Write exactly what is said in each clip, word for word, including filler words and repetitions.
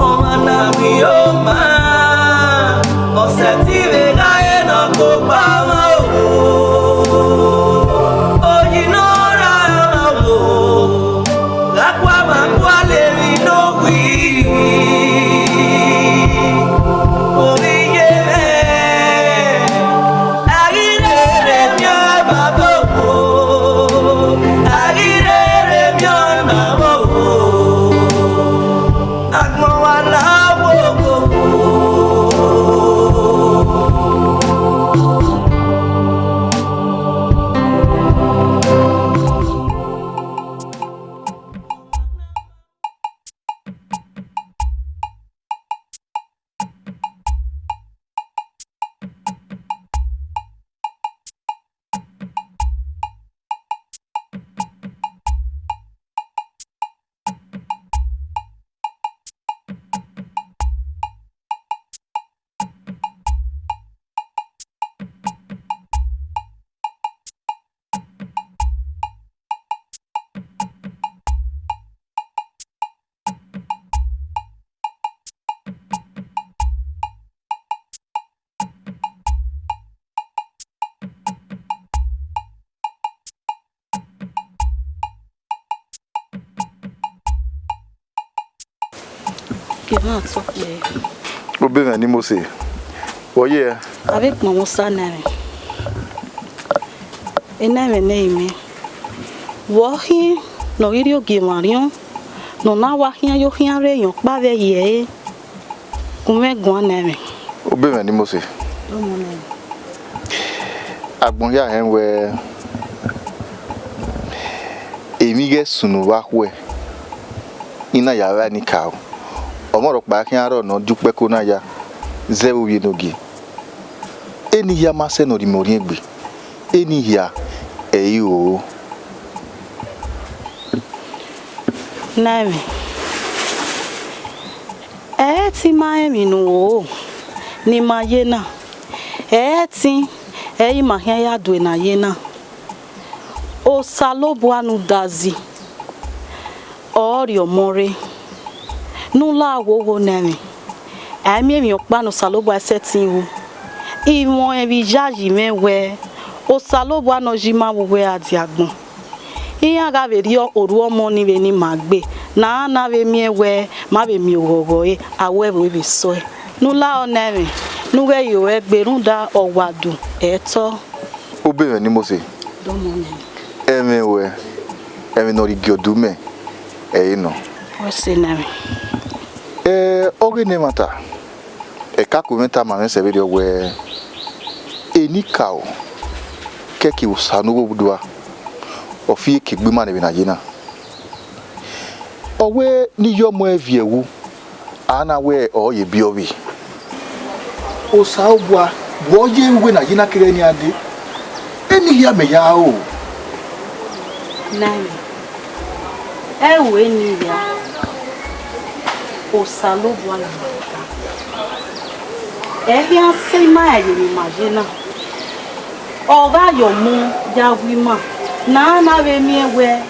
Ọmwa na miẹn oma, ọ sẹtin vbe gha re ne ọ koko ọmwa o. Oyi ne ọ ra ọmwa o, gha kua ma kua lele ne ọ wiri. Ovbi iye mwẹ, a ghi rherhe miẹn baba o, a ghi rherhe miẹn mama o. Agbọn wa la wo wo. Kevbe ọtọkpẹ. Obemwẹ ne Mose, wẹ ọ ye? A vbe kpọnmwẹ Osa ne ẹmwẹ. Ena ẹmwẹ ne ẹ i mẹ. Vbe ọ khin ne ọ ghi rrie ogie emwa orhiọn, ne ọ na wa khian ye okhian rre emwi ọkpa vbe ẹre? Gu mwẹ guan ne ẹmwẹ. Obemwẹ ne Mose. Agbọn hia họn wẹẹ, emwi ighẹ sunu vbe akhuẹ, I na ya vba enikaro. Ọmwa rhọkpa khian rrọọ ne ọ di ukpẹko na ya zẹ vbe ovbi enogie. Eni hia ma sẹ ne ọ rhie imẹ orhiọn egbe, eni hia ẹ i ro. Ne ẹmwẹ, ẹ i ẹtin ma rẹn emwi ne u ro ne ima ye na, ẹ i ẹtin ẹ i re ima khian ya due ne a ye na. Osanobua ne u da zẹ, ọ rhie ọmọ rre, ne u la wowo ne ẹmwẹ. A i miẹn emwi ọkpa ne Osanobua i sẹtin ru. I mwẹ ọnrẹn vbe iyayi mwẹ wẹẹ, Osanobua ne ọ yi ima vbe uwu ẹre a dia agbọn. Iran gha vbe rhie orhu ọmọ ni vbe ne ima gbe, ne a na vbe miẹn wẹẹ ma vbe miẹn oghọghọ ẹre, a wẹ vbe vbe sẹ ọe. Ne u lahọ ne ẹmwẹ, ne u ghẹ ye ruẹ gbe, rhunmwuda ọwadu ẹtọ. Obemwẹ ne Mose. Dọmọ nẹ. Ẹmwẹ ruẹ, ẹmwẹ ne ọ rhie gie ọdumẹ, ẹ i re nọ. Wẹ sẹ ne ẹmwẹ. Ẹ, ọghe ne ẹmwata, ẹka ku mwẹ tama mwẹ sẹ vberriọ wẹẹ, enikaro kẹki vbe Osa ne u vbe odua, ọ fi eke gbe ima ne vbe na ye na. Ọ wẹ ne I ya ọmọ ẹre viẹ wu, a na wẹ ọ ye biẹ ovbi. Osanobua, vbe ọ ye uwẹ na ye na keghe ne iran dee? Eni hia mẹ ya ro. Nani, ẹ ru eni hia, Osanobua ne ima ta. Ẹ i khian sẹ ima rẹn ye ne ima ye na. Ọ gha ye ọmọ ya wu ima, ne a na vbe miẹn wẹẹ,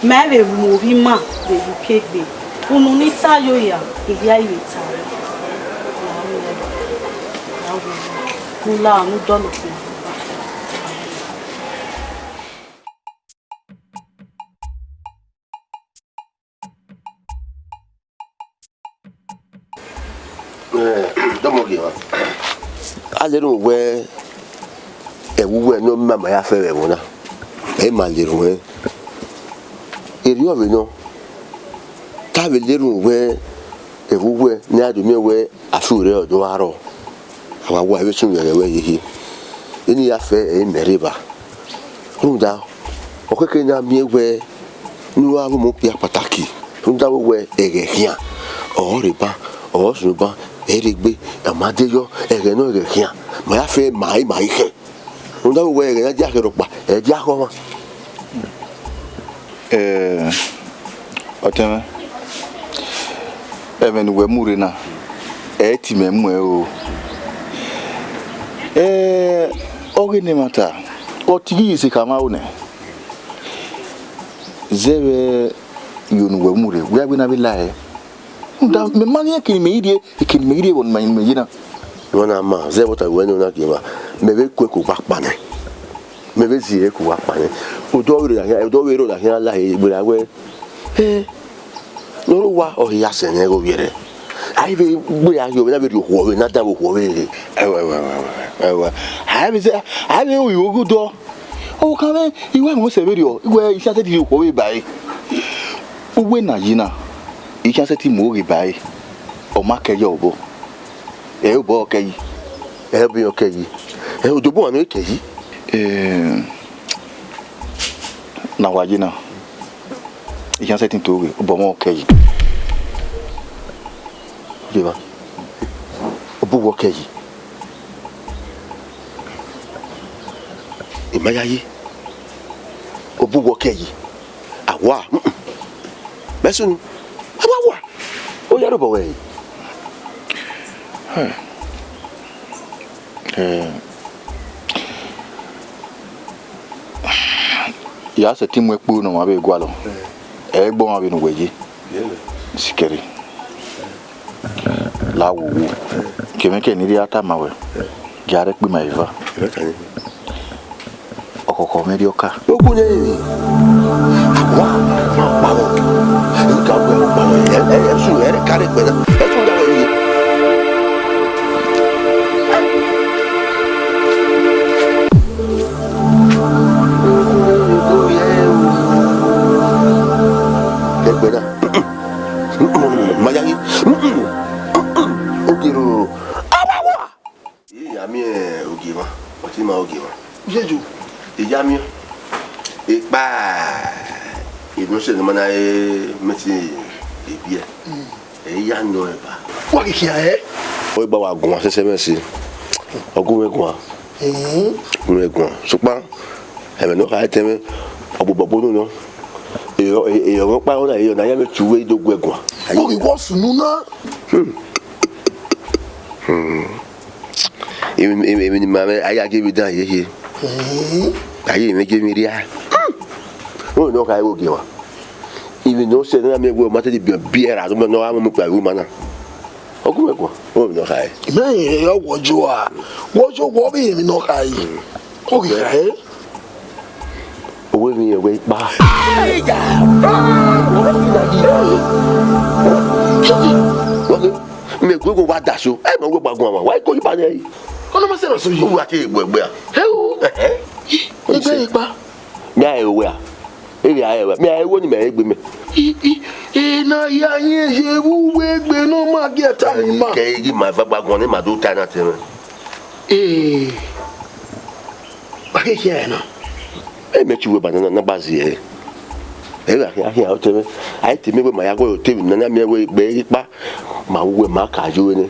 ma vbe mu ovbi ima vbe ye uki egbe. Unu ne I ta yo ya, I hia I vbe ta. Ne u la, ne u dọlọ khian. Ẹ, dọmọ gie emwa. A lele wẹẹ, ẹvbo uwẹ ne ọ ma ma ya fẹ vbe ẹvbo na, ẹ i ma lele ruẹn. Erriọ vbe nọ, te a vbe lele wẹẹ, ẹvbo uwẹ ne a do miẹn wẹẹ, a fi ore ọdọ gha rrọọ. A wa wa vbe sunu ẹghẹ wẹ hiehie. Eni ya fẹ, ẹ i mẹ rre evba. Rhunmwuda, ọ khẹke ne a miẹn wẹẹ, ne u gha vbe ọmọ okpia kpataki, rhunmwuda wẹẹ ẹghẹ khian, ọ rre ban, ọ sunu ban, ẹ rre egbe, ọ ma de yọ, ẹghẹ nọ ẹghẹ khian, ma ya fẹ ma i ma i khẹ. Rhunmwuda wẹẹ ẹghẹ ne a dia khẹ rhọkpa, ẹ dia khẹ ọmwa. Eh, ọtẹn mwẹ, ẹmwẹ ne uwẹ mu rre na, ẹ i te imẹ mu ẹre o. Eh, ọghe ne ẹmwata, ọ tighi ye ise khama ro nẹ. Zẹ vbe iyo ne uwẹ mu rre, wẹ a wẹ na vbe la ẹre. Rhunmwuda mẹ ma ghi rẹn eke ne imẹ i rhie, eke ne imẹ i rhie vbe ọnii ma, imẹ ye na. Emwa na ma, zẹ vbe ọ ta wẹ ne ọ na gie emwa, mẹ vbe ku ẹko gba kpa nẹ. Mẹ vbe zẹ ẹko gba kpa nẹ. Odọ vbe rro na khian, odọ vbe rro na khian la egbe ra wẹ. Eh, ne ọ rre owa, ọ hia sẹ nẹ igho vbiẹrẹ. A i vbe gbe ya ghi ovbi na vbe rhie okhuo vbe ne a da vbe okhuo vbe rre. Ẹwẹ, ẹwẹ, ẹwẹ, ẹwẹ, ẹwẹ. A i vbe zẹ, a i vbe ru igho ghe odọ. Ọvbokhan mwẹ, I wẹ ẹmwẹ sẹ vberriọ, I wẹ I khian sẹtin rhie okhuo vbe ba ẹre. Uwẹ na yi na, I khian sẹtin mu oghe ba ẹre, ọ ma kẹ yi obọ. Ẹ i obọ ọ kẹ yi. Ẹ i obọ ọ kẹ yi. Ẹ i odobọ ọmwa ne ọ kẹ yi. Eh, na wa yi na, I khian sẹtin to ghe, obọ mwẹ ọ kẹ yi. Yeva, obọ uwẹ ọ kẹ yi. I ma yayi, obọ uwẹ ọ kẹ yi. A wa, mm-mm. Mẹ sunu, a wa wa. Ọ ya rhobọ wẹ. Eh, ya sẹtin mu ẹkpo ne ọmwa vbe gualọ. Ẹ i gbe ọmwa vbene uwẹ ye. Sikẹrre. La wowo. Kevbe kevbe ne I rhie a tama wẹ, gie a rhie ẹkpo ima eva. Ọkhọkhọ mwẹ rhie ọka. Ogun ne ere. Wa, ma pa wọ. Ika wẹ, ma pa wọ. Ẹ, ẹ, ẹ, su, ẹ, ka rre ẹgbẹ na. Ẹ tun da wẹ ye. Ẹgbẹ na. Ma yayi. Oge roro. Awa wa. Iya miẹn ogie mwa, ọtẹn ma ogie mwa. Jeju. Iya miẹn. Ekpa, emwi ne ọ sẹ ne ma na re mẹtin ebiẹ. Ẹ i ya nọ ẹba. Wa ghi khian hẹ? Ọ gba wa guan sẹsẹ mwẹ si. Ọ gu mwẹ guan. Gu mwẹ guan. Sokpan, ẹmwẹ ne ọ kha tẹn mwẹ, ọ gbobọ gbo nọ. Erriọ, erriọ ọkpa na, erriọ ne a ya mwẹ tie uwu ẹre do gu ẹre guan. Ọ ghi wọ sunu na. Emwi, emwi, emwi ne ima mwẹ, a ya gie vbe dan hiehie. A ya emwi gie emwi rria. Unu ne ọ kha ẹvbo gie mwa. Emwi ne ọ sẹ ne a miẹn wẹ ọ ma te biẹ biẹ ra, ne ọ gha mu ikpa vbe ima na. Ọ gu mwẹ guan, unu ne ọ kha ẹre. Imẹ rẹn rẹn wọ yo a, wọ yo wọ vbe emwi ne ọ kha ẹre. Ọ ghi kha ẹre. Owẹ emwi rẹn wẹ ikpa. Mẹ gu ego wa daso, ẹ ma wẹ gba guan wa, wa i ko yi ba nẹ yi. Ọnọ ma sẹ na so yi. Uwa ke egbe ẹgbẹ a. He o. Ẹhẹ. Egbe ikpa. Mẹ a ẹre wẹ a. Ere a ẹre wẹ. Mẹ a ẹre wẹ ni mẹ egbe mẹ. I, i, e na ya yin ye vbe uwu egbe ne ọ ma gie ta ni ma. Kẹ i ghi ma eva gba guan ne ma do ta na te mwẹ. Ee. Wa ke khian na. Ẹ mẹ te uwẹ banana na gba zie ẹre. Ẹ gha khian khian ọtẹn mwẹ. A i te mẹ wẹ ma ya gọlọ te emwi ne a na miẹn wẹ egbe ikpa. Ma wu wẹ ma ka yo nẹ.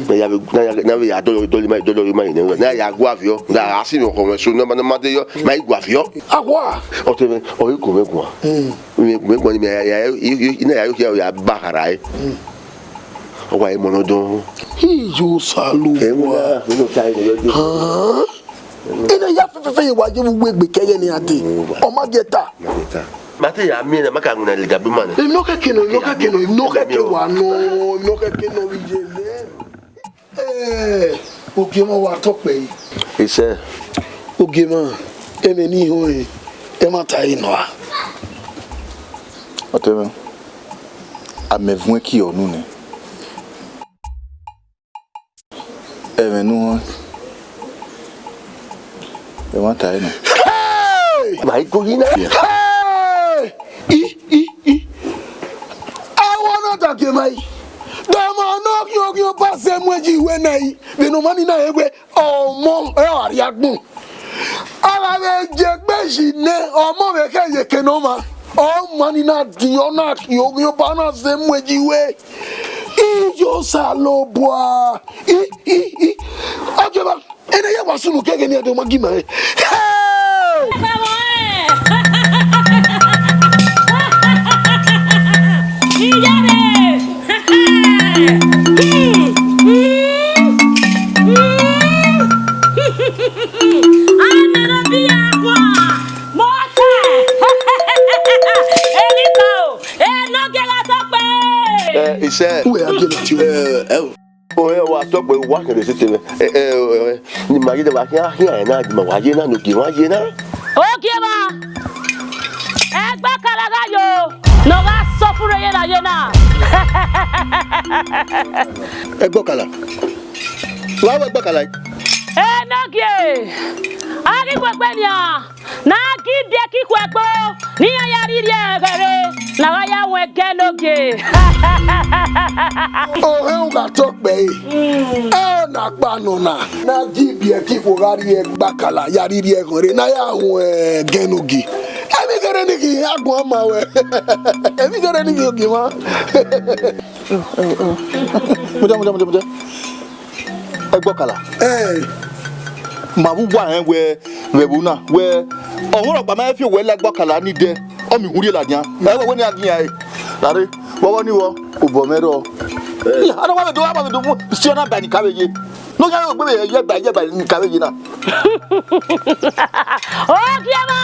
Na ya vbe, na ya, na vbe ya dọlọ, dọlọ ima, dọlọ ima nẹ. Na ya gua viọ. Na a si mẹ ọkhọ mwẹ so na ma, na ma de yọ. Ma i gua viọ. Awa. Ọtẹn mwẹ, ọ i gu mwẹ guan. Mwẹ, mwẹ guan ni mẹ ya, ya, i, i, i na ya yo khia ya ba khara ẹre. Ọ wa i mọ nọ dọn. Iyo Osalu. Ẹ wa, mi no ta ẹre yọ de. Hàn? Ena ya fẹfẹfẹ ye wa ye vbe uwu egbe kẹghẹ ne iran dee. Ọ ma gie ta. Ma te ya miẹn na, ma ka winna le gabe ima nẹ. Emwi ne ọ kẹke nọ, emwi ne ọ kẹke nọ, emwi ne ọ kẹke wa nọ, emwi ne ọ kẹke nọ vbe iye nẹ. Eh, ogie mwa wa tọ kpẹ yi. Isẹ. Ogie mwa, emwi ne I họn ẹn, ẹmwata ẹre nọ a. Ọtẹn mwẹ, a mẹ vuẹn kie ọnu nẹ. Ẹmwẹ ne u họn, ẹmwata ẹre nọ. Hey! Ma i go yi na. Hey! I, i, i. Awọ na da gie ma yi. Dama ne ọ khian, ọ khian ba zẹ mu ẹji wẹ na yi. Vbene ọ ma ni na he wẹ, ọmọ ẹ wa rhie agbọn. A gha vbe je egbe yi nẹ, ọmọ vbe khẹ ye eke ne ọ ma. Ọ ma ni na diọn, ọ na khian, ọ khian ba na zẹ mu ẹji wẹ. Iyo Osanobua. I, i, i. Ọjọba, ene ya wa sunu kẹghẹ ne a do ma gi ma rẹ. Hey! Isẹ. Uwẹ a gie ne ọ tie. Ẹ, ẹ, o, ẹ, wa tọ gbe wa kẹre sete mwẹ. Ẹ, ẹ, ẹ, ni ma ye de wa khian khian ẹ na, di ma wa ye na, ne ogie mwa ye na. Ogie mwa. Ẹgbẹkala gha yo, ne ọ gha sọ furre ye na ye na. Ẹgbẹkala. Wa wẹ ẹgbẹkala. Enogie, a ghi wegbe nian. Ne a ghi biẹ ke ikhuẹkpo ne iran ya rhirhi ẹghẹ rre, ne a gha ya wọn ẹgẹ ne ogie. Ohẹn u gha tọ kpẹre, ẹ na kpa nọ na. Ne a ghi biẹ ke ikhuo gha rhie ẹgbakala ya rhirhi ẹghẹ rre, ne a ya wọn ẹgẹ ne ogie. Emwi kherhe ni ghi agbọn ma wẹ. Emwi kherhe ni ghi ogie mwa. Mudia, mudia, mudia, mudia. Ẹgbọkala. Ẹ, ma vbe uwa rẹn wẹ vbe ẹvbo na, wẹ ọmwa rhọkpa ma fi owẹ la ẹgbọkala ni dẹ, ọ miẹn uhunmwu rhie ladian. Ẹ wẹ wẹ ne a gi iran re. Lare, vbe ọghọ ni vbọ, obọ mwẹ rrọọ. Iya, a na wa vbe do, a wa vbe do mu, si ọna ba ni ka vbe ye. Ne ọ ya rẹ ogbe vbe ye ba, ye ba ni ka vbe ye na. Ogie mwa,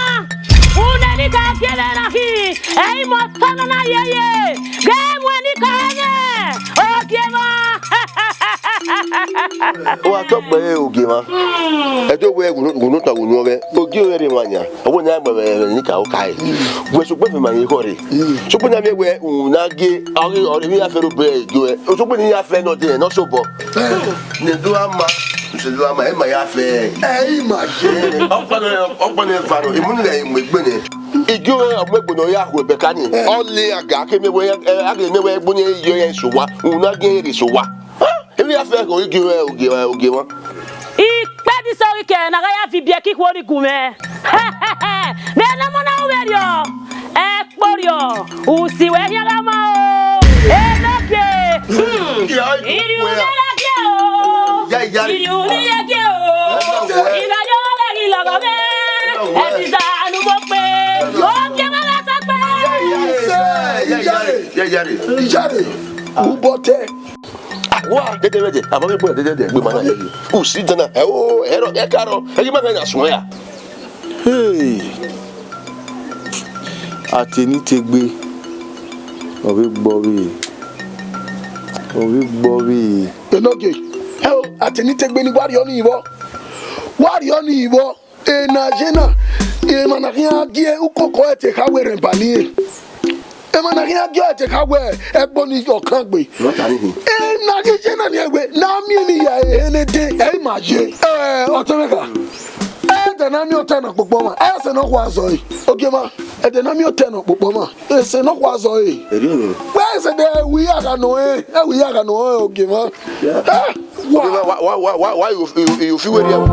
une ni ka gie mwẹ na khin, ẹ i mẹ ọtẹn nọ na yeye, ghẹ mu ẹn ni ka ẹmwẹ, ogie mwa. Wa tọ kpẹre ogie mwa. Ẹ do wẹ ghunu, ghunu ta ghunu ọghẹ. Ogie mwẹ rre emwa yan. Ọ wẹ ne a gbe ẹmwẹ ni ka oka ẹre. Wẹ sokpan fẹ ma ye khọ rre. Sokpan na miẹn wẹ u na gie, ọ ghi, ọ rre emwi ya fẹ rre obọ ẹre ogie mwẹ. Sokpan ne I ya fẹ nọ dee, nọ sobọ. Ne do ama, se do ama, ẹ ma ya fẹ. Ẹ i ma ye. Ọkpọnọ, ọkpọnọ eva nọ, imunu gha mu egbe nẹ. Igie mwẹ ọ mu egbe ne ọ ya hu ẹbẹka ni. Ọ le aga ke miẹn wẹ, ẹ, a gele miẹn wẹ egbe ni yọ ya eso owa. U na gie ẹre eso owa. Emwi ya fẹ ko igie mwẹ, ogie, ogie mwa. Ikpẹdisẹ ghi kẹ ne a gha ya viọ ibiẹka ikhuo ni gu mwẹ. Vbe ne ọmọ na ru vberriọ, ẹkporriọ, usi wẹ khian gha ma o. Enogie. Hmm. Irhiun ne rẹgie o. Ya, ya. Irhiun ni rẹgie o. Ina yo lẹ ghi lọghọ mwẹ. Ẹdisa ne u mu okpe. Yo gie mwẹ gha sẹ okpe. Ya, ya, ya, ya, ya, ya. Iyare, ubọtẹ. Wa dede vbe dẹ, ama vbe kpọnrẹn dede dẹ, egbe ma na ye. Usi dan na, ẹ o, ẹ rọ, ẹ ka rọ, ẹ ghi ma gha ya suẹn ya. Hey! Atenitegbe, ọ vbe gbọ vbe, ọ vbe gbọ vbe. Enogie, ẹ o, Atenitegbe ni wa rriọ ni vbọ, wa rriọ ni vbọ. Ena ye na, emwa na khian gie ukoko ẹre te kha wẹ rẹn ba ni. Emwa na khian gie ẹre te kha wẹ ẹgbo ni yọ kan gbe. Ena ghi ye na ni ẹwe, na miẹn ni ya ehe ne de, ẹ i ma ye. Ẹ, ọtẹn mwẹ kha. Ẹdẹ na miẹn otẹn nọ kpokpo ma, ẹse nọ khua zọ ẹre. Ogie mwa, ẹdẹ na miẹn otẹn nọ kpokpo ma. Ese nọ khua zọ ẹre. Erriọ nọ. Wẹ ese de wi ya gha nọ ẹn, ẹ wi ya gha nọ ẹn ogie mwa. Yeah. Eh, wa. Wa, wa, wa, wa, wa, wa, you, you, you feel where you are.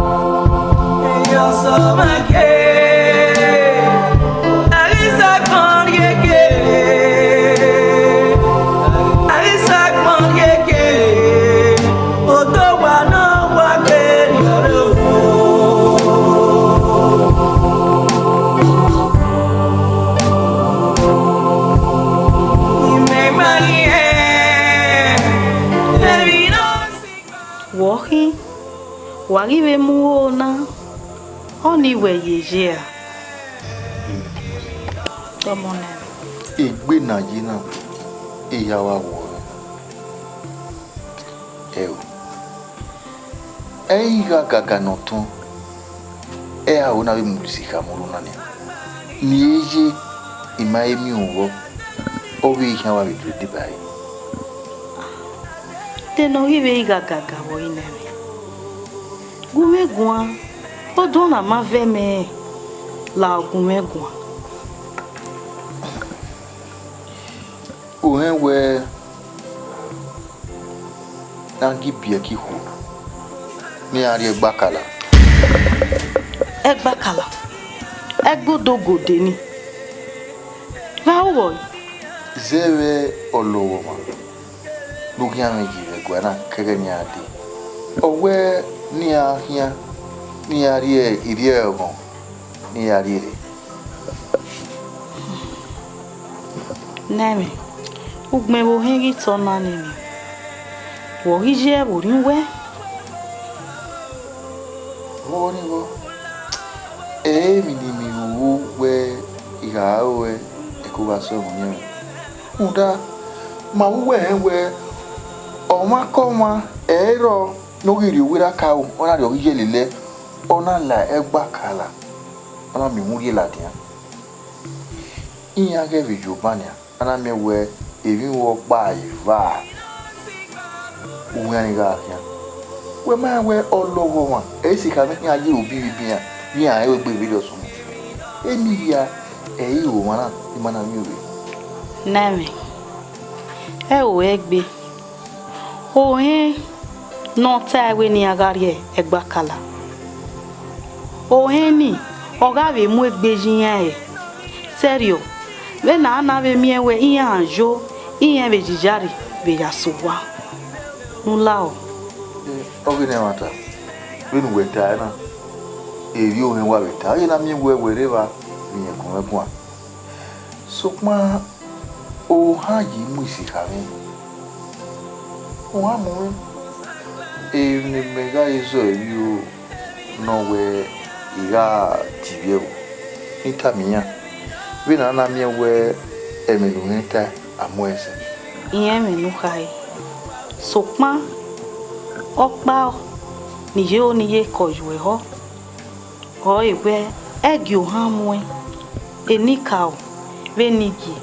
Vbe ọ khin, wa ghi vbe mu ro na, ọnii wẹ yeye ra? Tọmọ nẹ. Egbe ne a ye na, ehia wa wọọ. Ẹo, ẹ i gha gaga ne ọ tọn, ẹ i aro na vbe mu isi kha mu ro na nian. Ne I ye, I ma he miẹn uhọ, ọ vbe khian wa vbe due deba ẹre. De ne ọ ghi vbe gha gaga vbe ọre nẹ mwẹ? Gu mwẹ guan, odọ na ma vẹ mẹ, la gu mwẹ guan. U rẹn wẹẹ, ne a ghi biẹ ke ikhuo, ne iran rrie ẹgbakala. Ẹgbakala? Ẹgbe odogode ni. Gha ru vbọ? Zẹvbe ọlọghọmwa ne u khian mwẹ yi vbe ẹguae na ke ẹghẹ ne iran dee. Ọ wẹẹ ne iran khian, ne iran rhie irhiẹghọn, ne iran rhie rre. Nẹ mwẹ, ugbẹn vbe ohẹn ghi tọ na nene, wẹ ọ ghi ye ẹvbo orhiọn uwẹ? Vbọ ni vbọ? Ẹ i re emwi ne I miẹn ru wẹẹ I gha ru ẹe, ẹko gha sẹ ọmọ uyẹnmwẹ. Rhunmwuda, Ma vbe uwẹ rẹn wẹẹ, ọmwaikọmwa ẹre rrọọ ne ọ ghi rrie owa erha ka ru, ọ na rrie ọghe iye lele, ọ na la ẹgbakala, ọ na miẹn uhunmwu rhie ladian. Iran ghẹ vbe ye oba nian, a na miẹn wẹẹ emwi vbe ọkpa eva, uwu iran ni gha khian. Wẹ ma rẹn wẹẹ ọlọghọmwa, ẹ i sikhamwẹ khian ye aro bibibian, vbe iran rẹn wẹẹ egbe vberriọ sunu. Eni hia, ẹ i ru ọmwa na, ima na miẹn ovbe. Nẹmwẹ, ẹ ru ẹgbe. Ohẹn ne ọ tae wẹẹ ne iran gha rrie ẹgbakala. Ohẹn nii, ọ gha vbe mu egbe ye iran ẹre. Sẹrriọ, vbene a na vbe miẹn wẹẹ iran yo, iran vbe ye iyare vbe ya sẹ owa ne u lahọ. Ọghe ne ẹmwata, vbene uwẹ tae na, erriọ ohẹn wa vbe ta, ọ ye na miẹn wẹẹ wẹ rre evba vbe irẹn guan mwẹ guan. Sokpan ohan ye mu isikhamwẹ, ohan mu mwẹ. Emwi ne imẹ gha re zọ ẹre iro nọ wẹẹ, I gha tivbi ẹvbo, ne I tama iran, vbene a na miẹn wẹẹ ẹmwẹ ne uhẹn tae, a mu ẹre sẹ. Irẹn ẹmwẹ ne u khare, sokpan ọkpa ne I ye ro ne I ye kọ yuẹ họ. Ọre wẹẹ, ẹgie ohan muẹn, enikaro vbe enigie,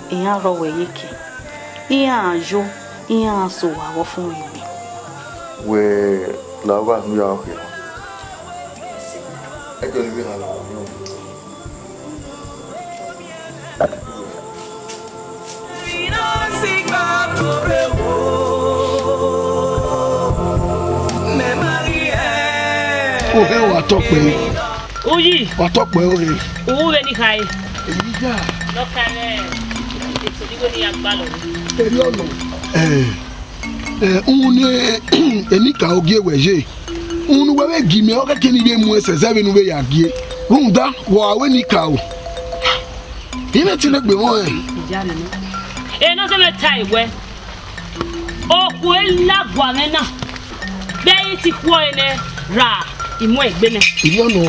iran rrọọ wẹ iyeke, iran yo, iran sẹ owa vbe ọfumwegbe. Wẹ la ogha nu ya ọkhe na. Ẹdẹ ọnii vbe ha la ọmọ. Ohe wa tọ kpẹre. Uyi. Wa tọ kpẹre ohe. Uwu vbe ni khare. Eyi ja. Nọ ka mwẹ eto ni wẹ ne I ya gbalọ. Erriọ nọ. Eh, eh, uhunmwu ne enikaro gie wẹ ye. Uhunmwu ne uwẹ vbe gie mẹ, ọ khẹke ne I vbe mu ẹn sẹ zẹ vbene u vbe ya gie. Rhunmwuda, wẹ ọre enikaro. I mwẹ etinegbe mwẹ ọnrẹn. Ena zẹ mwẹ tae wẹ, okhuo la gua mwẹ na, vbe I ti khuọe nẹ ra, I mu egbe nẹ. Erriọ nọ.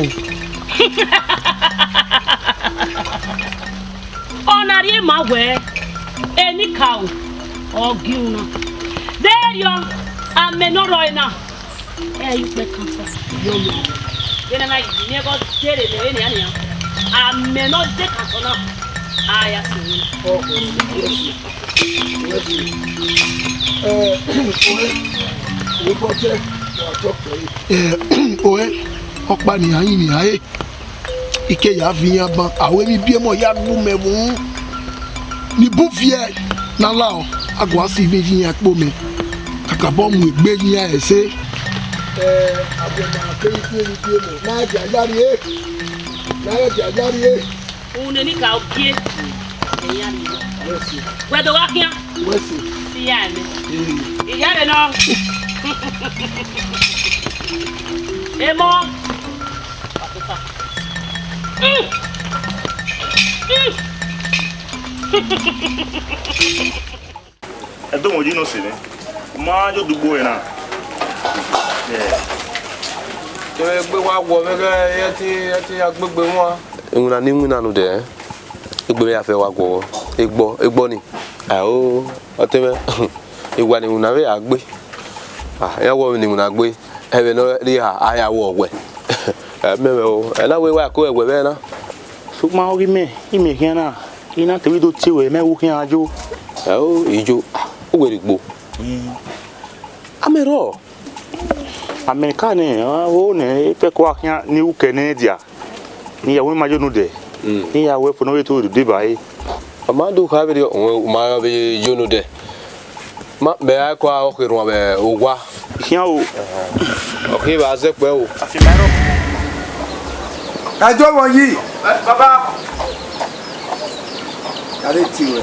Ọ na rhie ma wẹẹ, enikaro, ọ gie unu na. Vberriọ, amẹ ne ọ rrọọ na, ẹ i kpẹ kan ta. Yọmọ. Vbene a na yi miẹn ẹghẹ ọ dere ne vbene a nian. Amẹ ne ọ de kan ta na, a ya sẹ vbe. Ọ, ọ, ọ, ọ, ọ, ẹ, ọre, ọre bọ jẹ, wa tọ kpẹre. Ẹ, ọre, ọkpa ne iran yin ne iran re. I ke ya viọ iran ban, aro emwi ibiẹmọ ya gbe mẹ vbe uhunmwu. Ne I bu viẹ ne a lahọ, a gualọ sẹ ivbi ye iran kpo mẹ. Kakabọ mu egbe ye iran ẹse. Ẹ, agbọn ma keghi fi emwi ibiẹmọ, ne a dia ya rrie, ne a dia ya rrie. Uhunmwu ne enikaro gie, iran rrie. Wẹ do gha khian? Wẹ sẹ. Si ya ẹmwẹ. Ee. Iyare nọ. Emọ. Ẹdọmọ yi nọ sẹ nẹ, ma yo dugbo ẹre na. Kevbe egbe wa wọ vbe ẹghẹ ẹ te, ẹ te ya gbegbe wan. Iwinna ne I winna ne odẹ, egbe mwẹ ya fẹ wa guọghọ. Egbọ, egbọ ni. Ao, ọtẹn mwẹ, I wa ne iwinna vbe a gbe. Ah, iran wọ vbe ne iwinna gbe, ẹmwẹ ne ọ rhie ha, a ya wọ wẹ. Ẹ mẹ mwẹ o, ẹ na wẹ wa ko ẹwẹ vbe na. Sokpan ọghe imẹ, imẹ khian na, I na te vbe do tie ruẹ, mẹ wo khian yo. Ao, ijo, ah, uwẹ rhie gbo. Amẹ rrọọ. Amẹ ka nẹ, ọ nẹ, epẹkọ a khian ne I ru kẹ nẹ dia. Ne I ya wẹ ma yo ne odẹ. Mm. Ne I ya wẹ fo ne ọ vbe to deba ẹre. Ọ ma do kha vberriọ, u ma vbe yo ne odẹ. Ma, mẹ a kua ọ kherhuan vbe owa. Khian o. Ọ khin vbe a zẹ kpẹ o. Afianma rọ. Ẹdọmọ yi. Ẹ, baba. A rre tie ruẹ.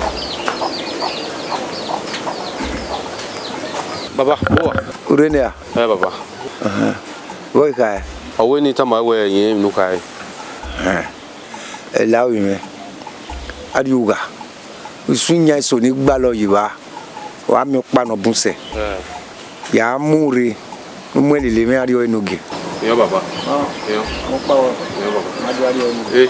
Baba, bọ wa? Urenia. Ẹ, baba. Vbọ I khae? Ọ wẹ ne I tama wẹ irẹn emwi ne u khae. Ẹhẹn. Ẹ la ovbi mwẹ, a rrie ugha, usun iyan eso ni gbalọ yi evba, wa miẹn ọkpa ne ọ bun sẹ. Ẹ. Ya mu rre, ne u mu ẹn lele mwẹ, a rrie ọre enogie. Iyọ, baba. Ọ, iyọ. Ọkpa wẹ. Iyọ, baba. Ma do a rrie ọre enogie. Ẹ.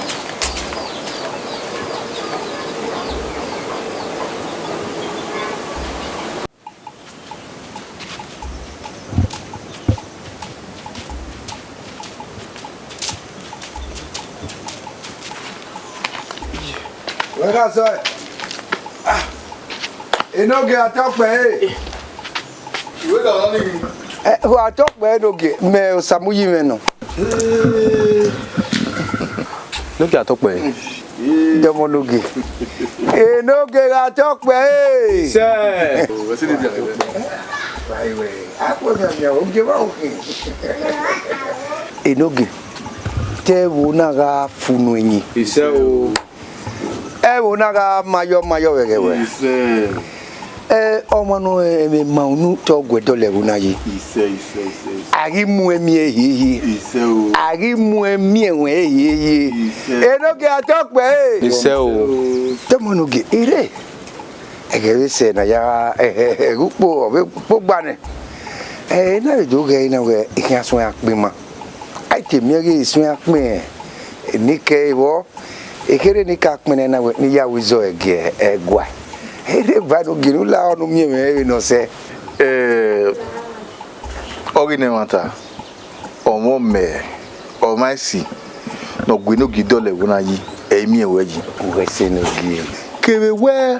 Ka sẹ. Ah, Enogie, a tọ kpẹ ẹre. Uwẹ da ọna ni. Eh, a tọ kpẹ Enogie, mẹ Osamuyi mwẹ nọ. Enogie, a tọ kpẹ ẹre. Dọmọ Enogie. Enogie, a tọ kpẹ ẹre. Sẹ. Enogie, te ẹvbo na gha funu ẹyin. Isẹ o. Ẹvbo na gha mayọ mayọ vbe ẹghẹ wẹ. Isẹ. Ẹ, ọmwa ne ẹmwẹ ma unu te ọ guẹ dọlọ ẹvbo na yi. Isẹ, isẹ, isẹ, isẹ. A ghi mu ẹmiẹn hiehie. Isẹ o. A ghi mu ẹmiẹn ruẹn hiehie. Isẹ. Enogie, a tọ kpẹ ẹre. Isẹ o. Dọmọ Enogie, erre. Ẹghẹ vbe sẹ ne a ya ghe ukpo, ọ vbe ukpo gba nẹ. Ẹ, na vbe do ghẹ na wẹ, I khian suẹn akpẹn ma. A i te miẹn ghe I suẹn akpẹn, ne I kẹ vbọ, ekherhe ne I ka kpẹnnẹ na wẹ, ne I ya ru izọ ẹgiẹ ẹguae. Erre ba ne u gie ne u la ọnii miẹn mwẹ vbene ọ sẹ. Ẹ, ọ ghi nọ ẹmwata. Ọmọ mẹ, ọmwa esi ne ọ gu Enogie dọlọ ẹvbo na yi, ẹ i miẹn ruẹ yi. Uwẹ sẹ Enogie. Kevbe wẹ,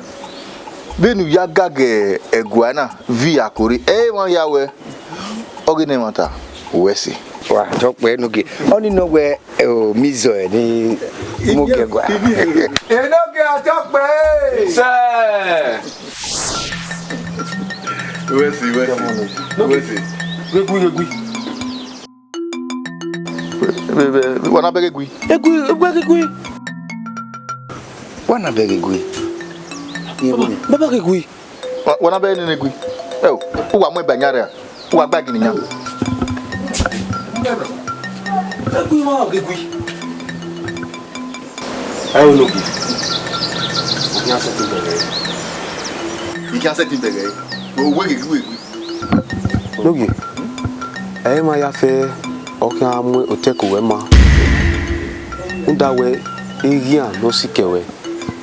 vbene u ya gagẹ ẹguae na viọ akore, ẹ i mwẹ ya wẹ, ọ ghi nọ ẹmwata, uwẹ sẹ. Wa tọ kpẹ Enogie. Ọnii nọ wẹ, o, mizọ ẹ ni mu gie ẹguae. Enogie, a tọ kpẹ ẹre. Sẹ. Uwẹ sẹ, uwẹ sẹ. Uwẹ sẹ. Ghe gui, ghe gui. Vbe, vbe, vbe, wa na bẹghe gui. Egui, egui, egui. Wa na bẹghe gui. Baba, baba ghe gui. Wa, wa na bẹghe nene gui. Ẹ o, u wa mu ẹba yan rẹ a? U wa gba gini yan? Egui, wa ghe gui. Ẹ o, Enogie. U khian sẹtin bẹghe. I khian sẹtin bẹghe. Uwẹ ghe gui, ghe gui. Enogie, ẹ i ma ya fẹ ọ khian mu otẹko ruẹ ma, rhunmwuda wẹ eghian ne ọ sikẹ ruẹ,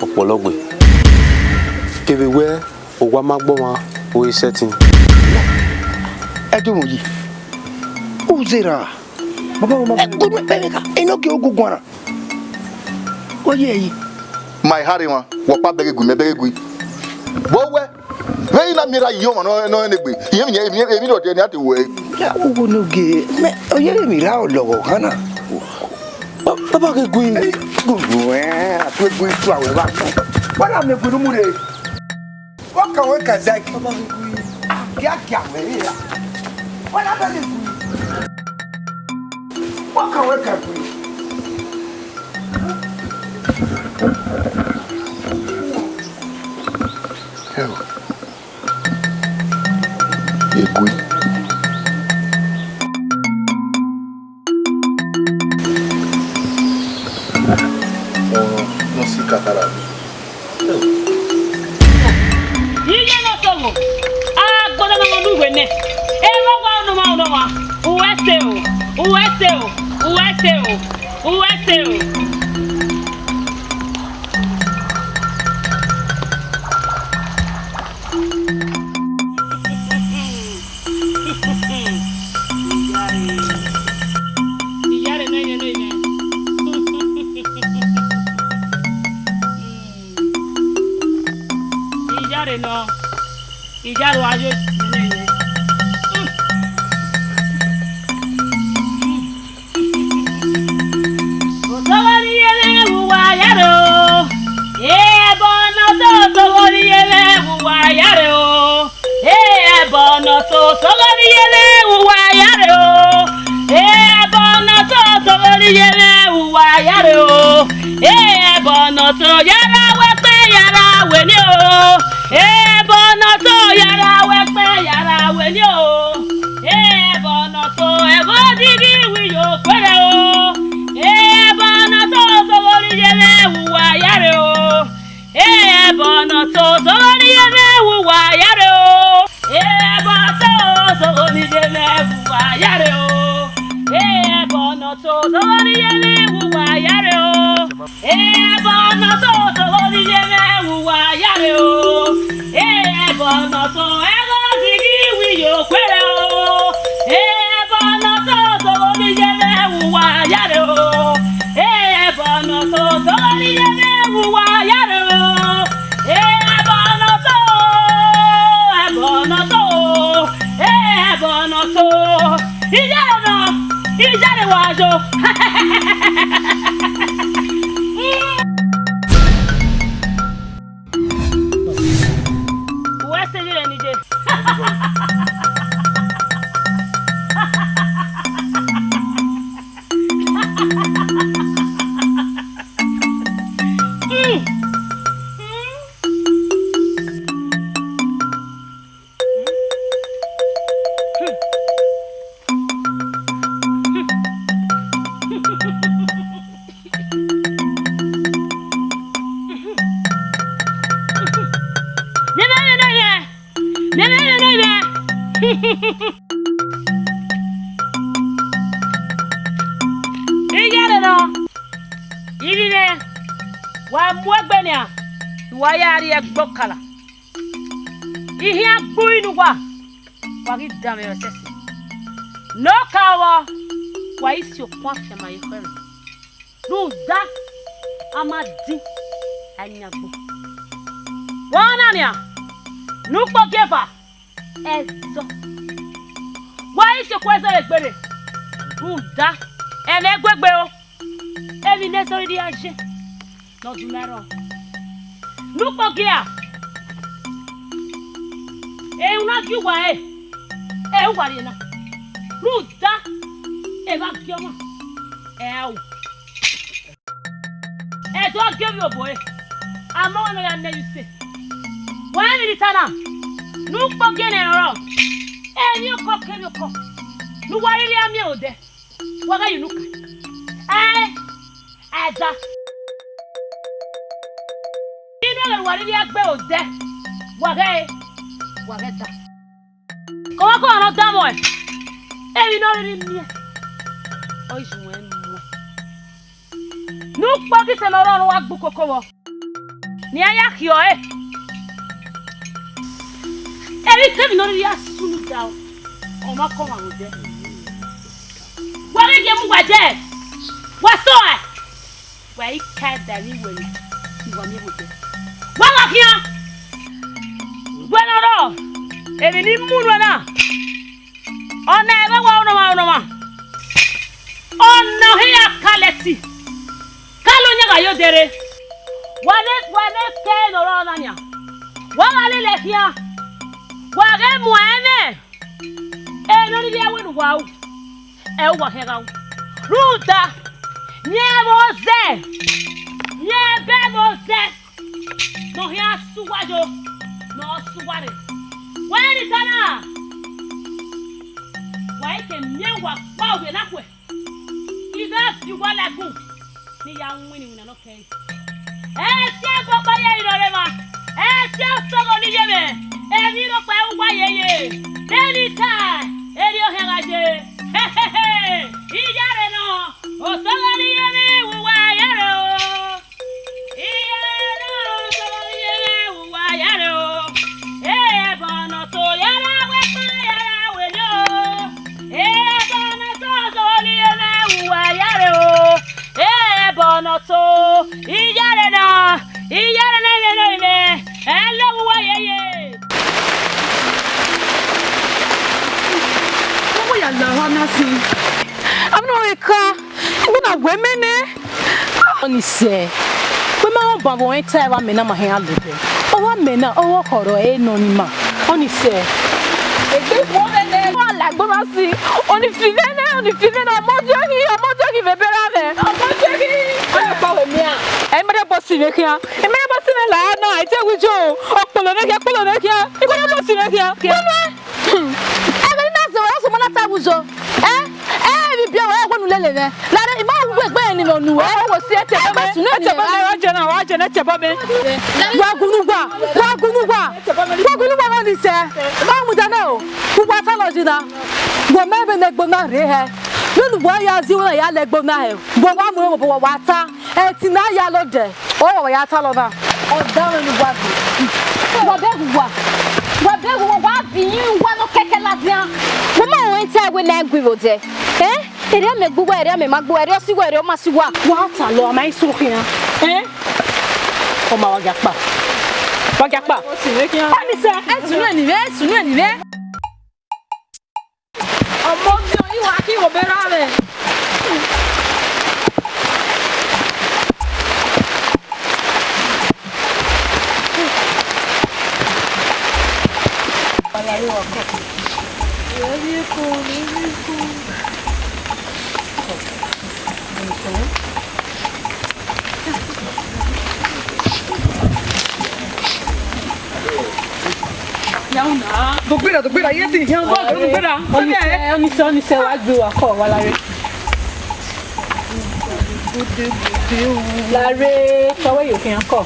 ọ kpọlọ gbe. Kevbe wẹ owa ma gbọmwa, u i sẹtin. Ẹdunmwu yi, u zẹ erha. Baba, baba. Ẹguọnọ ẹkpẹvbe ka, Enogie, oguguan na. Oye yi. Ma i harre mwa, wẹ ọkpa bẹghe gui, mẹ bẹghe gui. Vbe wẹ, vbe I na miẹn erha yi ọmwa nọ, nọ rẹn egbe, irẹn emwi, emwi, emwi rẹ ọdẹ ne a te wẹ. Ya, u wo Enogie, mẹ, ọ yẹrẹ emwi ra ọlọghọ kan na. Ba-, baba ghe gui. Ẹ, gui, gui, ẹ, a tue gui tua wẹ vba. Wa na miẹn gui ne u mu rre. Wa kan wẹ ka Zaki. Baba ghe gui. Ah, giagia wẹ rre ra. Wa na bẹghe gui. Wa kan wẹ ka gui. Hell. Egui. Ọ, nọ si kakara. Iye ne ọ sọvbọ, agbọdọ ma unu wẹ nẹ. Erha ọwa, ọnọmwa, ọnọmwa. Uwẹ sẹ o, uwẹ sẹ o, uwẹ sẹ o, uwẹ sẹ o. Iyare. Iyare nọ, iyare nọ. Iyare nọ. Iyare wa yo nene ye. Osogho ni ye mwẹ vbe uwa ya rre o. Ẹbọ ne ọ ta osogho ni ye mwẹ vbe uwa ya rre o. Ẹbọ ne ọ ta osogho ni ye mwẹ vbe uwa ya rre o. Ẹbọ ne ọ ta osogho ni ye mwẹ vbe uwa ya rre o. Ẹbọ ne ọ ta ya ra wẹ kpẹ ya ra wẹ ni o. Ẹbọ ne ọ ta ya ra wẹ kpẹ ya ra wẹ ni o. Ẹbọ ne ọ ta ẹghẹ odigi wi yo kpere o. Ẹbọ ne ọ ta osogho ni ye mwẹ vbe uwa ya rre o. Ẹbọ ne ọ ta osogho ni ye mwẹ vbe uwa ya rre o. Ẹbọ ne ọ ta osogho ni ye mwẹ vbe uwa ya rre o. Ẹbọ ne ọ ta osogho ni ye mwẹ vbe uwa ya rre o. Ẹbọ ne ọ ta osogho ni ye mwẹ vbe uwa ya rre o. Ẹbọ ne ọ ta ẹghẹ odigi wi yo kpere o. Ẹbọ ne ọ ta osogho ni ye mwẹ vbe uwa ya rre o. Ẹbọ ne ọ ta osogho ni ye mwẹ vbe uwa ya rre o. Wa yo. Uwẹ sẹ vberriọ ne I ye. Mẹ vbe mwẹ nọ yẹ, mẹ vbe mwẹ nọ yẹ. Iye rre nọ, ivbi mwẹ, wa mu egbe nian, wa ya rrie ẹgbokala. I khian gbe unu uwa, wa ghi danmwehọ ẹsẹse. Ne ọ ka vbọ, wa i si okun afianma ye ekhọe mwẹ. Rhunmwuda a ma din, a yan agbọn. Wa na nian, ne ukpogieva ẹzọ. Wa i si okun ẹzọ re egbe rre, rhunmwuda ẹmwẹ gu egbe o. Emwi ne ẹzọ rhirhi a ye ne ọ dunna rrọọ. Ne ukpogieva, erhunmwu na gie uwa ẹre, ẹre uwa rhie na. Rhunmwuda evba gie ọmwa, ẹ i ra ru. Ẹdẹ ọ gie ovbi obo ẹre, a ma ọmwa ne ọ ya nẹ ye use. Wa rẹn emwi ne I ta na, ne ukpogieva ne ẹre ọrọre, emwiokọ ke emwiokọ ne uwa rhirhi a miẹn odẹ, wa ghẹ ye unu ka. Ẹ, ẹda. Inu ẹmwẹ ne uwa rhirhi a gbe odẹ, wa ghẹ, wa ghẹ da. Kọmhọkọmhọ ne ọ danmwẹ, emwi ne ọ rhirhi miẹn, ọ i ye uwẹ muẹn. Ne ukpogieva ne ọrọre ne uwa gbe ukoko vbọ, ne iran ya khiọre. Emwikemwi ne ọ rhirhi a sunu da, ọ ma kọ ọmwa vbe odẹ. Wa vbe gie mu uwa dẹ, wa sẹ ọe. Wa i ka ẹdẹ emwi wẹ ne uwa miẹn vbe odẹ. Wa gha khian. Wẹ ne ọ rrọọ, emwi ne I mu nuẹn na, ọ na ẹmwẹ wa unọmwa unọmwa. Ọ na ọ hia kalẹ ẹti, kalọ yan gha ye odẹ rre. Wa ne, wa ne ke ne ọ rrọọ na nian. Wa gha lele khian, wa ghẹ mu ẹmwẹ. Ẹ ne ọ rhirhi ẹvbo ne uwa ru, ẹ uwa khian gha ru. Rhunmwuda, miẹn vbe ozẹ, miẹn bẹghe vbe ozẹ, ne ọ khian sẹ uwa yo, ne ọ sẹ uwa rre. Wẹ ne I ta na, wa i ke miẹn uwa gba ovbi na khuẹ, I gha fi uwa la ẹgun, ne I ya winna iwinna nọ. Ẹse ẹgbẹe ọkpa ye ẹre rre emwa, ẹse ọsọghe ni ye mwẹ, emwi rhọkpa uwa yeye, vbene I ta, erriọ ọhian gha ye. Iyare nọ, ọsọghe ni ye mwẹ vbe uwa yare o. Iyare nọ, ọsọghe ni ye mwẹ vbe uwa yare o. Ẹbọ ne ọ to yare, wẹ kpa yare wẹ ni o. Ẹbọ ne ọ to, ọsọghe ni ye mwẹ vbe uwa yare o. Ẹbọ ne ọ to, iyare na, iyare na, iyare na, ẹ lọ vbe uwa yeye. Ọmọ ya la oha na sin. Amẹ na ka, igbe na wẹ mẹ nẹ. Ọni sẹ, wẹ ma rhọnban vbe ọnrẹn ta ẹvbo amẹ na ma hẹn a lodẹ. Ọvbo amẹ na, ọvbo khọrọ ẹre nọ ni ma. Ọni sẹ. Egbe wo vbe nẹ? Wa la ẹgbẹ ma si. Ọni fi vbe nẹ, ọni fi vbe nẹ, ọmọ diọ ghi, ọmọ diọ ghi vbe bẹrẹ avẹ. Ọmọ diọ ghi. Ọni pa wẹ mia. Ẹ mẹrẹ bọ si vbe khian. Ẹ mẹrẹ bọ si vbe la na, ẹ te wu jo. Ọkpolo ne khian, ọkpolo ne khian. Ikọ na bọ si vbe khian. Wẹ mẹ. Ẹghẹ ne I na zẹ ruẹ, ọ sẹ ọmọ na ta wu jo. Ẹ, ẹ, emwi biẹ ruẹ, wẹ ne u lele mwẹ. Lare, I ma wu egbe ni vbe unu ruẹ. Ọ wo si ẹtẹ bọ mẹ. Ẹtẹ bọ mẹ, wa jẹ na, wa jẹ na, ẹtẹ bọ mẹ. Wa gunu wa, wa gunu wa. Wa gunu wa, wa ni sẹ. Ma mu da na o. Ku wa ta lọ ji na. Wẹ mẹ vbe ne egbe na rre hẹ. Vbene uwa ya zẹ, wẹ ya la egbe na hẹ. Wẹ wa mu ẹmwẹ obọ, wa ta. Ẹtin na ya lodẹ, ọ wa ya ta lọ na. Ọdavẹn ne uwa gbe. Wa bẹghe uwa. Wa bẹghe uwa, wa viọ uwa nọ kẹkẹ ladian. Wẹ ma rẹn ta wẹ ne ẹ gui vbe odẹ. Ẹ? Erriọ mẹ gbe uwa, erriọ mẹ ma gbe uwa, erriọ ọ si uwa, erriọ ọ ma si uwa. Wa ta lọ, a ma i so khian. Ẹ? Ọ ma wa gia kpa. Wa gia kpa. Ọ ni sẹ. Ẹ sunu eni vbe, ẹ sunu eni vbe. Ọmọ mi o, I wa khin vbe obọ erha mwẹ. Dogbera, dogbera, iye te hia, dogbera. Ọnise, ọnise, ọnise, wa gbe wa kọ, wa lare. Lare, tọwẹ yo khian kọ.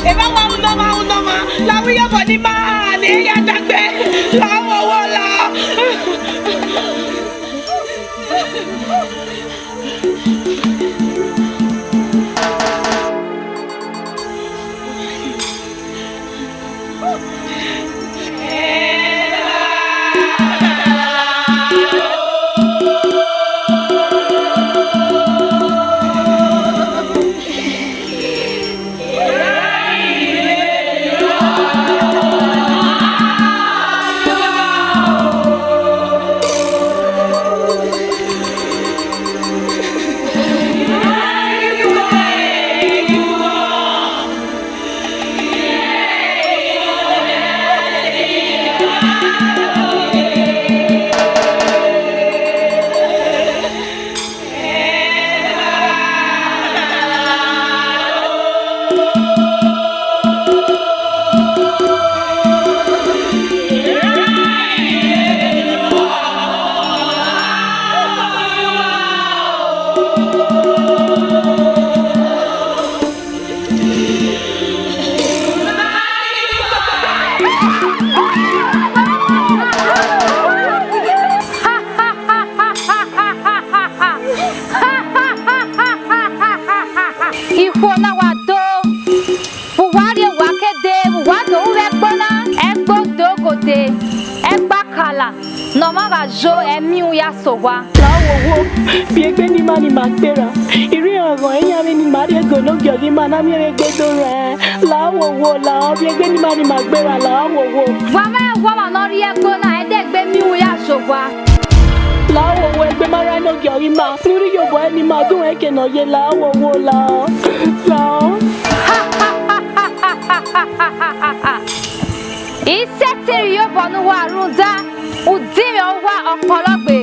Eva wa unọmwa, unọmwa, la wẹ iyobọ ne ima ha ne I ya dagbe, la wẹ owo la. Ikhuo na wa do, vbe uwa rrie owa ke dee, vbe uwa do ru vbe ẹgbo na, ẹgbo do gode, ẹgba kala, ne ọmwa gha zo, ẹ miẹn iran ya sẹ owa. La wowo, biẹ egbe ne ima ni ma gberra, I rri rẹn ọghọn iran vbene ima rhie ẹgogo ne ogiọghi ima na miẹn vbe egbe do rẹn. La wowo, la ọ, biẹ egbe ne ima ni ma gberra, la wowo. Wa mwẹ wẹ ọmwa ne ọ rhie ẹgbo na, ẹdẹ egbe miẹn iran ya sẹ owa. La wowo, egbe ma rra ne ogiọghi ima, ne u rhie iyobọ ẹre ne ima gu mwẹ eke ne ọ ye, la wowo, la ọ, la ọ. I sẹtin rhie iyobọ ne uwa rhunmwuda udinmwẹ uwa ọkpọlọgbe,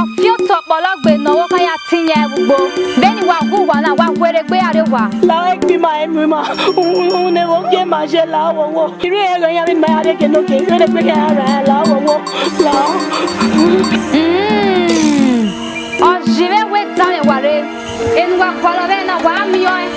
ọfiotọ ọkpọlọgbe ne ọvbokhan ya tin yan ẹvbo ugbo, vbene wa gu uwa na, wa werriegbe ya rrie owa. La egbe ima, emu ima, uhunmwu ne ẹvbo gie ma ye, la wowo. I rri ẹghẹ iran vbene ima ya rrie eke ne oke, vbene egbe khian ya rran, la wowo, la. Mm, ọ jin mwẹ wẹ danmwẹ wa rre, enu wa gualọ vbe na, wa miẹn ọẹn.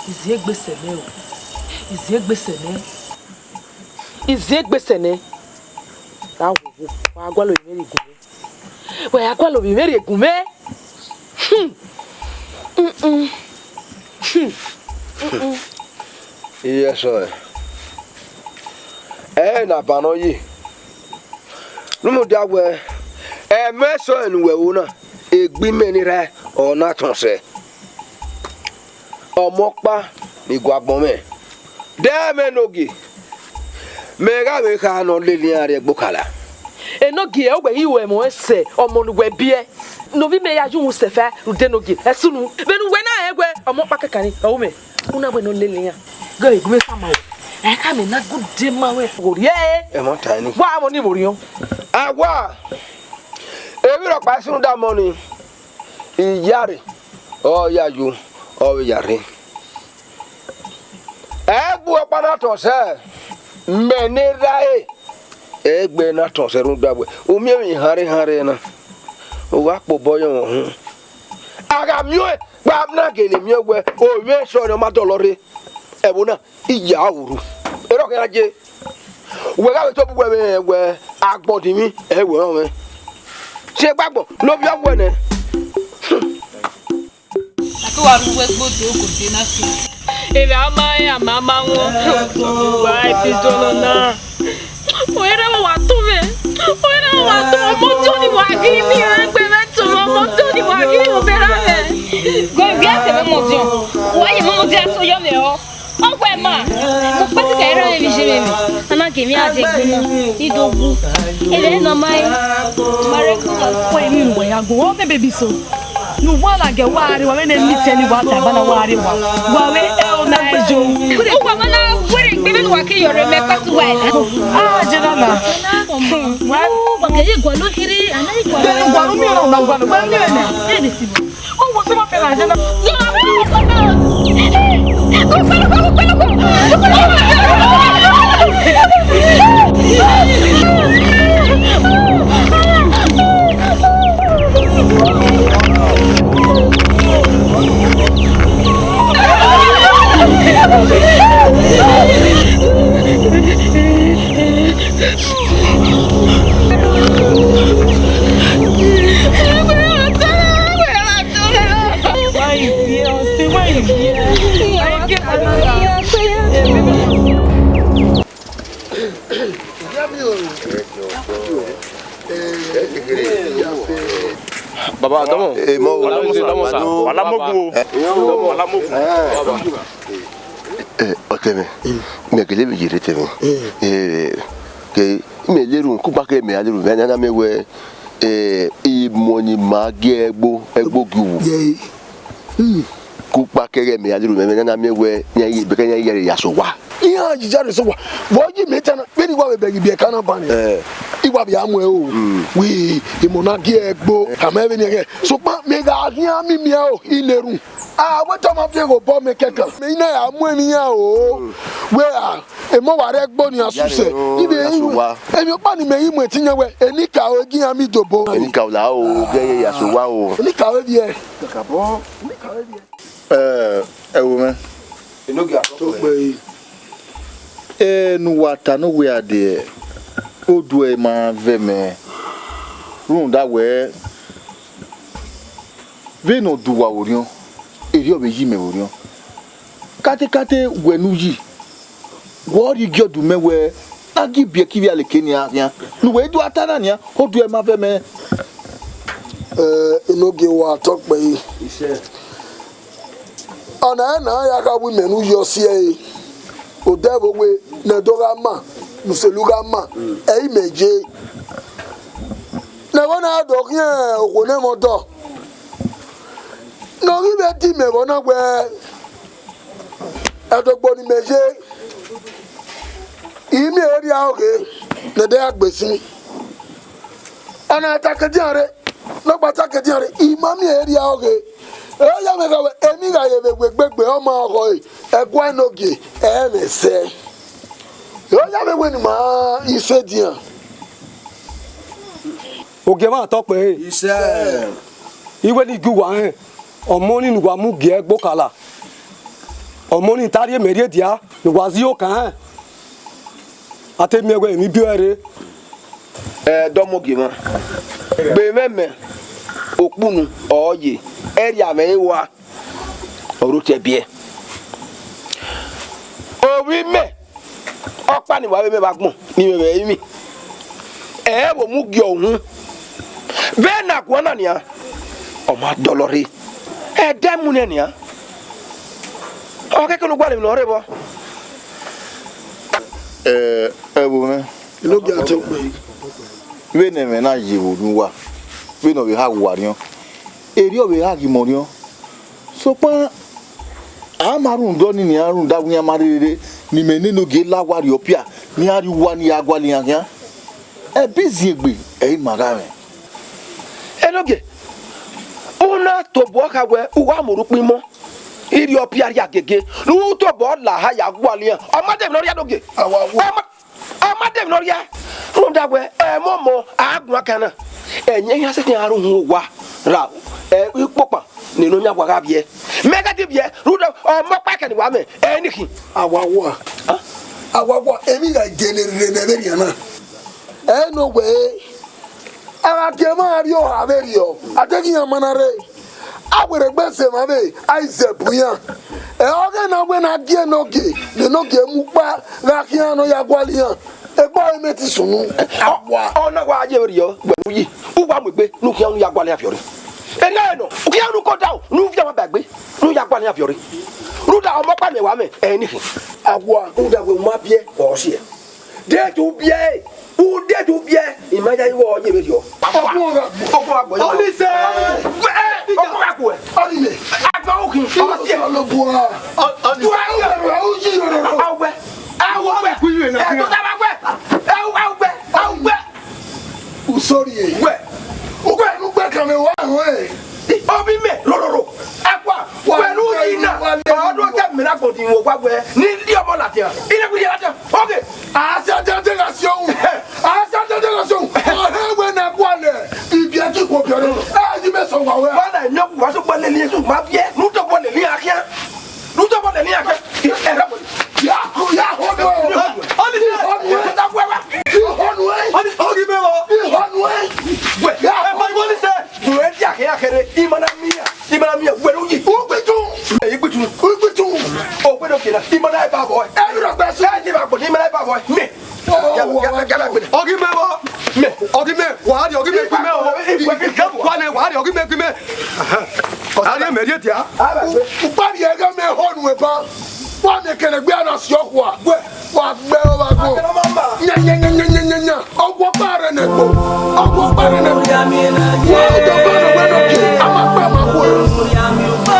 Iziegbe sẹ nẹ o. Iziegbe sẹ nẹ. Iziegbe sẹ nẹ. Ra wo, wa gualọ ovbi mwẹ rhie gun mwẹ. Wa ya gualọ ovbi mwẹ rhie gun mwẹ. Hmm. Mm-mm. Hmm. Mm-mm. Iye ẹsọhẹ. Ẹ na ban nọ ye. Ne u mudia wẹẹ, ẹmwẹ ẹsọhẹ ne uwẹ ru na, egbe imẹ ni rrae, ọ na tọn sẹ. Ọmọ ọkpa ni gu agbọn mwẹ. Dẹ mwẹ enogie, mẹ gha vbe kha ne ọ lele iran rrie ẹgbokala. Enogie, uwẹ ghi ru ẹmwẹ sẹ ọmọ ne uwẹ biẹ. Ne ovbi mẹ ya ye uhunmwu sẹ fẹ rhunmwuda enogie, ẹsunu. Vbene uwẹ na rẹn wẹẹ ọmọ ọkpa kẹkan ni, ọ ru mẹ. U na wẹẹ ne ọ lele iran. Ghe egbe sa ma o. Ẹ ka mẹ na gude ma wẹ. Gho rhie. Ẹ ma ta ni. Wa vbọ ni vbo rhiọn? Awa, emwi rhọkpa ẹsunu da mọ ni. Iyare, ọ ya yo, ọ vbe ya rre. Ẹgbẹe ọkpa na tọn sẹ, mẹ ne erhae, ẹgbẹe na tọn sẹ rhunmwuda wẹẹ, u miẹn emwi hanrre hanrre na, u gha kpe obọ ye mwẹ uhunmwu. A gha miẹn ọẹn, kpa na gele miẹn wẹẹ, ovbi ẹsọhẹ ne ọ ma dọlọ rre, ẹvbo na, I ya ru. Erha ọ khian ye. Wẹ gha vbe tobọ uwẹ vbe rẹn wẹẹ agbọn dinmwi, ẹ wẹ ọnrẹn. Siẹn gbe agbọn ne ovbi ọghuẹ nẹ. A ke wa rre uwu ẹgbe odẹ ogode na so. Erha ma rẹn, a ma ma wọn. Wa ti dọlọ na. Ọyẹnẹ wa tọn mwẹ. Ọyẹnẹ wa tọn mwẹ. Ọmọdiọn ni wa ghi miẹn egbe mwẹ tọn mwẹ. Ọmọdiọn ni wa ghi ru vbe erha mwẹ. Gọe, gie a te mwẹ ọmọdiọn. Wa ye mwẹ ọmọdiọn, a so yọ mwẹ ọ. Ọ wẹ ma, mo kpẹkẹkẹ erha mwẹ vbe iye mwẹ. A na gie mwẹ a die egbe na, I do gu. Erha nọ ma re, ma rre ẹko na. Wẹ emwi ne uwẹ ya gu, ọ mẹ baby so. Ne uwa na gẹ wa rre, wa vbe ne meet ẹni wa ta eba na wa rre wa. Wa vbe ẹ o na ẹ yo. Uwa ma na wẹrẹ egbe vbene uwa ke yọ rre mẹ kpasu wa ẹre. Ah, je na na. Wa, wa ke ye gualọ kiri, a na ye gualọ. Gualọ mi na, gualọ, gualọ mi na. Ẹ de si bo. Ọ wọ sẹ ma fẹ na je na. Baba, dọmọ. Eh, mọ wo. Wala mogun o. Wala mogun o. Wala mogun. Eh, ọtẹn mwẹ, mẹ gele vbe yerre ọtẹn mwẹ. Eh, ke mẹ lerun, kugba ke mẹ a lerun, mẹ na na mẹ wẹ, eh, imọ ni ma gie ẹgbo, ẹgbo gie uwu. Kugba kẹghẹ mẹ a lerun, mẹ na mẹ wẹ, iran ye, bẹkẹ iran ye ya so wa. Iran ye ya so wa. Vbọ yi mẹ ta na, vbene I wa vbe bẹghe ibiẹka na ban nẹ. Eh. I wa vbe a mu ẹre o. Mm. Wẹ, imọ na gie ẹgbo, a ma vbene iran ghẹ. Sokpan mẹ gha khian mimiẹn o, I lerun. A wẹ te ọ ma fi egho bọ mẹ kẹkan. Mẹ i na ya mu emwi iran o. Wẹ a, emọ wa rre ẹgbo nian suse. Ibe emwi ọkpa ni mẹ i mu ẹtin yan wẹ, enikaro gi iran mi dobo. Enikaro la o, gẹ ye ya so wa o. Enikaro viẹ. Enikaro viẹ. Ẹ, ẹ wo mwẹ. Enogie a tọ kpẹre. Ẹ ne uwa ta ne uwẹ a de, oduẹ ma vẹ mẹ. Rhunmwuda wẹ, vbene ọ du uwa vbe orhiọn, erriọ vbe yi mẹ vbe orhiọn. Katekate wẹ ne u yi, wẹ ọ rhie igiọdu mẹ wẹ, na gie ibiẹka ivbialeke nian khian, ne uwẹ i do a ta na nian, oduẹ ma vẹ mẹ. Ẹ, enogie wa tọ kpẹre. Ọna ẹre ne a ya kha wu imẹ ne u yọ si ẹre. Odẹ vbe owe ne ẹdẹ gha ma, ne uselu gha ma, ẹ i mẹ ye. Ne ẹvbo na do khian okhuo ne ẹmwẹ ọdọ. Ne ọ ghi vbe di mẹ vbe ọna wẹẹ, ẹdogbo ne imẹ ye, I miẹn erriọ ọghe ne ẹdẹ ya gbe sin. Ọna ta ke dian rre, ne ọ gba ta ke dian rre, I ma miẹn erriọ ọghe. Ẹ ya mwẹ gha wẹ, emwi gha ye vbe wẹ egbegbe, ọ ma ọghọe. Ẹguae Enogie, ẹ i mwẹ sẹ. Ọ ya vbe wẹ ne ima i sẹ edian. Ogie mwa tọ kpẹre. Isẹ. Iwẹ ni gie uwa rẹn, ọmọ ni ne uwa mu gie ẹgbokala, ọmọ ni ta rhie mẹ rhie dia, ne uwa zẹ okan rẹn, a te miẹn wẹ emwi biẹ ẹre. Ẹ dọmọ ogie mwa, gbe mwẹ mẹ, okpunu ọ ye, ẹrria mwẹ ẹre wa. Ọ rre otọ ẹbiẹ. Ovbi mẹ, ọkpa ni wa vbe mẹ vbe agbọn, ni mẹ vbe ẹrinmwi. Ẹ vbe mu gie uhunmwu. Vbene a guan na nian, ọ ma dọlọ rre. Ẹdẹ mu nẹ nian. Ọ kẹkẹ ne u gualọ emwi ne ọ rre vbọ. Ẹ, ẹvbo mwẹ. Enogie a tọ kpẹre. Vbene ẹmwẹ na ye vbe unu uwa, vbene ọ vbe ha uwa orhiọn, erriọ vbe ha ghi mẹ orhiọn. Sokpan, a ma rhunmwuda ọnii nian rhunmwuda wẹ iran ma rherere ne imẹ ne Enogie la owa rrie ọpia, ne iran rhie uwa ne I ya gualọ iran khian. Ẹbe iziengbe, ẹ i ma gha mwẹ. Enogie, u na tobọ kha wẹ u wa mu orhu ukpọn imọ, I rhie ọpia rhie agege, ne u tobọ la oha ya gualọ iran. Ọ ma de emwi ne ọ rhie Enogie. Awa wo. Ọ ma, ọ ma de emwi ne ọ rhie. Rhunmwuda wẹ, ẹmwẹ ọmọ a guan kan na, ẹyẹn iran sẹtin a rre uhunmwu owa ra, ẹ, ikpokpan ne Nọyaẹnmwa gha viẹ. Mẹ ghẹ te viẹ, rhunmwuda ọmọ ọkpa kẹ ne wa mwẹ, ẹ i ni khin. Awa wo a. A? Awa wo a, emwi gha gele rre vbe ẹvbo erriọ na. Ẹ i nọ wẹ, a gha gie emwa rrie oha vberriọ, a deghẹ iran ma na rre. A werriegbe sẹ emwa vbe Aizae bu iran. Ẹ, ọghe na wẹ ne a gie Enogie, ne Enogie mu ukpa gha khian ne ọ ya gualọ iran. Egbe ọre mẹ te sunu. Ọ, ọ na wa ye vberriọ, wẹ ne u yi. U wa mu egbe, ne u khian ne u ya gualọ iran viọ rre. Erriọ ẹre nọ, u khian ne u go down, ne u viọ ọmwa ba egbe, ne u ya gualọ iran viọ rre. Rhunmwuda ọmọ ọkpa mẹ wa mwẹ, ẹ i ni khin. Awa, rhunmwuda wẹ u ma biẹ, ọ siẹ. De te u biẹ, u de te u biẹ, I ma ya igho ọ ye vberriọ. Ọguọmwagbọn. Ọnise! Ọguọmwagbọn. Ọnise! Agba ukhin, ọ siẹ. Ọnise! Awẹ, awẹ, awẹ, awẹ, awẹ, awẹ. Usori e. Wẹ. Ugbẹ, ugbẹ kan mẹ wa họn ẹ. Ovbi mẹ, rororo. Akua, wẹ ne u yi na. Ọ do kẹ mẹ na gbọdọ iwẹn wa wẹ. Ni di ọmọ ladian. I na gbẹdẹ ladian. Okay. A sa dede gha si ohun. A sa dede gha si ohun. Ọ hẹ wẹ ne a gualọ ibiẹ ki khuo biẹ ọre. Ẹ, yi mẹ sẹ owa wẹ. Wa na emiọkun wa sokpan lele Jesu ma biẹ. Ne u tobọ lele iran khian. Ne u tobọ lele iran khian. Ẹ, ẹ, ya, ya họnuẹ. Ọnise. Họnuẹ. Ẹ, ta wẹ wa. Họnuẹ. Ọnise, ọ ghi mẹ vbọ. Họnuẹ. Wẹ, ya, ẹ, ma, Ọnise. Wẹ dia kẹ ya kẹre, I ma na miẹn, I ma na miẹn, wẹ ne u yi. Ugbitu. Ẹ, igbitu. Ugbitu. O gbe do kena, I ma na ba vbọ. Ẹ, I ma na ba vbọ. Mẹ. Ọ ghi mẹ vbọ. Mẹ. Ọ ghi mẹ, wa rhie, ọ ghi mẹ gbe mẹ o. Wa nẹ, wa rhie, ọ ghi mẹ gbe mẹ. A rhie mẹ rhie dia. Ukpa rhie ẹghẹ mẹ họnuẹ ba. Wa mẹ kẹnẹ gbe a na si ọkhua. Wa gbe ọ vbe agbọn. Nya, nya, nya. Ọguọkpa rre ne ẹkpo. Ọguọkpa rre ne ẹkpo. Wa ọguọkpa rre ne ẹkpo. A ma kpa ma khuẹ.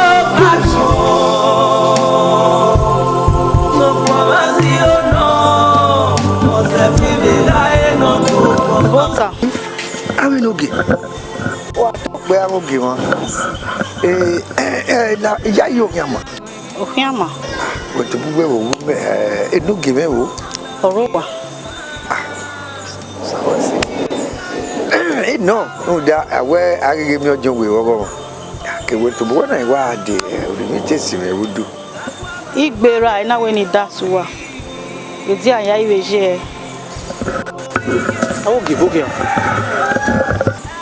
Osa. Avbe Enogie. Wa tọ kpẹ avbe ogie mwa. Eh, eh, eh, la, iya yi okhian ma. Okhian ma. Wẹ tobọ uwẹ vbe wu mẹ, eh, Enogie mwẹ vbo? Ọ rre owa. Sa wẹ sẹ. Eh, nọ, rhunmwuda, a wẹ a ghi ghi miẹn ọdiọn wẹ vbe ọghọmwa. Ke wẹ tobọ uwẹ na wa dee, eh, orhiọn te si mwẹ vbe udu. Igbe ra, I na wẹ ne I da sẹ uwa. Edi a ya i vbe ye ẹe. Avbe ogie vbe okhian.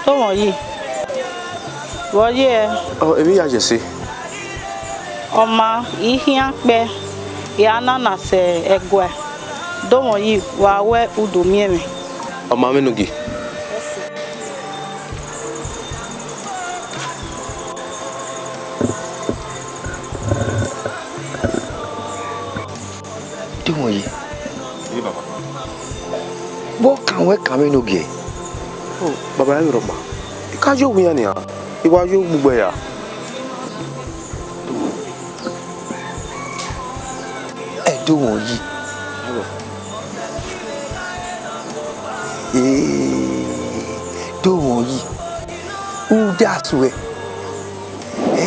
Tomọ yi. Vbe ọ ye ẹe? Ọ, emwi ya ye ẹse. Ọ ma, I khian kpẹ, I a na na sẹ ẹguae. Domọ yi, wa wẹ u do miẹn mwẹ. Ọ ma mwẹ ne u gie. Domọ yi. Vbe ọ kan wẹ kan vbe ne u gie? O, baba, ẹ i rhọkpa. I ka yo owa iran nian, I wa yo ogbugbe ya. Ẹ Domọ yi. Ee, Domọ yi. U da suẹ. Ẹ,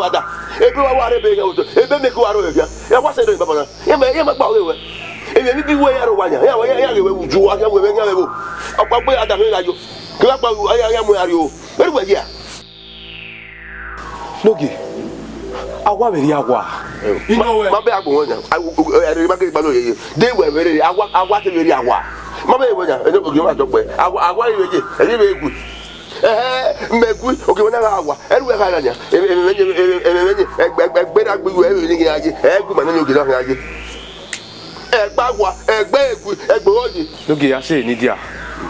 wa da. Ebe wa wa rre ebe ya oto. Ebe mẹ ke wa ro ya. Ya wa sẹ do baba na. Ya ma, ya ma gba oghe wẹ. Emwi ne bi wẹ ya ro wa yan. Ya wa ya ya ghe wẹ uju wa ya wẹ ya wẹ bo. Ọkpa gbe ada he la yo. Ke wa gba ya ya mu ya rio. Wẹ ru wẹ ya. Nogie, a wa vbe rhie awa. Ma, ma bẹ agbọn wẹ yan. A, u, u, ẹre ma keghi gbalọ yeye. De wẹ vbe rhie, a wa, a wa te vbe rhie awa. Ma bẹ wẹ yan, ẹne ogie ma dọkpẹ. A wa, a wa vbe ye, ẹre vbe gu. Ẹhẹ, mẹ gu, ogie wẹ na gha wa. Ẹre wẹ gha ra yan. Emẹ, emẹ, emẹ, emẹ, emẹ, ẹgbẹ, ẹgbẹ, ẹgbẹ na gbe wẹ, emẹ ni ghi ra ye. Ẹ gu ma nene ogie na gha ye. Ẹgba wa, ẹgba egui, ẹgba ọye. Nogie ya sẹ ne I dia.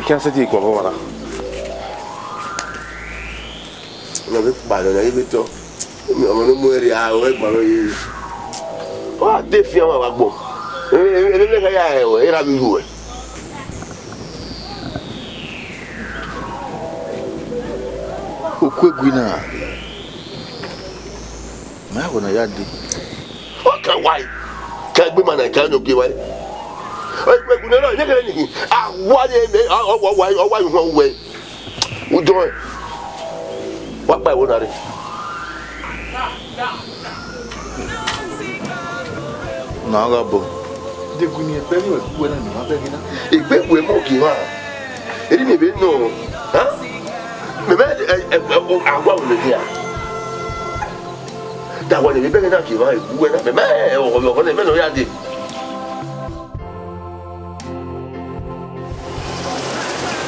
I khian sẹtin guan vbe ọmwa na. Ọmọ vbe kpa nọ, ọmọ vbe tọ. Ọmọ ne mu ẹre a, ọ ẹgba ọye. Ọ a de fian wa vbe agbọn. Ẹ, ẹ, ẹ, ẹ, ẹ, ya ẹre, ẹ ra vbe ru ẹre. Okuegui na. Ma wẹ na ya dee. Ọ ka wa, ka egbe ma na ka nọ gie wa. Ọ egbe gu ne rọ, ne kere ni. A wa ye me, ọ wa, ọ wa, ọ wa yu họn uwẹ. Udọ. Wa kpa ẹvbo na rre. Na gha bo. Deghẹ ne ẹgbẹ ne uwẹ gu wẹ na, ne ima bẹghe na. Egbe gu ẹmọ gie wa. Eri mi vbe nọ. Ha? Mẹ mẹ, ẹ, ẹ, ẹ, o, a wa wẹ mẹ dia. Da wa ne emwi bẹghe na gie mwa, ẹ gu wẹ na, mẹ, mẹ, ọ, ọ, ọ, ọ, mẹ ne ọ ya dee.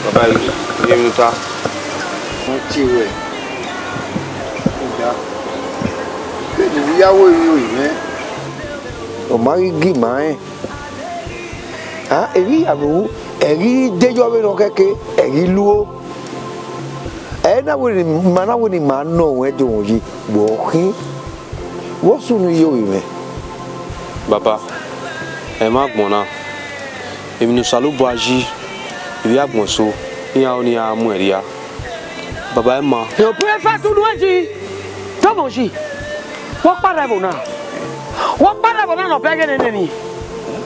Baba, ye emwi ta. Ọ tie wẹ. Ọga. Vbene I ya ru emwi mwẹ, ọ ma ghi gi ima rẹn. A, emwi ya vbe ru, ẹ ghi de yọ vbene ọ khẹke, ẹ ghi luo. Ẹ na wẹ ne ima na wẹ ne ima nọ ruẹn do yi, wẹ khin. Vbọ sunu ye ovbi mwẹ? Baba, ẹ ma agbọn na, emwi ne Osanobua yi, ivbi agbọn eso, iran ọnii a mu ẹn rhia. Baba, ẹ ma. Yo, prefect unu ẹji, tọmọ yi. Wọ kpa rre ẹvbo na. Wọ kpa rre ẹvbo na ne ọ bẹghe nene ni.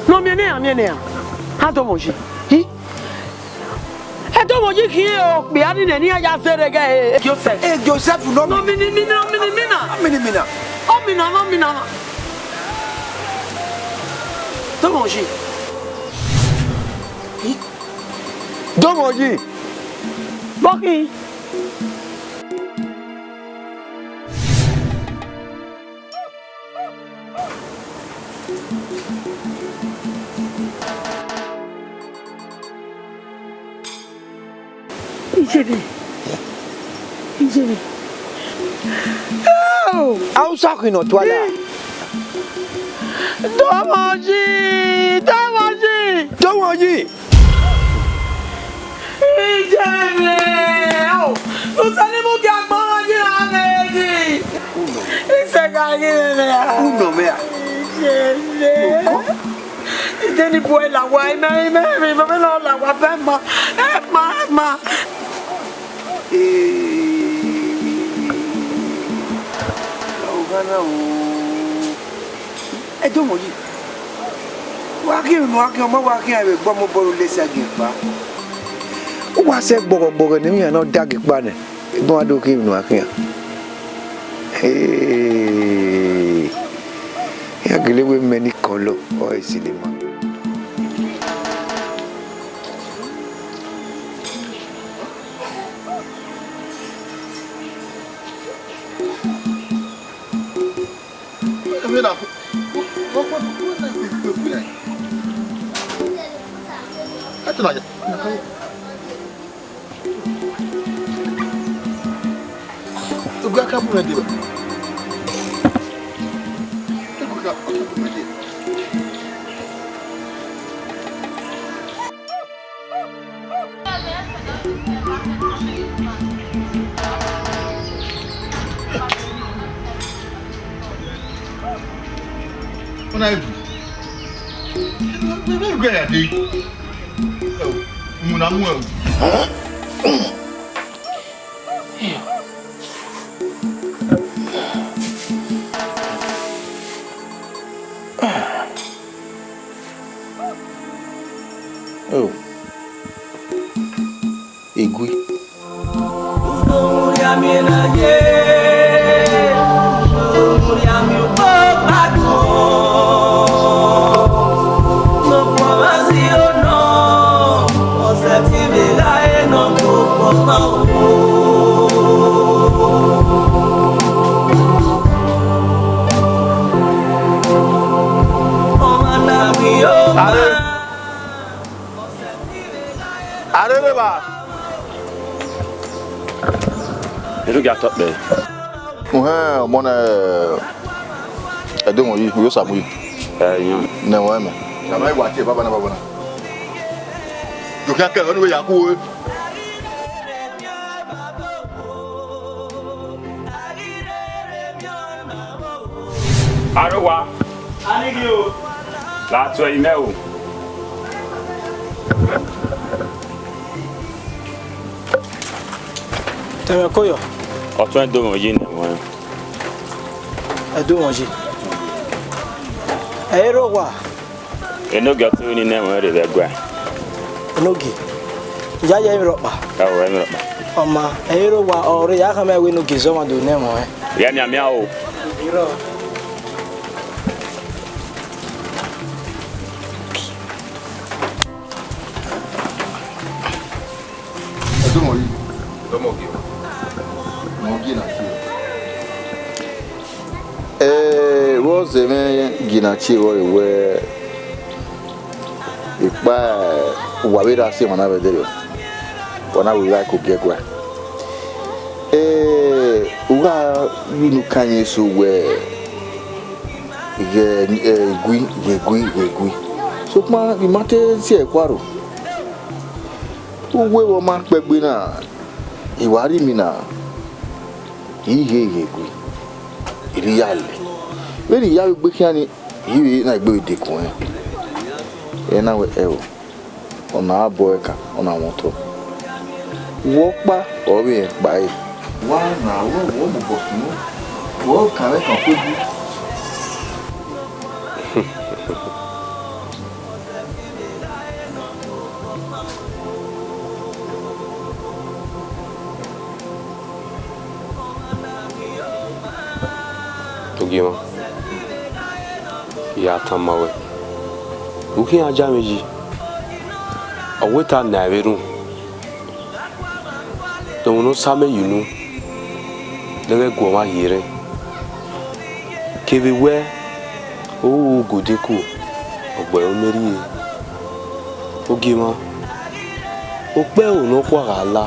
Ne ọ miẹn ne iran miẹn ne iran. A tọmọ yi. Hi. Ẹdọmọ yi khian okpia ni nẹ, ne iran ya zẹrẹ ghe, e, Joseph. E Josepf nọ. Nọ mini, mini, nọ mini, mina. Nọ mini, mina. Ọ mina, nọ mina. Dọmọ yi. Dọmọ yi. Bọkhin. Ijere. Ijere. Hausa khin ne ọ tua la. Dọmọ yi, dọmọ yi. Dọmọ yi. Ijere. O, Usa ni mu gie agbọn yi ra mẹ yi. Isẹ gha ghi mẹ a. Unọ mẹ a. Ijere. Ide ni bu ẹre la owa, imẹ, imẹ, imẹ, imẹ na la owa bẹ ma. Ẹ ma, ẹ ma. Ee, ọgana o. Ẹdọmọ yi. Wa khian emwi ne uwa khian, ọ ma wa khian vbe egbe ọmọ obọ ne u lese agiẹn kpa. U wa sẹ gbọghọgbọghọ ne emwi iran ne ọ da gie kpa nẹ, egbe uwa do khian emwi ne uwa khian. Ee, iran gele wẹ mẹ ni kọlọ, ọ i sẹ lele ma. Ọna ebu. Ebe gbe ya dee. Ẹo, umu na mu ẹo. Oh. Egui. Are. Arere ba. Eru gia tọ kpẹ. Uhẹn, ọmọ nẹ, ẹdẹ wọn yi, uyo Samu yi. Ẹ, yan. Nẹ wọn mẹ. Baba wa tie, baba na, baba na. Yo, kẹ, kẹ, ọni wẹ ya ku we. Arowa. Anighi o. La tuẹ imẹ o. Tẹmwẹ koyọ. Ọtuẹn do mwẹ yi nẹ mwẹ. Ẹ do mwẹ yi. Ẹ i rre owa. Enogie ọtẹn ni nẹ ẹmwẹ rre vbe ẹguae. Enogie, ya ye ẹmwẹ rhọkpa. Ẹo, ẹmwẹ rhọkpa. Ọ ma, ẹ i rre owa, ọ rre ya khama wẹ Enogie zẹ ọmwa do nẹ ẹmwẹ ọnrẹn. Ghẹ mianmian o. Ẹdọmọ yi, ẹdọmọ gie, ọmọ gie na tie. Ẹ, vbọ zẹ mwẹ gie na tie vbọ re wẹ, ekpa, uwa vbe ra si emwa na vbe ẹdẹrriọ, wa na wẹ I gha ke ogie ẹguae. Ẹ, u gha vbe unu kan ye eso wẹ, ghẹ, ẹ, egui, ghẹ egui, ghẹ egui. Sokpan I ma te si ẹre khuaro. Uwu vbe ọ ma kpẹgbe na, I wa rhie imi na, I ghe ghẹ egui, I rhie ya lẹ. Vbene I ya vbe gbe khian ni, I vbe na egbe vbe dekun ẹn. Ẹ na wẹ ẹo, ọ na bọ ẹka, ọ na mwẹ otọ. Wẹ ọkpa, ọ vbe rẹn kpa ẹre. Wa na, wẹ, wẹ mobọ sunu, wẹ kan vbe kan kugbe. Ogiemwa, I ya tama ruẹ, u khian ya mwẹ yi, ọ wẹ te a na ẹre vbe erhunmwu. Ẹmwẹ ne Osa mẹ ye unu, ne ẹ ghẹ gu ọmwa ye rẹn. Kevbe wẹ, u ru godin ku, ọ gbe ẹre mẹ rrie. Ogiemwa, okpẹvbo ne ọ khua gha la,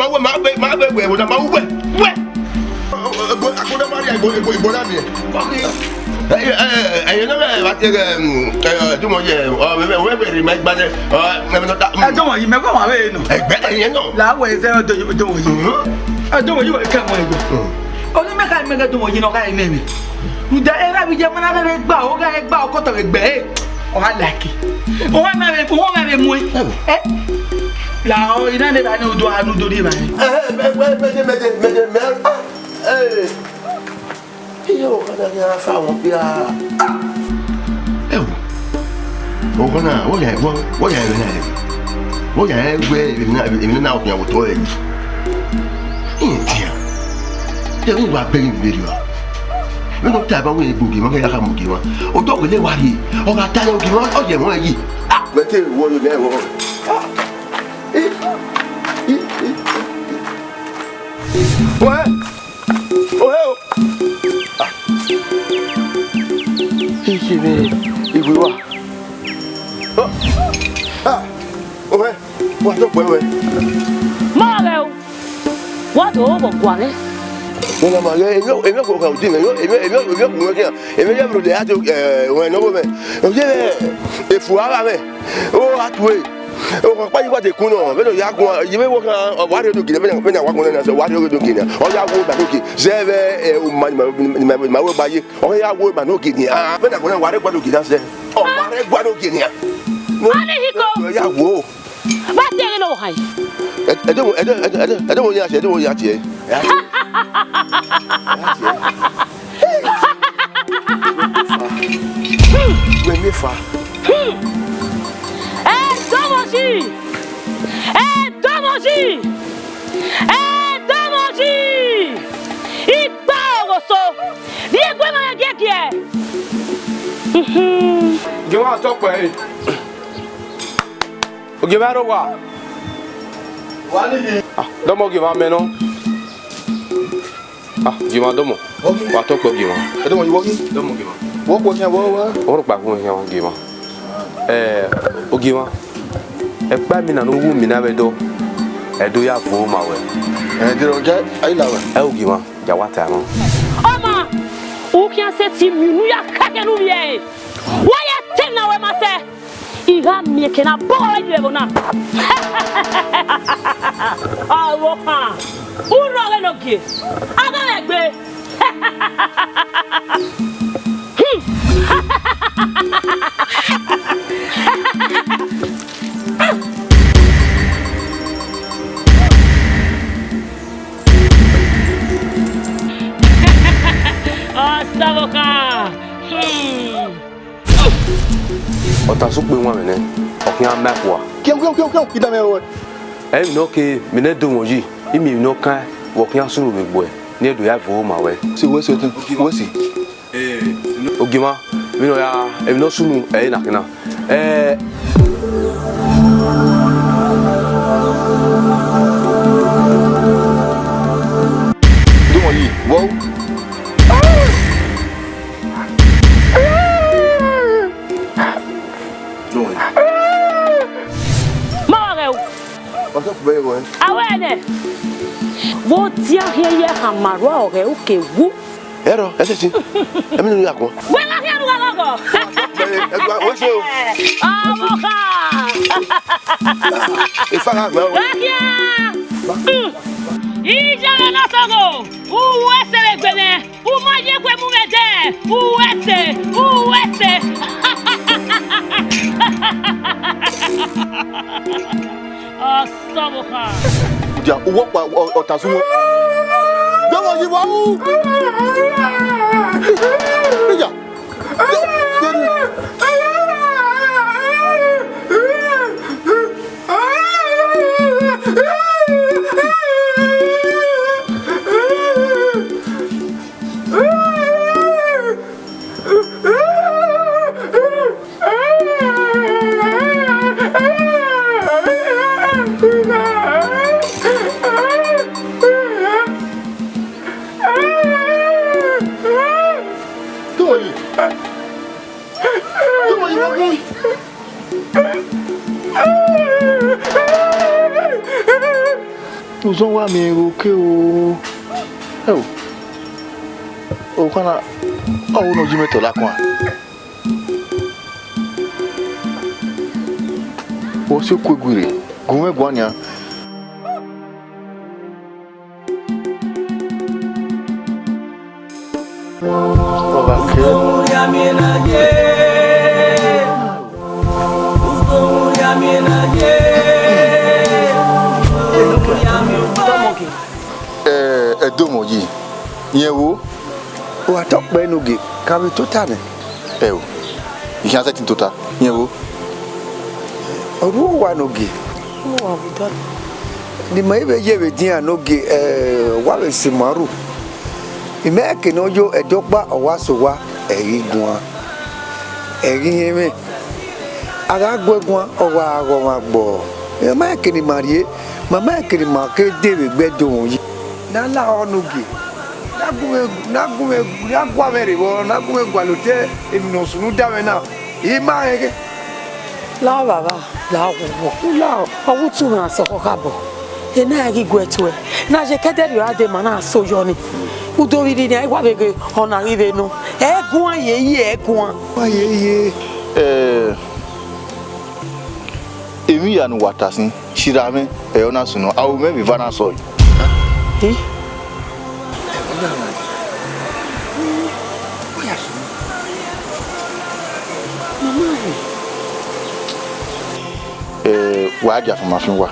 ma wẹ, ma be, ma be wẹ, wẹ, ma wẹ, wẹ. Ebo, agbọn ma rhie ebo, ebo, ebo na miẹn. Ẹyẹ na mẹ va tie ẹdumọ ye, ọ, mẹ, mẹ, wẹ, wẹ, rhie ma gba nẹ, ọ, mẹ, mẹ, nọ ta, mm. Ẹdumọ yi, mẹ, wẹ ma vbe nọ. Ẹgbẹ ẹyẹ nọ. La wẹ zẹ ẹdumọ yi. Mhm. Ẹdumọ yi, wẹ kẹ mọ ẹgbẹ. Mm. Oni mẹ ka mẹ gẹ ẹdumọ yi nọ ka mẹ mẹ. Rhunmwuda erha vbe iye ma na rre gba, ọ gha gba ọkọtọ vbe gbe ẹre. Ọ gha like. Ọ gha na vbe, ọ gha vbe mu ẹre. Ẹvbo. Eh? La ọ, I na ne evba ne u do a, ne u do rhie evba nẹ. Eh, mẹ, mẹ, mẹ, mẹ, mẹ, mẹ, ah, eh. Iye ọkada ghi a fa wọn bia. Ah. Ẹvbo. Ọkada, wọ ya, wọ, wọ ya ẹmwẹ na rẹ. Wọ ya ẹmwẹ na, ẹmwẹ na, ọkhian wotọ ẹre. Iye dia. Ẹmwẹ wa bẹghe vbe rriọ. Vbene ọ ta ẹbọ wẹ egbe ogie mwa, ọ ya kha mu ogie mwa. Otọ wele wa rhie, ọ gha ta ogie mwa, ọ ye ẹmwẹ yi. Ah, mẹ te wọ yo nẹ wọ. Ah. I, i, i, i. Wẹ, ohe o. Ah. Iye mwẹ, iwe wa. Oh. Ah, ohe, wa tọ kpẹ wẹ. Ma ghẹ o. Wa do vbọ guan mwẹ. Wẹ na ma ghẹ, emwi, emwi ọkhuẹ kha udi mwẹ, emwi, emwi, emwi ọkhuẹ mwẹ khian, emwi ya bro de a do, eh, wẹ nọ vbe mwẹ. Ọ ye vbe efu avbe mwẹ. O, a tue. O, ọkpa yi wa de kun nọ, vbene ọ ya guan, yi vbe wo khan, ọ wa rhie odogie, vbene, vbene a wa guan na sẹ, ọ wa rhie odogie na. Ọ ya wo ma nogie, zẹ vbe, eh, uma ni ma, ni ma, ni ma wo ba ye. Ọ ya wo ma nogie ni. Ah, vbene a guan na wa rre gua nogie na sẹ. Ọ wa rre gua nogie ni. Ani hiko. Ya wo. Ba te ghe ne ọ khan. Ẹ, ẹdẹ wo, ẹdẹ, ẹdẹ, ẹdẹ, ẹdẹ wo ya tie, ẹdẹ wo ya tie. Ya tie. Ya tie. Wẹ miẹn fa. Ẹdọmọsi! Ẹdọmọsi! Ẹdọmọsi! Igba oghoso! Rhie egbe na giẹgiẹ! Gie wa tọ kpẹre. Ogiemwa rre owa. Wa ni yi. Ah, dọmọ Ogiemwa mẹ nọ. Ah, Ogiemwa dọmọ. Wa tọ kpẹ Ogiemwa. Ẹ dọmọ yi wọ ghi. Dọmọ Ogiemwa. Wọ kpọ khian wọ wa. Ọ rhọkpa gun khian Ogiemwa. Ẹ, Ogiemwa. Ẹkpa mi na ne u wu mi na vbe dọ. Ẹ do ya vo ma wẹ. Ẹ de rọ ja ayi la wẹ. Ẹ Ogiemwa, ja wa ta ẹmwẹ. Ọma, u khian sẹtin miẹn unu ya kẹkẹ ne u vbiẹ ẹre. Wa ya te na wẹ ma sẹ. I gha miẹn eke na bọghe ọre yi vbe ẹvbo na. Ọvbokhan, u rrọọ ọghe ne ogie, a gha mwẹ egbe. Ọsọvbokhan. Hmm. Ọ ta sẹ ukpe wan mwẹ nẹ, ọ khian ma ẹkua. Khian, khian, khian, khian, I da mwẹ ruẹ. Ẹ emwi ne ọ ke, mẹ ne do mwẹ yi, I miẹn emwi ne ọ kan, vbe ọ khian sunu vbe egbe, ne I do ya vo ma ruẹ. Si wẹ si, wẹ si. Ogiemwa, emwi ne ọ ya, emwi ne ọ sunu, ẹ i na khian na. Ẹ. Do mwẹ yi, vbọ? Ma wa ghẹ o. What's up, baby? Awẹ nẹ. Vbe ọ dia khian ye khama rua ọghẹ uke wu. Ẹrọ, ẹ sẹtin. Ẹ mi ne u ya guan. Wẹ gha khian ru gha ghọghọ. Ẹ, ẹ gba, wẹ se o. Ọvbokhan. Ifa gha gbẹ o. Gha khian. Iyẹnrẹn na sọgho, uwu ẹse vbe egbe nẹ. U ma ye egbe mu mwẹ dẹ, uwu ẹse, uwu ẹse. Ọsọvbokhan. Dia, uwọ kpa ọ, ọ ta sunu. Dọmọ yi vbe ru. Dia. Uzọn wa miẹn vbe oke o. Ẹo, okana, ọ wu ne ọ yi mẹ tọ la kuan. Wọ si okuegui rre, gu mwẹ guan nian. Ọ gha kẹ. Ẹ, Ẹdomoyi, rẹn vbo? Wa tọ kpẹẹ ne ogie, ka vbe tota nẹ. Ẹo, I khian sẹtin tota, rẹn vbo? Ọ ru owa ne ogie. Owa vbe da. Ne ima i vbe ye vbe edian ne ogie, ẹ, wa vbe sẹ ima ru. Imẹ ke ne ọ yo ẹdẹ ọkpa ọ wa sẹ owa, ẹ i ghi guan, ẹ i ghi hẹnmwẹ. A gha gu ẹre guan, ọ wa gha ọmwa gbọ. Ẹ ma rẹn eke ne ima rrie, ma ma rẹn eke ne ima ke de vbe egbe Ẹdomoyi. Ne a lahọ ne ogie, ne a gu mwẹ, ne a gu mwẹ, ne a gua mwẹ rre vbọ, ne a gu mwẹ gualọ otọ emwi ne ọ sunu da mwẹ na, I ma rẹn ghe. Lahọ, baba, lahọ, wowo. U lahọ. Ọ wu utu mwẹ na sẹ ọkhọ khabọ. Ena ghi gu ẹre tuẹ, ne a ye ke ẹdẹrriọ ra dee ma na sẹ oyọ nii. U do vbe rhirhi iran, I wa vbe ghe ọna ghi vbe nọ. Ẹ guan ye, ye, ẹ guan. Wa ye, ye. Ẹ, emwi hia ne uwa ta sin, sirra mwẹ, ẹ, ọ na sunu, aro mwẹ vbe eva na sọe. Eh? Mama rẹ. Wa gia fama fi uwa.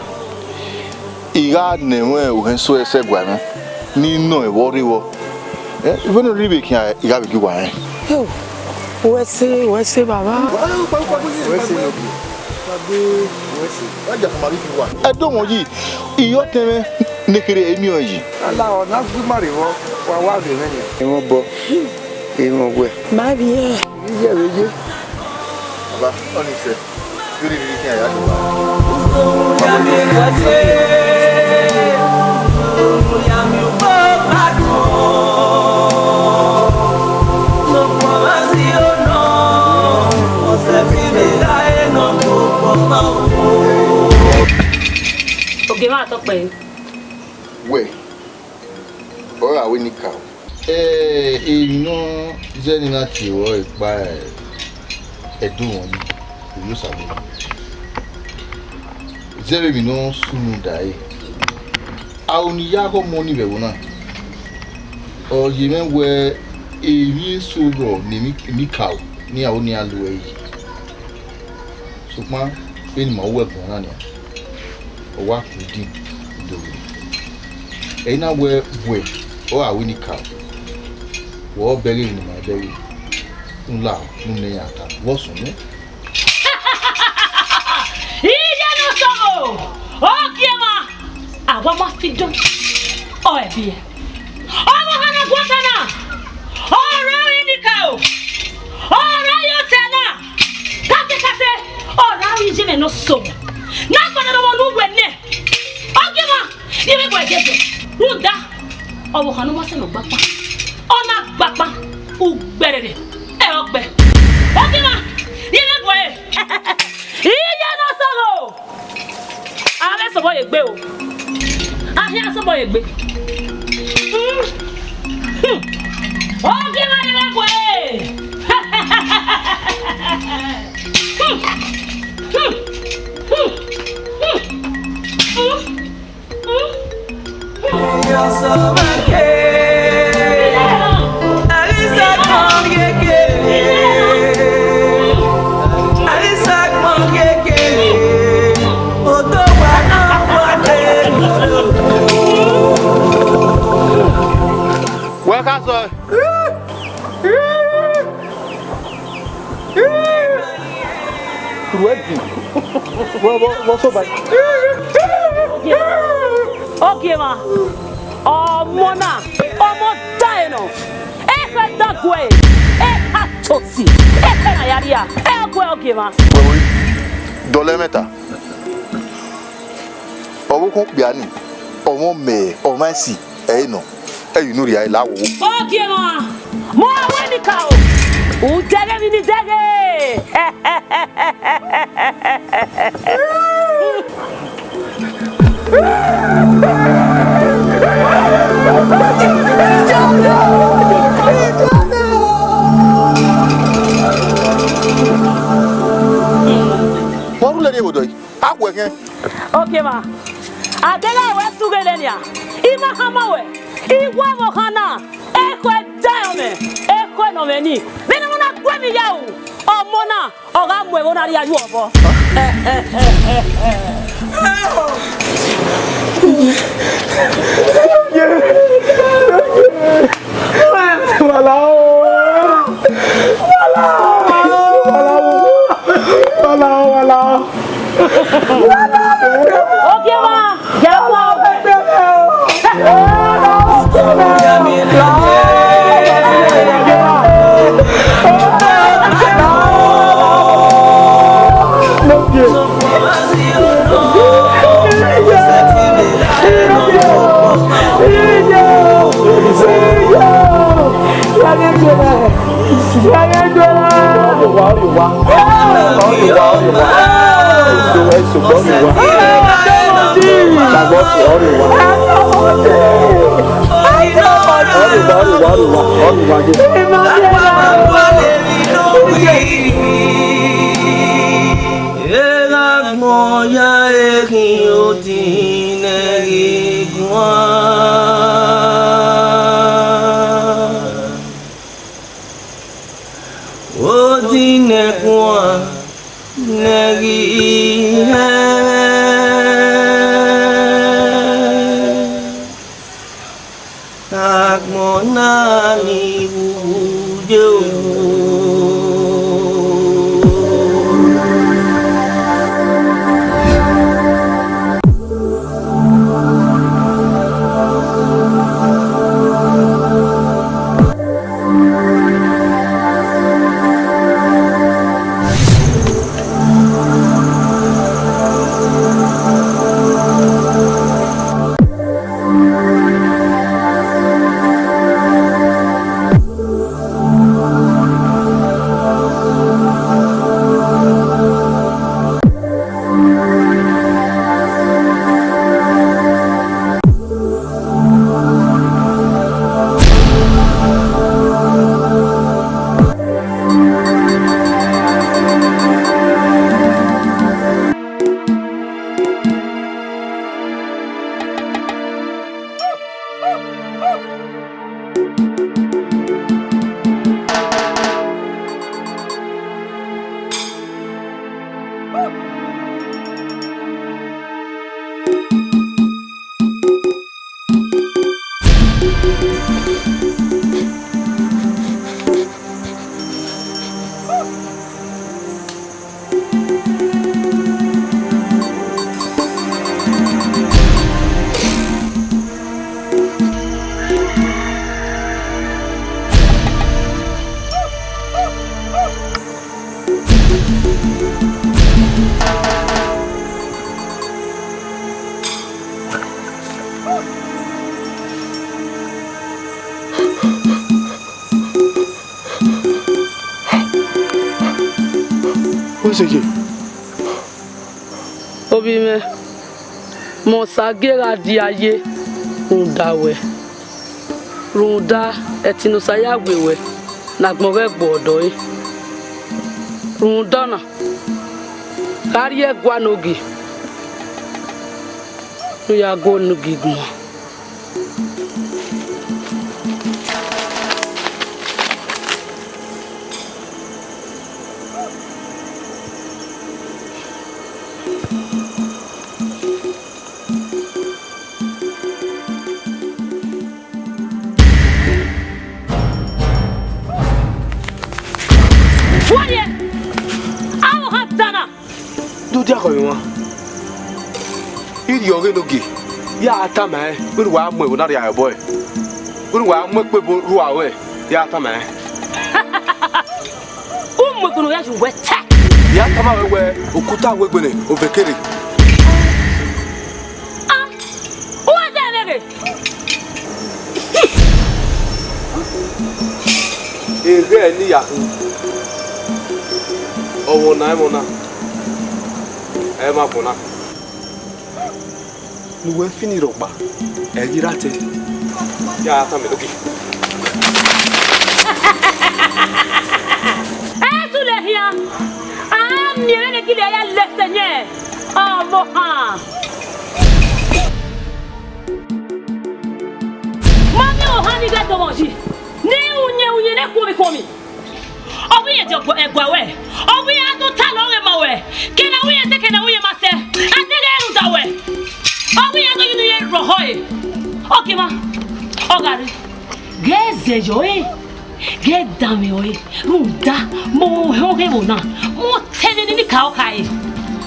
I gha nẹ mwẹ uhẹn so ẹsẹ gua mwẹ, ne I nọ ẹn vbe ọ rre vbọ. Eh, vbene ọ rhirhi vbe khian, I gha vbe gie uwa rẹn. Yo, wẹ se, wẹ se, baba. Wẹ se, wẹ se. Wa gia fama fi uwa. Ẹdẹ ọmọ yi, I ye ọtẹn mwẹ ne kherhe emiọn yi. Ala ọ na gbe ima rre vbọ, wa wa vbe mwẹ nian. Emọ obọ, emọ wẹ. Ma vbiẹ. Iye vbe ye. Baba, ọni sẹ. Viri viri khian ya deba. Ogie mwa tọ kpẹre. Wẹ, ọ ra wẹ ne I ka o. Eh, emwi ne ọ zẹ ne I na tie ruẹ kpa ẹdẹ ọmọ yi, ovbi Osanobua. Zẹ vbe emwi ne ọ sunu da ẹre. Aro ne I ya ghe ọmọ ni vbe ẹvbo na, ọ ye mwẹ wẹ emwi eso rrọọ ne emwi, emwi karo ne iran ho ne iran lu ẹre yi. Sokpan vbene ima ru ẹguae na nian, ọ wa ku idin do rre. Ẹ i na wẹ wẹ ọ gha wẹ ne I ka, wẹ ọ bẹghe emwi ne ima bẹghe, u la ne u nẹ iran ta, vbọ sunu? Iye ne ọ sọvbo, ọ gie emwa, a wa ma fi dọn, ọ ẹbi ẹre. Ọvbokhan ne ọ guọta na, ọ ra rinmwian ikaro, ọ ra ye otọ na, katekate, ọ ra rinmwian iye mwẹ ne ọ sọvbo, ne agbọn ne ọ vbe ne uwẹ nẹ, ọ gie emwa, rhie mwẹ guẹ giẹgiẹ, rhunmwuda, ọvbokhan ne ọ ma sẹ ne ọ gba kpa, ọ na gba kpa, ugbẹrẹrẹ, ẹ ọ gbẹ, ọ gie emwa, rhie mwẹ guẹ, iye ne ọ sọvbo. A vbe sọbọ ye egbe o. A khian sọbọ ye egbe. Hmm. Hmm. Ogie mwa ne vbe gue. Hmm. Hmm. Hmm. Hmm. Hmm. Hmm. Wẹ ka sẹ. Ruẹ bi. Vbọ, vbọ, vbọ sẹ ba. Ogie mwa, ọmọ na, ọmọ dan ẹre nọ. Ekhọe dan guẹ, ekha tosi, ekhọe na ya rria, ẹ guẹ ogie mwa. Wẹ, wẹ, dọlọ ẹmwata. Ọvbokhan okpia ni, ọmọ mẹ, ọmwa esi, ẹ i nọ, ẹ i unu rhia la wowo. Ogie mwa, mu aro ẹmwata o, u dẹghe emwi ne I dẹghe. Wa rhulẹ rrie vbe odọ yi, a wu ẹghẹn. Ogie mwa, a deghẹ wẹ sẹ ughẹlẹ nian, I ma khama wẹ, I wa vbe ọkhan na, ekhọe da ẹre ọmwẹ, ekhọe ne ọ mwẹ ni, vbene ọ na gu emwi ya ru, ọmọ na, ọ gha mu ẹvbo na rhia ye obọ. Wala o! Wala o! Wala o! Wala o! Wala o! Ogie mwa, ya kua o. Ọrọre owa, ọrọre owa, ọrọre owa, ọrọre owa. Ẹso, ẹso, ọrọre owa. Ẹso, ọrọre owa. Ọrọre owa, ọrọre owa, ọrọre owa, ọrọre owa, ọrọre owa, Jesu. Erha agbọn ya ẹre khin odin ne ẹre guan. Odin ne ẹre guan. Nẹghi hẹ agbọn na ni vbe uwu ye o. Ovbi mwẹ, mẹ Osa gie gha dia ye rhunmwuda wẹ, rhunmwuda ẹtin ne Osa ya we wẹ ne agbọn ghẹ gbe ọdọ ẹre. Rhunmwuda ọna, gha rrie ẹguae ne ogie ne u ya gu ne ogie guan. Wọrriẹ, avbe ohan dan na. Do dia khọ emwa. I rhie ọghe ne ogie, ya tama ẹn, vbene uwa mu ẹvbo na rria obọ ẹre, vbene uwa mu ekpebo rua ruẹ, ya tama ẹn. U mu egbe ne ọ ya ye uwẹ ta. Ya tama ruẹ wẹẹ, okuta wegbe ne ovekere. Ah, u wa da ẹmwẹ ghe. Eghẹ ne I ya khin, ọ vbe ọna ẹmwẹ ọna, ẹ i mwẹ agbọn na. Ne uwẹ fini rhọkpa, ẹ i ghi ra te. Ya tama ẹn ne ogie. Ẹ i tu lẹ khian, a miẹn vbene gilẹ ya lẹsẹ yẹn, ọ vbe ohan. Ma miẹn ohan ni ghẹ dọmọ yi, ne irẹn uyẹn uyẹn ne kuọmwi kuọmwi. Ọ wẹ irẹn diẹ ẹguae wẹ, ọ wẹ iran do talọ ọghe ma wẹ, kẹ ne a wẹ irẹn sẹ, kẹ ne a wẹ irẹn ma sẹ, a deghẹ rhunmwuda wẹ. Ọ wẹ iran do ye unu ye rrọhọ ẹre. Ogiemwa, ọ gha rre, ghẹ zẹ yọ ẹre, ghẹ danmwẹ ọre, rhunmwuda, mẹ ọhẹn ọghe ẹvbo na, mẹ ọtẹn ne enikaro kha ẹre,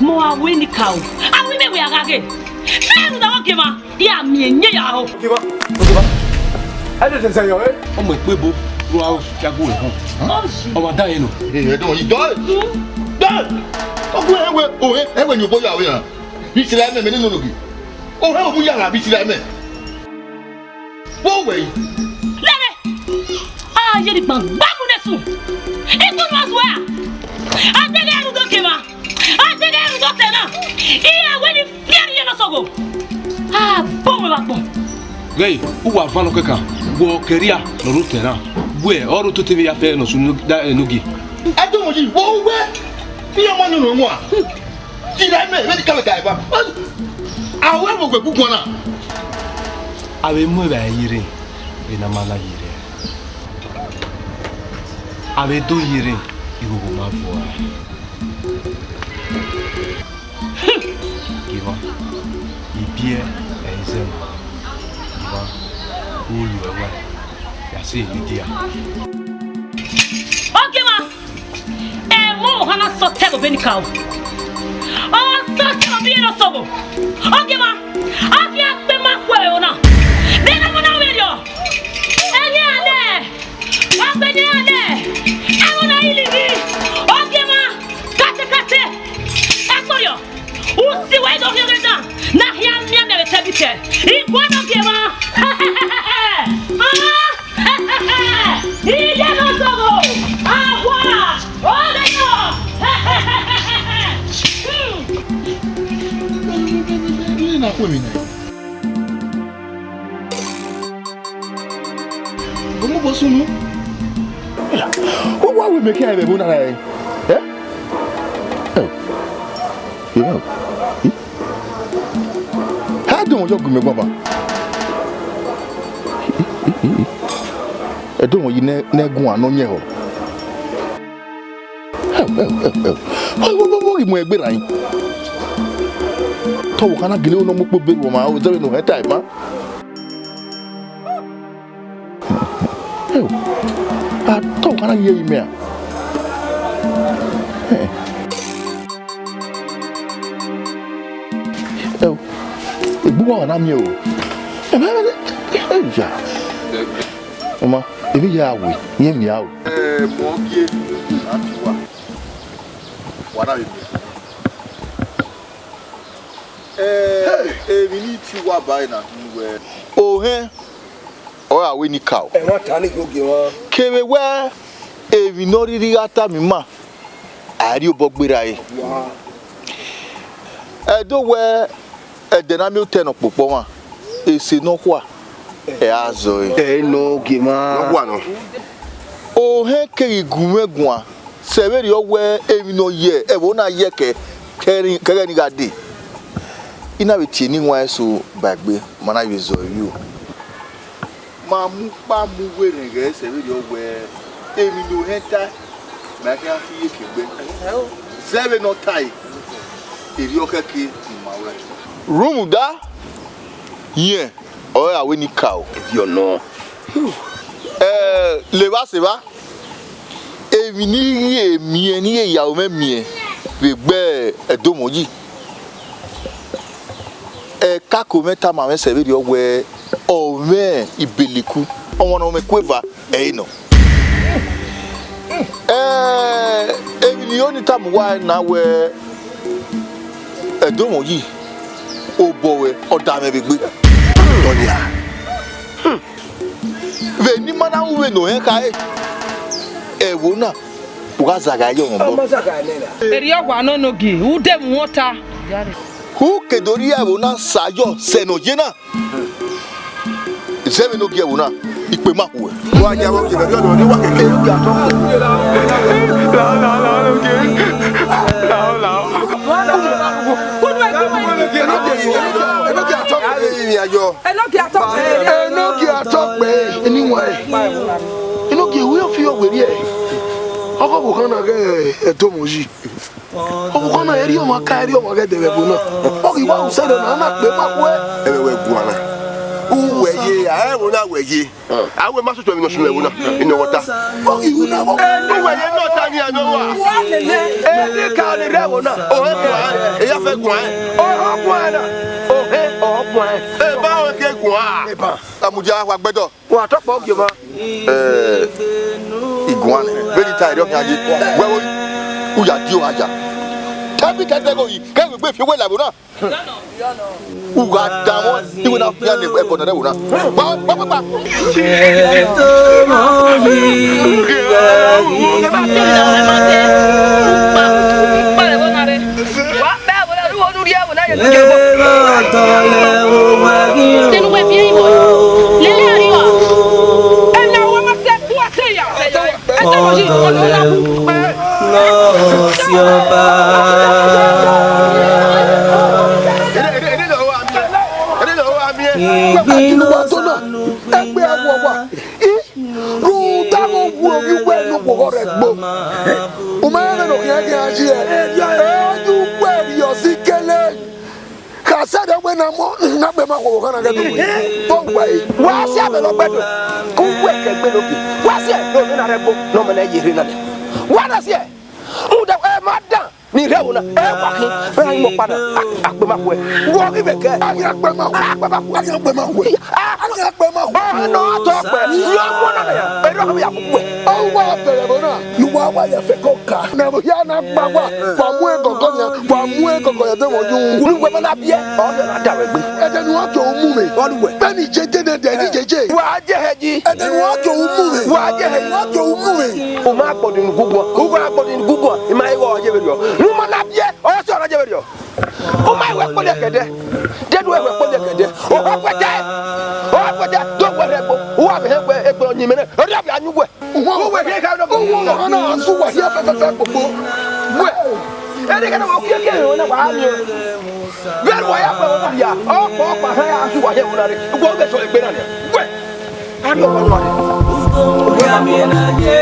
mẹ ọre avbe enikaro, a wẹ imẹ wẹ a gha ghe. Mẹ rhunmwuda vbe ogiemwa. I ya miẹn yẹn ya ho. Ogiemwa, ogiemwa. Ẹ dẹ zẹ yọ ẹre. Ọ mu ekpebo rua aro ya gu ẹre họn. Ọ ma dan ẹre nọ. Ee, ẹ dọmọ yi dọe. Dọe. Ọ gu ẹre wẹ, ohẹn, ẹ wẹ ne obọ ya wẹ ra. Bi sira ẹmwẹ, mẹ ne nọ nogie. Ohẹn, ọ mu ya ra bi sira ẹmwẹ. Vbọ wẹ yi? Lẹrẹ. A ye ni gbangba mu ne sun. Ikunu a zuẹ a. A deghẹ rhunmwuda ogiemwa. A deghẹ rhunmwuda otẹn na, iran wẹ ne I fian ye ne ọ sogho. A bọ mwẹ vbe agbọn. Ghẹ, uwa van nọ kẹkan, wẹ ọ kẹrria ne ọ rre otẹn na, wẹ ọ rre ototọ vbe ya fẹ ne ọ sunu da ẹre ne ogie. Ẹdọmọyi, wẹ uwẹ, iran ma nọ nọ wan. Sira ẹmwẹ, vbene I ka vbe ka eva. A wẹ vbe ogbe guguan na. A vbe mu evbare ye rre, ena ma la ye rre. A vbe do ye rre, ighogho ma vuọ a. Givọn, ibiẹ ẹre zẹ ma. Givọn, u lu ẹwae, ya sẹ ehe dia. Ogiemwa, ẹmwẹ ọvbokhan na sẹ ọtẹn vbe obọ enikaro. Ọ sẹ ọtẹn vbe obọ irẹn ne ọ sẹ obo. Ogiemwa, a khian gbe ma khuẹ vbe ẹvbo na. De ne ọmọ na vberriọ? Ẹghẹ a nẹ, wa gbe ne iran nẹ, ẹvbo na i livbi. Ogiemwa, katekate, ẹgbọriọ. Usi wẹ do khian ghẹ dan, ne a khian miẹn mẹ vbe tẹbitẹ. I guan ne Ogiemwa. Iye ne ọ zọgho, a wa, ọ ghe nọ. Ẹ na khuẹmwi nẹ. Ọmọ bọ sunu. Wọ́n wá wí mi kí ẹ bẹ̀ bó nana ẹ. Ẹ? Ẹ? Ẹ? Ha dùn wọn yọ gùn mi gbọmọ. Ẹ dùn wọn yìí nẹ gùn àná yẹn họ. Ẹu, ẹu, ẹu, ẹu. Ọ, ọ, ọ, ọ, ghi mu egbe rran. Te ọvbokhan na gele ne ọ mu ukpo be ruẹ ọmwa, ọ zẹ vbene ọ hẹn tae ma. Ẹu, a te ọvbokhan na ye imẹ a? Ẹu, egbe uwa na miẹn o. Ẹu, ẹu, ẹu, ẹu, ya. Ọma, emwi ya we, yẹn miẹn a o. Ẹ, mọ gie, a ti wa. Wa na vbe miẹn. Ẹ, emwi ni ti wa ba ẹre na, wẹ. Ohẹn, ọ ra wẹ enikaro. Ẹmwata ni ghogie mwa. Kevbe wẹ emwi ne ọ rhirhi gha tama ima, a i rhie obọ gberra ẹre. Wa. Ẹdo wẹ ẹdẹ ne a miẹn otọ ne ọ kpokpọ mwa, ese nọkhua, ẹ a zọ ẹre. Ẹ nọ gie mwa. Nọkhua nọ. Ohẹn keghi gu mwẹ guan, sẹ vberriọ wẹ emwi ne ọ ye ẹvbo na ye ẹkẹ, kẹghẹ ne I gha dee. I na vbe tie eni wan eso ba egbe, ma na vbe zọ ẹre o. Ma mu ukpa mu werriẹ ghẹ sẹ vberriọ wẹ emwi ne ohẹn tae, ma khian fi iyeke gbe. Zẹ vbene ọ tae, erriọ khẹke ne ima ruẹ. Rhunmwuda, rẹn ọre a wẹ enikaro. Ẹdẹ ọ nọ. Ẹ, levba sẹ evba, emwi ne I ghi miẹn, ne I ghi ya aro mwẹ miẹn vbe egbe Ẹdomọyi. Ẹkako mwẹ tama mwẹ sẹ vberriọ wẹ ọ mwẹ Ibeleku, ọmwa ne ọ mwẹ ikueva ẹre nọ. Ẹ, emwi ne I ho ni tama uwa na wẹ Ẹdomọyi, obọ ruẹ, ọ da mwẹ vbe egbe. Ọnia. Vbene ima na ru vbene ohẹn khare, ẹvbo na, u gha zagha ye ọmọ obọ. Erriọ wa nọ Enogie, u de mu ota. U ke do rhie ẹvbo na sa yọ sẹ ne ọ ye na. Zẹ vbene Enogie ẹvbo na, ikpe ma khuẹ. Wa ya vbe ọghe ẹvbo na, wa keke. Enogie, Enogie, Enogie atọ kpẹre. Enogie atọ kpẹre, eni wan ẹre. Enogie, wẹ ọ fi ọ werriẹ. Ọghe ọvbokhan na ghẹ Ẹdomọyi. Ọvbokhan na erriọ ọmwa ka, erriọ ọmwa ghẹ dẹ vbe ẹvbo na. Ọ ghi wa usẹ rẹ na, na kpe ma khuẹ. Ẹmwẹ wẹ guan na. U wẹ ye, a ẹvbo na wẹ ye. A wẹ ma sotọ emwi ne ọ sunu ẹvbo na, ene ọ ta. Ọ ghi ru na vbọ. Uwẹ ye ne ọ ta ni a nọ wa. Eni ka ni rre ẹvbo na. Ohẹn guan, eya fẹ guan. Ohẹn guan na. Ohẹn, ọ guan. Eba ohẹn ke guan. Eba. Amudia wa gbẹdọ. Wa tọkpọ gie mwa. Ẹ, iguan nẹ, vbene I ta ẹre ọ khian ye. Wẹ vbe u ya die oha ya. Tẹbi tẹtẹ gho yi, kẹ wẹ egbe fi wẹ la ẹvbo na. U gha danmwẹ, iwẹ na fian ne ẹbọ nọ rẹ ẹvbo na. Gba, gba, gba, gba. Tenu wẹ viẹ ivọ, lele ẹre ọ. Ẹna wẹ ma sẹ ku ọtẹ ya. Ẹtẹ lọ yi ọdọ na ku pẹ. Lord, your power. Ẹgbẹ́ agbọ̀gbọ̀. Rhunmwuda ọghe uwu ovbi uwẹ ne uwu ọghọ rre gbo. U ma rẹn ne okhian khian yi ẹre. Ẹ, yu Sẹdẹ wẹ na mọ, na gbe ma khuo kha na ghe do. Bo wa e. Wa si amẹ lọ gbẹdo. Ku wẹ kẹ gbe no bi. Wa si ẹ, no na rẹ gbo, no mẹ na ye rre na nẹ. Wa na si ẹ. Uda, ẹ ma dan. Ni rre ẹvbo na, ẹ wa khin, ẹ ghi mu ọkpa na, a, a kpe ma khuẹ. Wọ ghi vbe kẹ? A ghi a kpe ma khuẹ. A kpe ma khuẹ. A ghi a kpe ma khuẹ. A ghi a kpe ma khuẹ. Ọ nọ tọ kpẹ, yọ mu na ya. Erriọ kha ya khuẹ. Ọ wa fẹrẹ ẹvbo na, ne uwa wa ya fẹ kọ ka. Ne ẹvbo hia na gba wa, wa mu ẹgọgọ nia, wa mu ẹgọgọ ya dẹ mọ yu. Ni uwẹ ma na biẹ, ọ ya na da wẹ gbe. Ẹdẹ ne uwa tọ mu mwẹ. Ọ lu wẹ. Bẹni je de nẹ, ẹdẹ ni je je. Wa je hẹ yi. Ẹdẹ ne uwa tọ mu mwẹ. Wa je hẹ yi. Wa tọ mu mwẹ. U ma gbọdin guguan, u gha gbọdin guguan, I ma i ghe ọ ye vberriọ. Ne u ma na biẹ, ọ ya sẹ ọ na ye vberriọ. U ma i wẹ kpọlẹ kẹdẹ, deghẹ u wẹ kpọlẹ kẹdẹ, ọ gha kuẹtẹ, ọ gha kuẹtẹ, do wẹ rhẹ gbo, u gha vbe hẹ gbe egbe ọyẹnmwẹ nẹ, erriọ vbe a yin uwẹ. U wẹ rhie kha nọ. U wẹ ọmọ na a sẹ uwa hia fẹfẹfẹ kpokpo. Wẹ, ẹdẹ kẹdẹ wẹ okiẹkiẹ na wa miẹn. Vbene uwa ya kpẹ vbe ọmọ hia, ọkpa ọkpa hẹ a sẹ uwa hẹ ẹvbo na rre, uwa vbe sẹ egbe na nẹ. Wẹ, a rhie ọkpa nọ rre.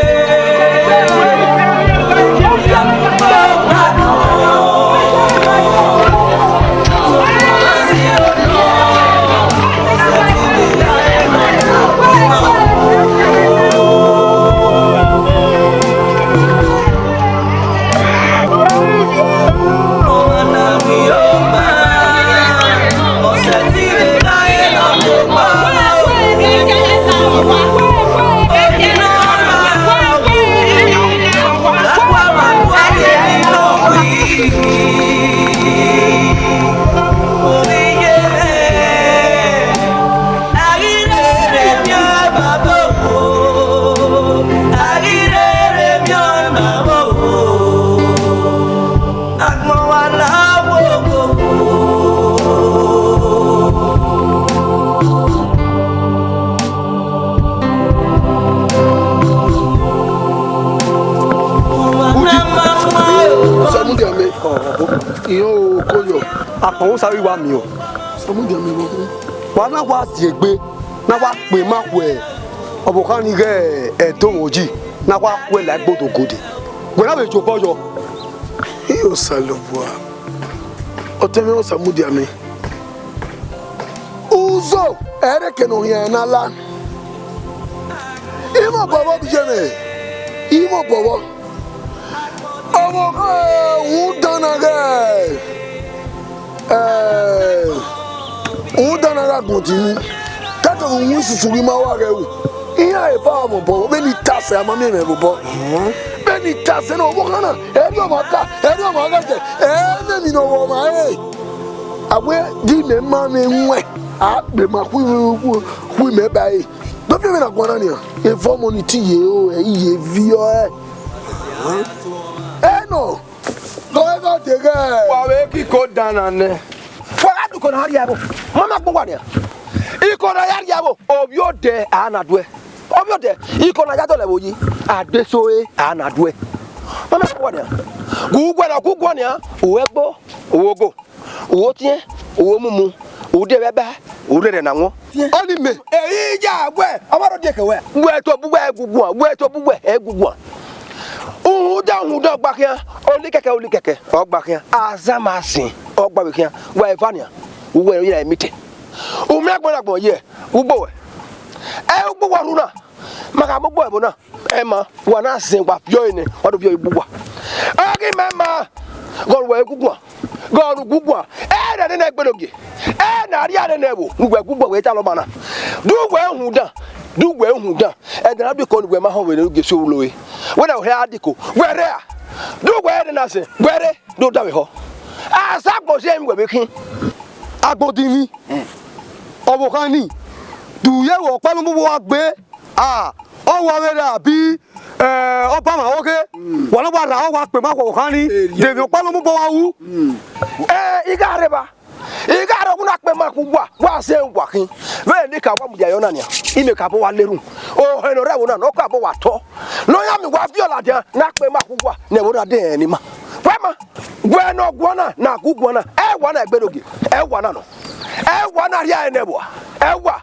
Samudia mẹ, iyọn o, koyọ. Akpọnmwẹ Osa ghi wa miẹn o. Samudia mẹ vbọ khin. Wa na wa ziegbe, na wa kpe ma khuẹ ọvbokhan ni ghe Ẹdo mwẹ oyi, na wa khuẹ la ẹgbodo gode. Wẹ na vbe ye obọ yọ. Iyo Osanobua, ọtẹn mwẹ Osamudia mẹ. Uzo ẹre ke ne ọ hian na la. Imẹ obọ vbọ bi ye mwẹ, imẹ obọ vbọ. Ọvbokhan, rhunmwuda na ghẹ, eh, rhunmwuda na gha gbọn dinmwi. Kẹkẹ vbe uwu isusu ghi ma wa ghẹ ru. Iran eva ọmọ obọ, vbene I ta sẹ, a ma miẹn mwẹ vbe obọ. Vbene I ta sẹ na, ọvbokhan na, ẹrriọ ọmwa ka, ẹrriọ ọmwa ghẹ dẹ, ẹ i mwẹ emwi ne ọ vbe ọmwa re. A wẹ, di mẹ ma mwẹ ẹwaẹn, a gbe ma khu, khu, khu mẹ ba ẹre. Do fi ẹmwẹ na guan na nian, evọ ọmọ ni te ye o, ẹ i ye viọ ẹ. Ẹ nọ, gọ ẹ gha deghẹ. Wa vbe ke iko dan na nẹ. Wa gha du iko na rhie ẹvbo. Ma ma gbe uwa nian. Iko na ya rhie ẹvbo, ovbi odẹ a na duẹ. Ovbi odẹ, iko na ya dọlọ ẹvbo yi. Adeso e a na duẹ. Ma ma gbe uwa nian. Gu uguẹ na, gu uguan nian, u ẹgbo, u ogo. U wo tiẹn, u wo mumu, u de vbe ẹba, u rherhe na wọn. Ọni mẹ. Eyi ya wẹ, ọ ma rhọ die ke wẹ. Wẹ tobọ uwẹ ẹ guguan, wẹ tobọ uwẹ ẹ guguan. Uhunmwu dan, uhunmwu dan ọgba khian, olikẹkẹ, olikẹkẹ ọgba khian, azama sin ọgba vbe khian, wa eva nian, uwẹ ne ọ ye na emite. U miẹn agbọn na agbọn ye, ugbo wẹ. Ẹ ugbo wa rhu na, ma gha mu ugbo ẹvbo na. Ẹ ma, wa na zẹn, wa viọ ẹre nẹ, wa do viọ ẹre gbe uwa. Ọ ghi mẹ ma, ghọrọ uwẹ guguan, ghọrọ uguguan, ẹ rẹ nene ẹgbẹdọgie, ẹ na rhie nene ẹvbo, ne uwẹ guguan wẹ talọ ọma na. Du uwẹ uhunmwu dan, du uwẹ uhunmwu dan, ẹdẹ na du iko ne uwẹ ma họn vbe ne u ghe si olo re. Wẹ na hẹ a diko, wẹ rre a, du uwẹ rre na zẹn, wẹ rre, do davbe họ. Azagbọn si ẹmwẹ uwẹ vbe khin. Agbọn dinmwi, ọvbokhan ni, du u ye vbe ọkpa ne ọ mu uwa gbe, a, ọ wa vbe ra bi, eh, ọba mwa ọghe, wa na wa ra, ọ wa kpe ma khuọ khan ni, de emwi ọkpa ne ọ mu obọ wa ru. Eh, I gha rre evba, I gha rre ọghe na kpe ma khu uwa, wa zẹ uwa khin. Vbene I ka wa mudia yọ na nian, I miẹn ka obọ wa lerhun. Ohẹn ne ọ rre ẹvbo na, ne ọ ka obọ wa tọ. Ne ọ ya miẹn uwa viọ ladian, na kpe ma khu uwa, ne ẹvbo na de ẹnrẹn ni ma. Wẹ ma, wẹ ne ọ guan na, ne a gu guan na, ẹ wa na egbe do gie, ẹ wa na nọ. Ẹ wa na rhie ẹre ne ẹvbo, ẹ wa.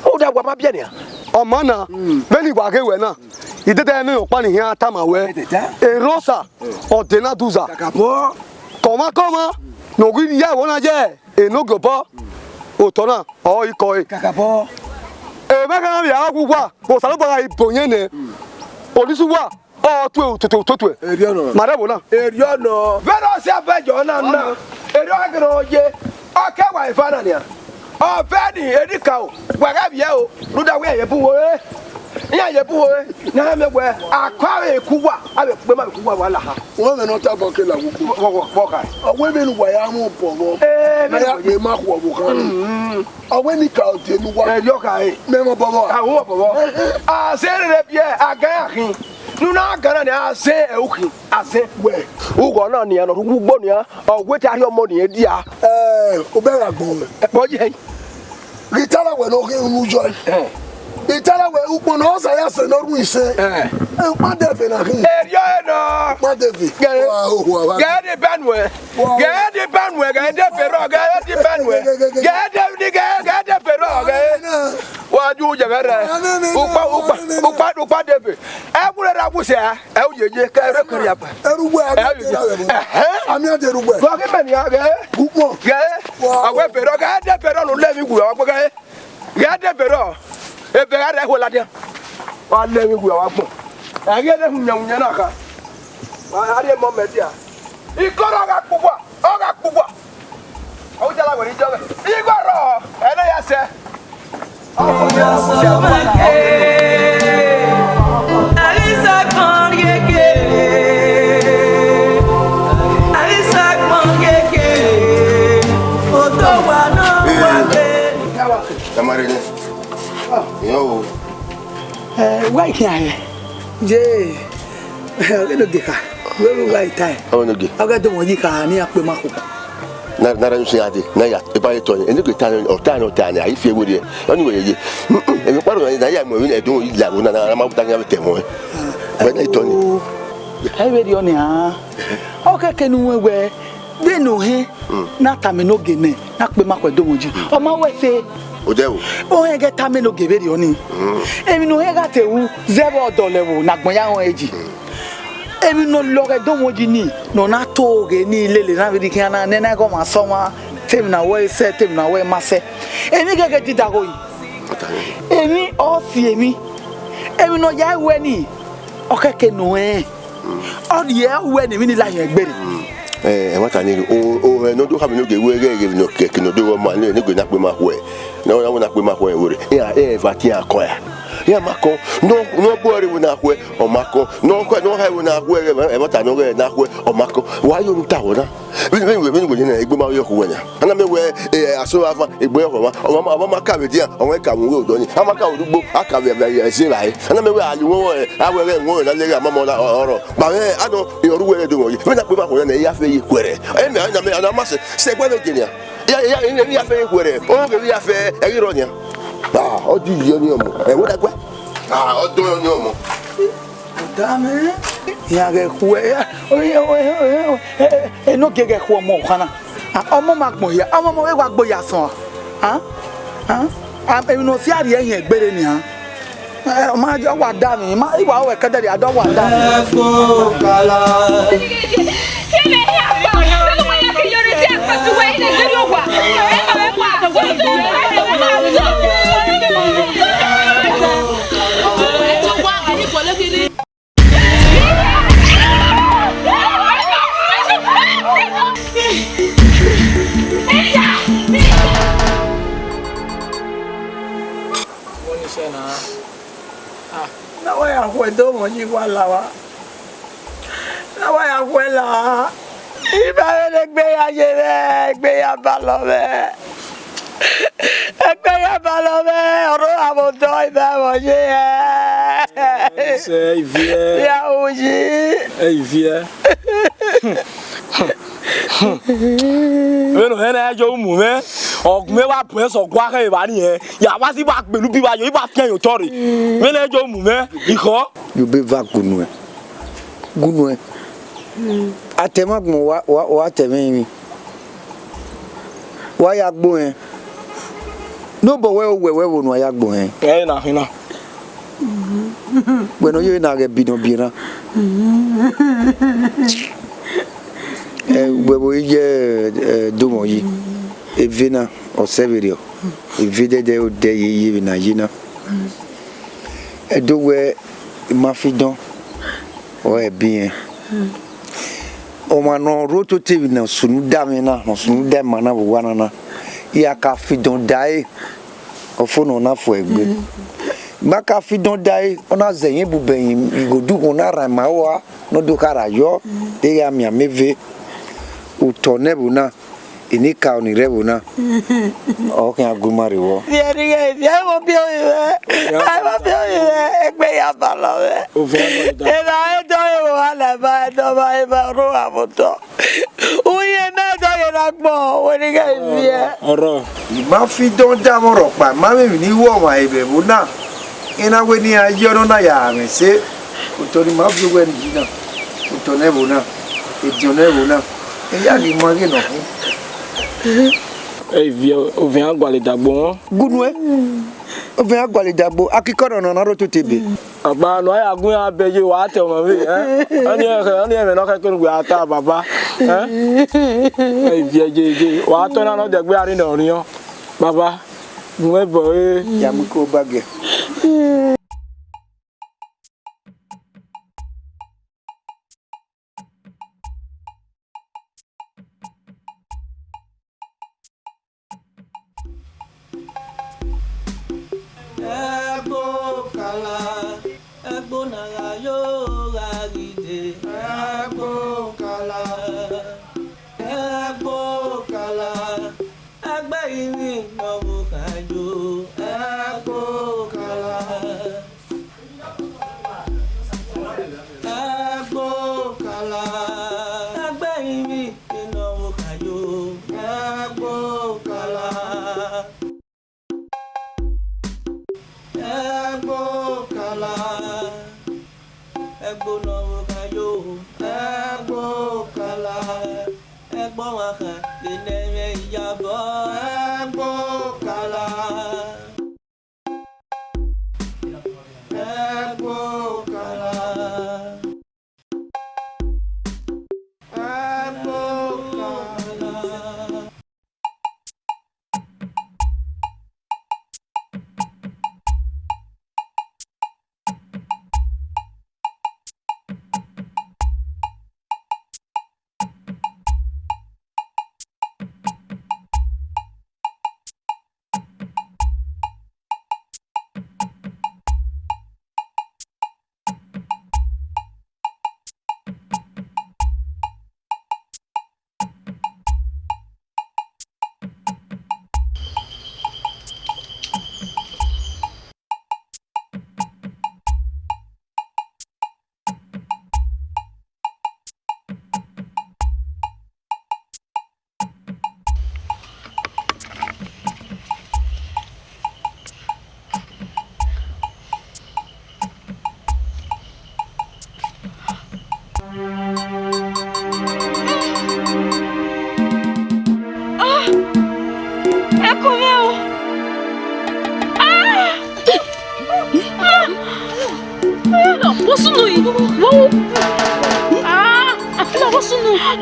Rhunmwuda wa ma biẹ nian. Ọ ma na, vbene I wa ghe wẹ na, I dede ẹmwẹ ọkpa ni khian tama wẹ, erhan Osa, ọ de na duza. Kọmwa kọmwa, ne ọ ghi ya ẹvbo na ye, Enogie obọ, otọ na, ọ i kọ ẹre. Kakabọ. Emwa gha vbe a wu uwa, Osanobua gha bo yẹn nẹ. Onisi uwa, ọ tue, tue, tue, tue, tue. Erriọ nọ. Ma rre ẹvbo na. Erriọ nọ. Vbene ọ si abẹjọ na na, erriọ gha gẹrẹ ọ ye, ọ ke wa eva na nian. Ọ vẹ ni, enikaro, wa gha vbiẹ o, rhunmwuda wẹ iran ye bu uwu ore. Iran ye bu uwu ore, ne a miẹn wẹ, a kọ avbe eku uwa, avbe ekpema vbe eku uwa wa la ha. Wẹ vbe ne ọ tobọ ke la wu ugbugbo. Vbọ, vbọ, vbọ kha. Ọ wẹ vbene uwa ya mu obọ vbọ. Ee, vbene uwa ye. Na ya kpe ma khu ọvbokhan ni. Mm. Ọ wẹ enikaro die ne uwa. Erriọ kha re. Mẹ mọ obọ vbọ. A hu obọ vbọ. Eh, eh. A zẹ rere biẹ, a ga iran khin. Ne u na ga na ni, a zẹ ẹre ukhin, a zẹ. Wẹ, ughọ na nian, ne ọ rre uwu ugbo nian, ọ wẹ te a rhie ọmọ nian dia. Eh, u bẹghe agbọn mwẹ. Ẹkpọ ye. Ghi tara wẹ ne ọ ghe unu yọ. Eh. Ghi tara wẹ ukpọn ne ọ sa ya sẹ ne ọ rhun isẹn. Eh. Eh, ukpọn dẹfe na khin. Erriọ nọ. Ukpọn dẹfe. Gẹ. Wa, wa, wa. Gẹ ni ba nuẹ. Wa, wa. Gẹ ni ba nuẹ, gẹ dẹfe rọ, gẹ ni ba nuẹ. Gẹ de ni gẹ, gẹ dẹfe rọ, gẹ. Wa ju jẹ gẹ rẹ. Ukpa, ukpa, ukpa, ukpa dẹfe. Ẹ wúrẹ ra wusẹ a, ẹ u yeye, kẹ ẹ rẹ kẹrẹ ya pa. Ẹrugbe, ẹ u yeye. Ẹhẹn. Ami ade rugbe. Vọ ghi mẹ nian gẹ. Ukpọn. Gẹ. Wa. Awẹ dẹfe rọ, gẹ dẹfe rọ ne u lẹ emwi gu wa gbe gẹ. Ghe dẹfe rọ, ebe gha rre ẹho ladian. Wa lẹ emwi gu wa gbọn. Ẹ ghi rre hu yan wu yan na kha. Wa gha rrie emọ mẹ dia. Ikọrọ gha kpugba, ọ gha kpugba. Ọ jala wẹ ni jọ ghẹ. Igho rrọọ, ẹ na ya sẹ. Tamari ne. Iyo o. Eh, wa ikhian hẹ? Ye, ọghe ne ogie kha, wẹ vbe uwa i tae. Ọghe ne ogie. Ọghe Domoji kha ne iran kpe ma khuo. Na, na ra yusi ade, na ya, eba ye tọ ni, enogie ta ni, ọ ta ni, ọ ta ni, a i fi ewe rrie. Ọni wẹ ye. Mm, mm, emwi kparo na, na ya mu emwi na, Domoji la wo na, na, na ma buta khian vbe te ẹmwẹ. Wẹ na i tọ ni. Ẹ i vberriọ nian. Ọ khẹke ne u wẹ wẹ, vbene ọ hẹn, na tama enogie nẹ, na kpe ma khuẹ Domoji. Ọ ma wẹ ẹse. Odẹ o. Ọ hẹn ghẹ tama enogie vberriọ ni. Emwi ne ọ hẹn gha te ru, zẹ vbe ọdọ lẹ vbo, ne agbọn ya rẹn eji. Emwi ne ọ lọghọ Domoji ni, ne ọ na to ghe ni lele na vbe rhie khian na, nene ẹghẹ ọmwa sẹ ọmwa, te emwi na wẹ sẹ, te emwi na wẹ ma sẹ. Emwi ghẹghẹ didagho yi. Emwi ọ si emwi. Emwi ne ọ ya wẹ ni, ọ khẹke ne ọ rẹn. Ọ rhie wẹ ne emwi ni la hiẹn gberra. Ẹ, ẹmwata ni, o, o, ẹ, ne ọ do khama enogie wẹ ghẹ, ghẹ ne ọ ke, ke ne ọ do ghẹ ọma, ne, ne enogie na kpe ma khuẹ. Ne ọ na wẹ na kpe ma khuẹ wẹ rre. Iran, iran eva te iran kọn ya. Iran ma kọn. Ne ọ, ne ọ bu ẹre vbe na khuẹ, ọ ma kọn. Ne ọ khuẹ, ne ọ ha ẹvbo na khuẹ, ẹmwata ne ọ ghẹ na khuẹ, ọ ma kọn. Wa yo ne u ta vbọ na. Vbene, vbene, vbene wẹ ye na, egbe ma vbe yọ khu wẹ na. A na miẹn wẹ, eh, aso vbe avan, egbe yọ khu ọmwa. Ọmwa, ọmwa ma ka vbe edian, ọmwa ka vbe uwu odọ ni. A ma ka vbe odugbo, a ka vbe, vbe, vbe ẹse evbare. A na miẹn wẹ a ye uwọnmwẹ, a wẹ ghẹ uwọnmwẹ na lele a ma mọ na, ọ, ọrọ. Kpa mwẹ, a nọ, e ọre uwẹ rre do mwẹ yi. Vbene a kpe ma khu wẹ na, I ya fe ye khuẹrhẹ. Ẹ mẹ, a na mẹ, a na ma sẹ, sẹ ẹguae ne ogie nian. I ya, I ya, I ya fe ye khuẹrhẹ. O ghe I ya fe, ẹ ghi rrọọ nian. Ah, ọ di ye ọni ọmọ. Ẹ, wẹ dagua. Ah, ọ dọn ọni ọmọ. Ọda mwẹ, iran ghẹ khuẹ, enogie ghẹ khuẹ ọmọ ọkhan na. Ah, ọmọ ma gbọn hia, ọmọ, ọmọ vbe wa gbe ya sọn. Ah, ah, ah, emwi ne ọ si a rhie ẹhin ẹgbere nian. Eh, ọ ma, ọ wa da mwẹ, ma, I wa ru ẹkẹdẹ rhie, a dọ wa da mwẹ. Ọmọ ni sẹ na. Ah. Na wa ya khuẹ do mwẹ yi wa la wa. Na wa ya khuẹ la. I ma vbe ne egbe ya ye mwẹ, egbe ya balọ mwẹ. Egbe ya balọ mwẹ, ọrọre avbe odọ, I ma vbe ye hẹ. Sẹ, iviẹ. Ya uyi. Ẹ, iviẹ. Vbene ọ hẹn na ya jọ mu mwẹ, ọ gu mwẹ wa bu ẹsẹ ọgua khẹ evba ni hẹ, ya wa si wa gbele ubi wa yo, I wa fian ye otọ rre. Vbene ọ jọ mu mwẹ, ikhọ. Yobe va gunuẹ, gunuẹ. Atẹmwẹ agbọn wa, wa, wa tẹmwẹ emwi. Wa ya gbe ohẹn. Ne obọ wẹ owẹ wẹ vbe unu a ya gbe ohẹn. Ẹ na khin na. Wẹ ne ọ ye na ghẹ bi ne ọ biẹ na. Ẹ, wẹ vbe iye, ẹ, do mwẹ yi. Eve na, ọ sẹ vberriọ, eve dẹdẹ odẹ ye ye vbe ne a ye na. Ẹdẹ wẹ, Mafidọn ọre ẹbirẹn. Ọmwa ne ọ rre ototọ emwi ne ọ sunu da mwẹ na, ne ọ sunu da ima na vbe owa na na, I ra ka Afidọn da ẹre, ọ fo ne ọ na fo egbe. Ma ka Afidọn da ẹre, ọ na zẹ ẹre bubẹ ẹre igho, ọ na rhan ima rua, ne ọ do kha ra yọ, de gha miẹn amẹ eve. Otọ ne ẹvbo na, enikaro ni rre ẹvbo na, ọ khian gu ima rre vbọ. Viẹ ne I ghẹ viẹ, ẹmwẹ ọbiọri mwẹ, ẹmwẹ ọbiọri mwẹ, egbe ya balọ mwẹ. Eva, e dọlegbe owa la eva, e dọlegbe eva, ọ rhọ vbe otọ. Uhi na dọlegbe na gbọn, wẹ ne I ghẹ viẹ. Ọrọ. Mafidọn da mwẹ rhọkpa, ma mwẹ emwi ne I ru ọmwa vbe ẹvbo na. I na wẹ ne iran ye ọnọna ya mwẹ ẹse, otọ ne ima viọ owẹ ni yi na, otọ ne ẹvbo na, ediọn ne ẹvbo na, I ya ghi ma ghe nọ khin. Ẹ viẹ, ovẹn a gualọ dagbo họn. Gu nuẹn, ovẹn a gualọ dagbo, akikọ nọ nọ na rre ototọ ebe. Ọkpa ne a ya gu iran bẹghe, wa tẹ ọmwa vbe, ẹ? Ọnii ẹmwẹ, ọnii ẹmwẹ ne ọ khẹke ne uwẹ a ta, baba, ẹ? Ẹ viẹ jeje, wa tọ na ne ọ dẹgbe a rre ne ọ riọn, baba. Gu mwẹ bọ ẹre. Ya mu iko ba giẹ. Ẹgbo kala, ẹgbo na gha yo gha ghi dee. Ẹgbo kala, ẹgbo kala, ẹgbe ivbi ne ọ vbe okhayo, ẹgbo kala. Ẹgbo kala, ẹgbe ivbi ne ọ vbe okhayo, ẹgbo kala. Ẹgbo kala, ẹgbo ne ọ vbe okhayo, ẹgbo kala, ẹgbo ọmwa khan, vbe ne ẹmwẹ iyabọ, ẹgbo kala. Ẹgbo kala. Ẹgbo kala. Ah! Ẹko mwẹ o! Ah! Ah! Vbọ sunu yi? Wo! Ah! Vbọ sunu? Ah!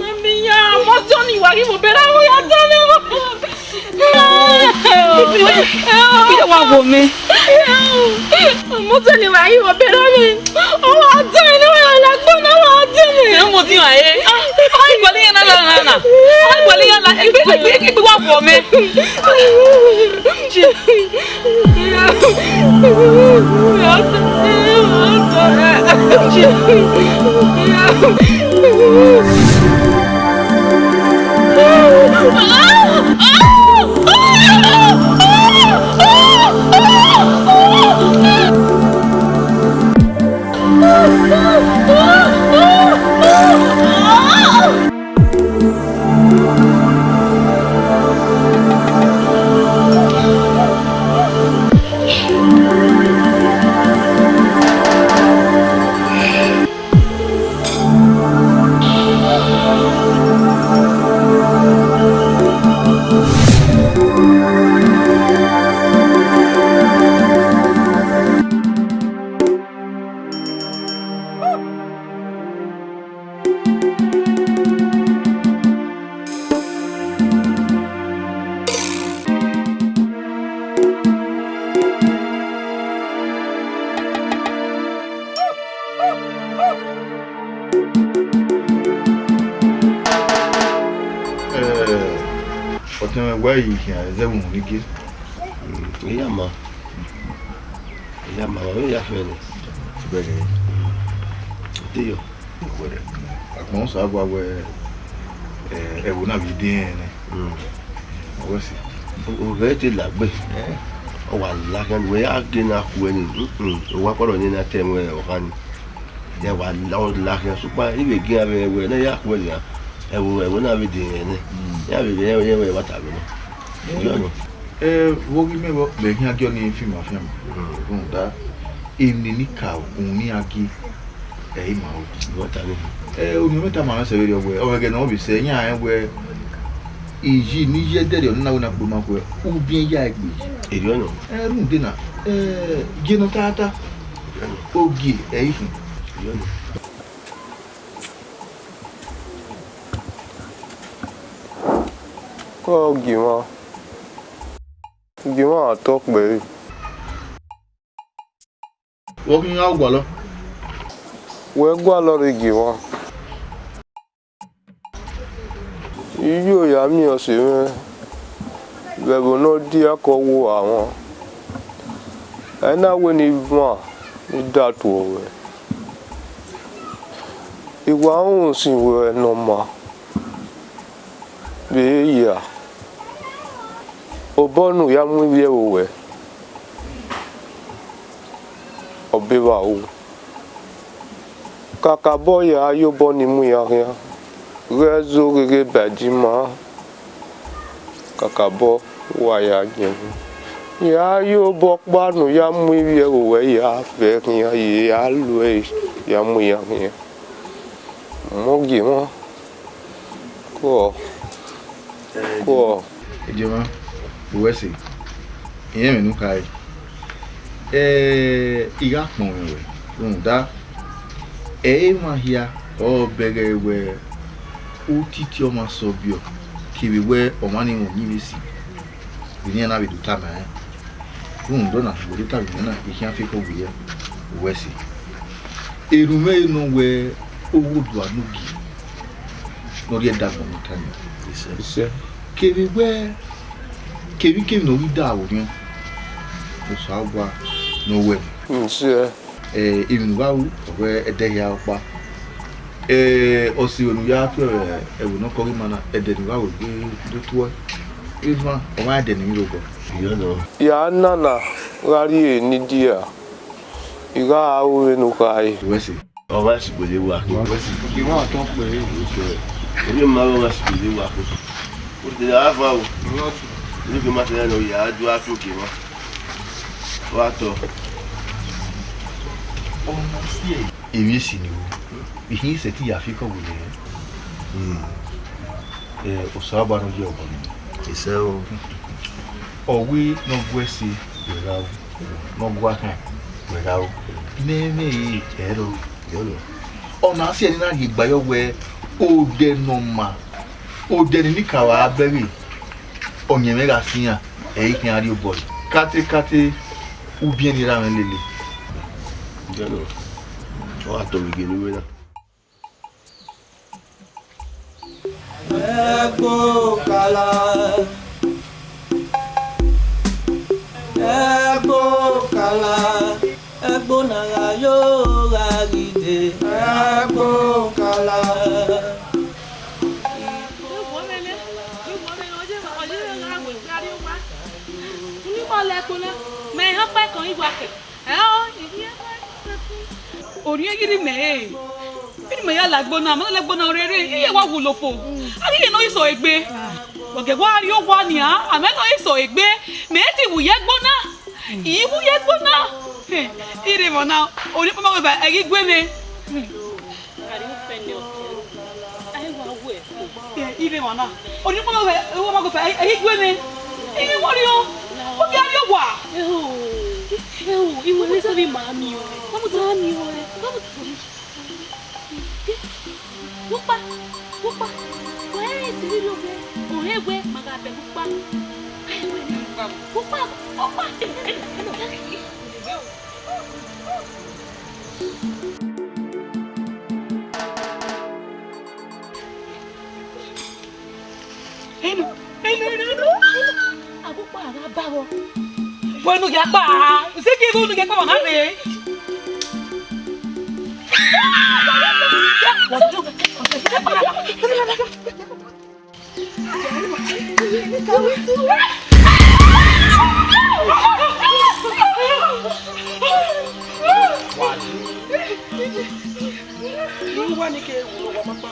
Mami ya, mọtọ ni wa ghi vbe obọ erha mwẹ, ọ ya dọlọ. Ikpia wa wo mẹ. Mọtọ ni wa ghi vbe obọ erha mwẹ, ọ wa dọlọ, ne wa la gbọ na wa dọlọ. Ẹ mọ ti wa e. Ah, ọ i gbọlọ iran na la na na. Ọ i gbọlọ iran la. Ikpia, ikpia, ikpia wa wo mẹ. Eh, ọtẹn mwẹ wẹ i khian ẹzẹ vbe uhunmwu ni gie. Mm, I ya ma. I ya ma, wa vbe ya fẹ nẹ. Bẹghe. Te yọ. Agbọn sa gua wẹ, eh, ẹvbo na vbe diẹn nẹ. Mm. Ọ wẹ si. O ghẹ te lagbe. Eh. Ọ wa la khian wẹ ya gie na khuẹ ni. Mm, mm. Owa kọrọ ni na te ẹmwẹ ọkhan ni. Ya wa la, ọ la khian, sokpan I vbe gie iran vbe wẹ ne ya khuẹ nian, ẹvbo, ẹvbo na vbe de rẹn nẹ. Mm. Ya vbe rẹn, rẹn vbe ẹmwata vbe nọ. Mm. Yọ nọ. Eh, vbe oghi mẹ vbọ, mẹ khian gie ọnii fian ima fian. Mm. Rhunmwuda, emwi ne I ka unu ne iran gie, ẹ i ma ru. Ẹmwata vbe nọ. Eh, unu mẹ tama mwẹ sẹ vberriọ wẹ, ọ vbe ẹghẹ ne ọ vbe sẹ, iran rẹn wẹ, iyi ne I ye ẹdẹrriọ ne I na wẹ ne a kpe ma khuẹ, ubiẹn ya egbe yi. Erriọ nọ. Eh, rhunmwuda na, eh, gie nọ taata. Ogie ẹ i khin. Kọ gie mwa, gie mwa otọ kpẹre. Vbọ khin iran gualọ? Wẹ gualọ rre gie mwa. I yo ya miẹn ọse mwẹ vbe ẹvbo ne ọ diakọ wo a mwa. Ẹ i na wẹ ne I van ne I da tuẹ ruẹ. I wa rẹn usin ruẹ ne ọ maa vbe ehia, obọ ne u ya mu ivbi ẹvbo ruẹ, ọ be vbe aro. Kakabọ ya ye obọ ne I mu iran khian, ghẹ zẹ ogheghe ba ẹdẹ ima, kakabọ wa ya yẹn. Ya ye obọ ọkpa ne u ya mu ivbi ẹvbo ruẹ ya vẹ khian, ye ya lu ẹre ya mu iran khian. Mọ gie mwa. Kọ. Kọ. Ejema, uwẹ ẹse, irẹn ẹmwẹ ne u khare. Eh, I gha kpọnmwẹ ruẹ, rhunmwuda, ẹ i re emwa hia ọre ọ bẹghe wẹ otiti ọmwa sẹ ọbiọ, kevbe wẹ ọmwa ni mwẹ uyinmwẹ esi, vbe iran na vbe do tama rẹn. Rhunmwuda ọna, wẹ do tama mwẹ na, I khian fi ẹko gbe ye uwẹ ẹse. Erhunmwu ẹre nọ wẹ oghẹ odua ne u gie ne ọ rhie ẹdagbọn ne u ta yan. Isẹ. Kevbe wẹ, kevbe ikevbe ne ọ ghi da orhiọn, Osanobua ne ọ wẹ. Isẹ. Eh, emwi ne u gha ru, ọ wẹ ẹdẹ hia ọkpa. Eh, ọse ne u ya tuẹ ẹvbo ne ọ kọ ghi ma na, ẹdẹ ne u gha ru gbe do tuẹ. Evan, ọ wa ẹdẹ ne emwi rre obọ. Iyọna. Ya nana gha rrie ne I dia, I gha ru vbene u khare. Uwẹ ẹse. Ọ gha sigbe ye wa khin. Uwẹ ẹse. Ogie mwa otọ kpẹre. Oke. Emwi ma ọ gha sigbe ye wa khin. O de ra van o. Ni ke ma te ya nọ ya do a khin ogie mwa. Wa tọ. Ọmọ si emwi esi ni ru. Ihin sẹtin ya fi kọ wele. Hmm. Eh, Osanobua ne ọ ye ọgbọ nẹ. Isẹ o. Ọ wẹ ne ọ gu ẹse wẹ gha ru, ne ọ gu akhan wẹ gha ru. Ne ẹmwẹ ẹre ẹrọ. Yọnọ. Ọna si ẹre ne I na rhie gba yọ wẹẹ, odẹ ne ọ ma, odẹ ne Enikaro bẹghe, ọyẹnmwẹ gha sẹ iran, ẹ i khian rhie obọ ẹre. Katekate, u biẹn ne erha mwẹ lele. Ọ gha to vbe gie ne uwẹ na. Ẹgbo kala, ẹgbo kala, ẹgbo na gha yo gha ghi dee. Ẹgbo kala. Orhiọn ghi rre mẹ re. Vbene imẹ ya la ẹgbo na, ma na la ẹgbo na rere, iye wa wulo fo. A ghi ye ne ọ i sẹ egbe. Wa gie wa rrie owa nian, a ma na i sẹ egbe. Mẹ te wu ye ẹgbo na. I wu ye ẹgbo na. Irẹn emwa na, orhiọn ọkpa ma wẹ ba, ẹ ghi gue mwẹ. Arhin ufẹn nẹ ọkẹn, a i wa ru ẹko. Ẹ, irẹn emwa na, orhiọn ọkpa ma wẹ, ẹ wa ma gue fa, ẹ ghi gue mwẹ. Ẹ ghi wọrriọ, u ghi a rrie owa. Ẹho, ẹho, I wẹ ne sẹ vbe ma miẹn ọe. Ma miẹn ọe. Ukpa, ukpa, wẹ i sẹ vberriọ wẹẹ, ọ rhe wẹẹ ma gha bẹghe ukpa. Ukpa, ukpa. Enu, enu, enu, enu. Agbokpa gha ba vbọ. Wẹ unu ya kpa, zighi vbe unu ya kpa vbe ọna rre. Iruwa ni ke wu ne ọ wa ma kpa,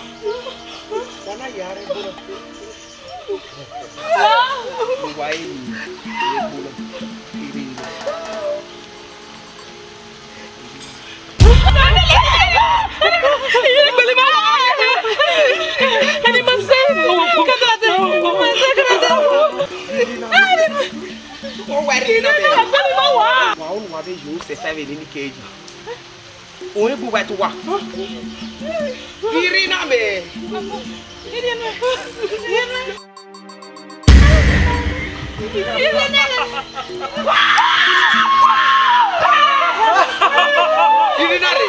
wa na ya rre ẹbọ na. Uwa eni, ẹbọ na, ere ere. Wa unu wa vbe yo sẹ five vbe nene ikeji. Orin bu wa tu wa. Irina mẹ. Irina rre. Irina rre.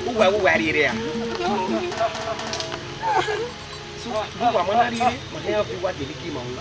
Uwa, uwa rhie rre a. So, uwa ma na rhie rre, ma hia viọ uwa dele gie ima ru.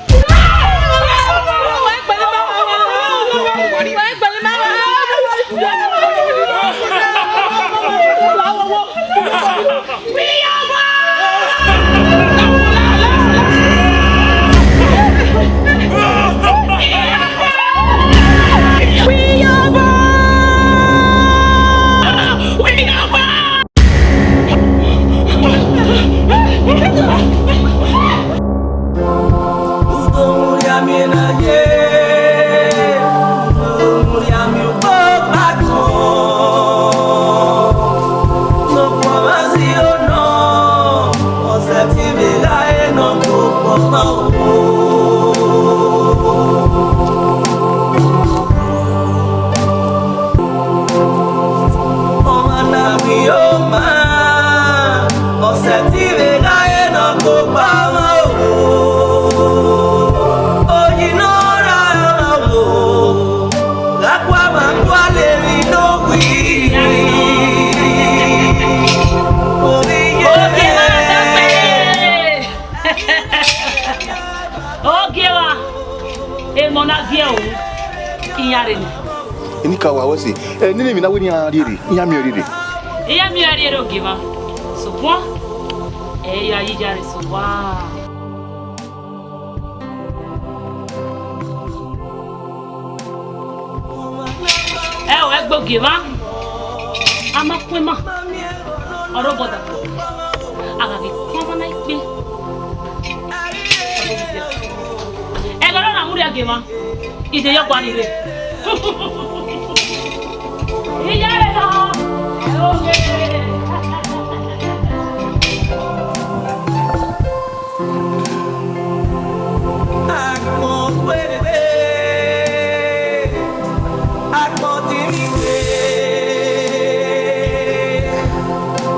Ọmwa na miẹn oma, ọ sẹtin vbe gha re ne ọ kpokpo ọmwa o. Oyi ne ọ ra ọmwa o, gha kua ma kua lele ne ọ wiri. Ovbi ye. Ogie evba, emọ na gie o, iran rre nẹ. Enikaro wa wẹ sẹ, ẹ, nene emwi na wẹ ne iran rhie rre, iran miẹn ọẹn rhie rre. Iran miẹn ọẹn rhie rre ogie evba, sokpan ẹ i ya yi iyare sẹ owa. Gbe ogie mwa, a ma khuẹn ma, ọ rre obọ da, a gha ghi khuẹn ọmwa na ikpe. Ẹghẹ ne ọ na mu rhie gie mwa, ide yọ gua ni rre. Iyare nọ, ẹ ohe. Agbọn wẹrẹ, agbọn di ni wẹ,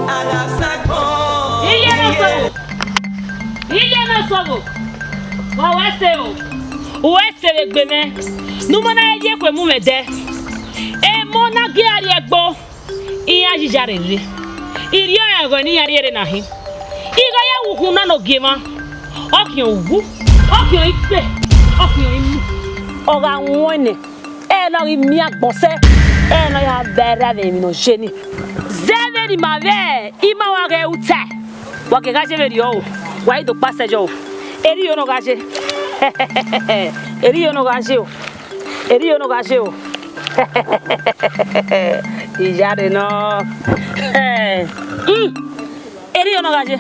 a gha sa agbọn. Iye na sọvbo, iye na sọvbo, wa wẹ ẹse o, u wẹ ẹse vbe egbe mwẹ, ne u ma na ye ekhue mu mwẹ dẹ, emọ na gie a rrie ẹgbo. Iran yi ya rre rre, irriọ rẹn ẹghẹ ne iran rrie rre na hin. Ighe ya wu ukhunmwu na ne ogie mwa, ọ khian uwu, ọ khian ikpe, ọ khian imu. Ọ gha wọn nẹ, ẹ na ghi miẹn agbọn sẹ, ẹ na ya vbe ra vbe emwi ne ọ ye ni. Zẹ vbene ima vbe ima wa ghẹ ru tae, wa gie gha ye vberriọ o, wa i do kpa sẹ yọ o. Erriọ ne ọ gha ye, erriọ ne ọ gha ye o. Erriọ ne ọ gha ye o. Iyare nọ. Hmm. Erriọ ne ọ gha ye.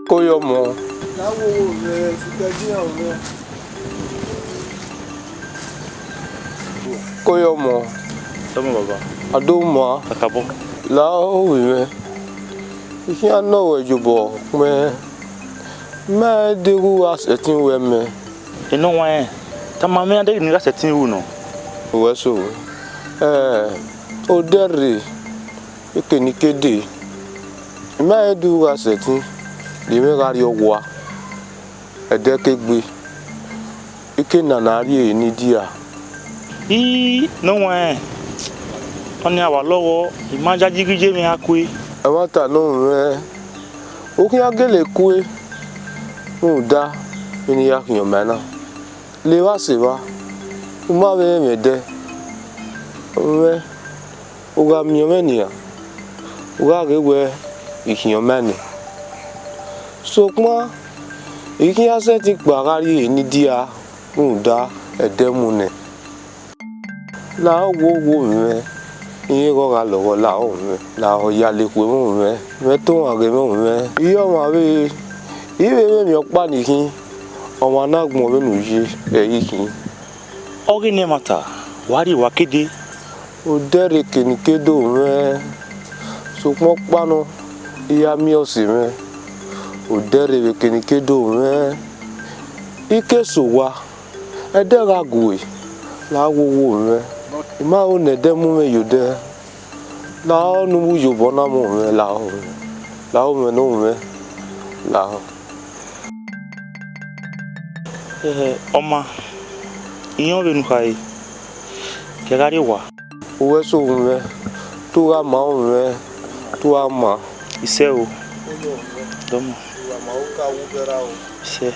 Ko yo mo. Ko yo mo. Tọmọ baba. A do ma. Kakabọ. La ovbi mwẹ. I khian nọ ruẹ yobọ kpẹn. Mẹ deghẹ u gha sẹtin wẹ mẹ. Enọwanrẹn, tama mwẹ iran deghẹ ne I gha sẹtin ru nọ. Wẹ so, ẹ, odẹ rre, ekenike dee. I ma rẹn deghẹ u gha sẹtin, rhie mwẹ gha rrie ọwa, ẹdẹ ke gbe, ike na na rrie ne I dia. I nọ wẹn, ọnii a wa lọghọ, I ma yayi ghi ye mwẹ a kue. Ẹmwata ne ọ mwẹ, u khian gele kue, rhunmwuda vbene I ya khian ọmaẹn na. Le evba sẹ evba, u ma vbe rẹn mwẹ ẹdẹ. Ọ mwẹ, u gha miẹn ọmwẹ nian, u gha ghe wẹ I khian ọmaẹn nẹ. Sokpan, I khian sẹtin kpa gha rrie ne I dia rhunmwuda ẹdẹ mu nẹ. Lahọ wo wo mwẹ, irẹn ghe ọ gha lọghọ lahọ mwẹ, lahọ ya la ekhue mwẹ, mwẹ te ọmwa ghe mwẹ mwẹ. I re ọmwa vbe, I vbe vbe emwi ọkpa ni khin, ọmwa na gbọn vbene u ye, ẹ i khin. Ọ ghi nẹ ẹmwata, wa rrie wa ke dee. Odẹ rre ekenike do mwẹ, sokpan ọkpa nọ, I ya miẹn ọse mwẹ. Odẹ rre vbe ekenike do mwẹ, I ke sẹ owa, ẹdẹ gha gue, lahọ wo wo mwẹ. I ma ho ne ẹdẹ mu mwẹ ye odẹ, lahọ ne u vbe ye obọ na mu mwẹ, lahọ mwẹ, lahọ mwẹ ne ọ mwẹ, lahọ. Ẹhẹ, ọ ma, I rẹn vbene u khare, ke a gha rrie owa. U wẹ so mwẹ, te u gha ma mwẹ, te u gha ma. Isẹ o. Dọmọ. Isẹ.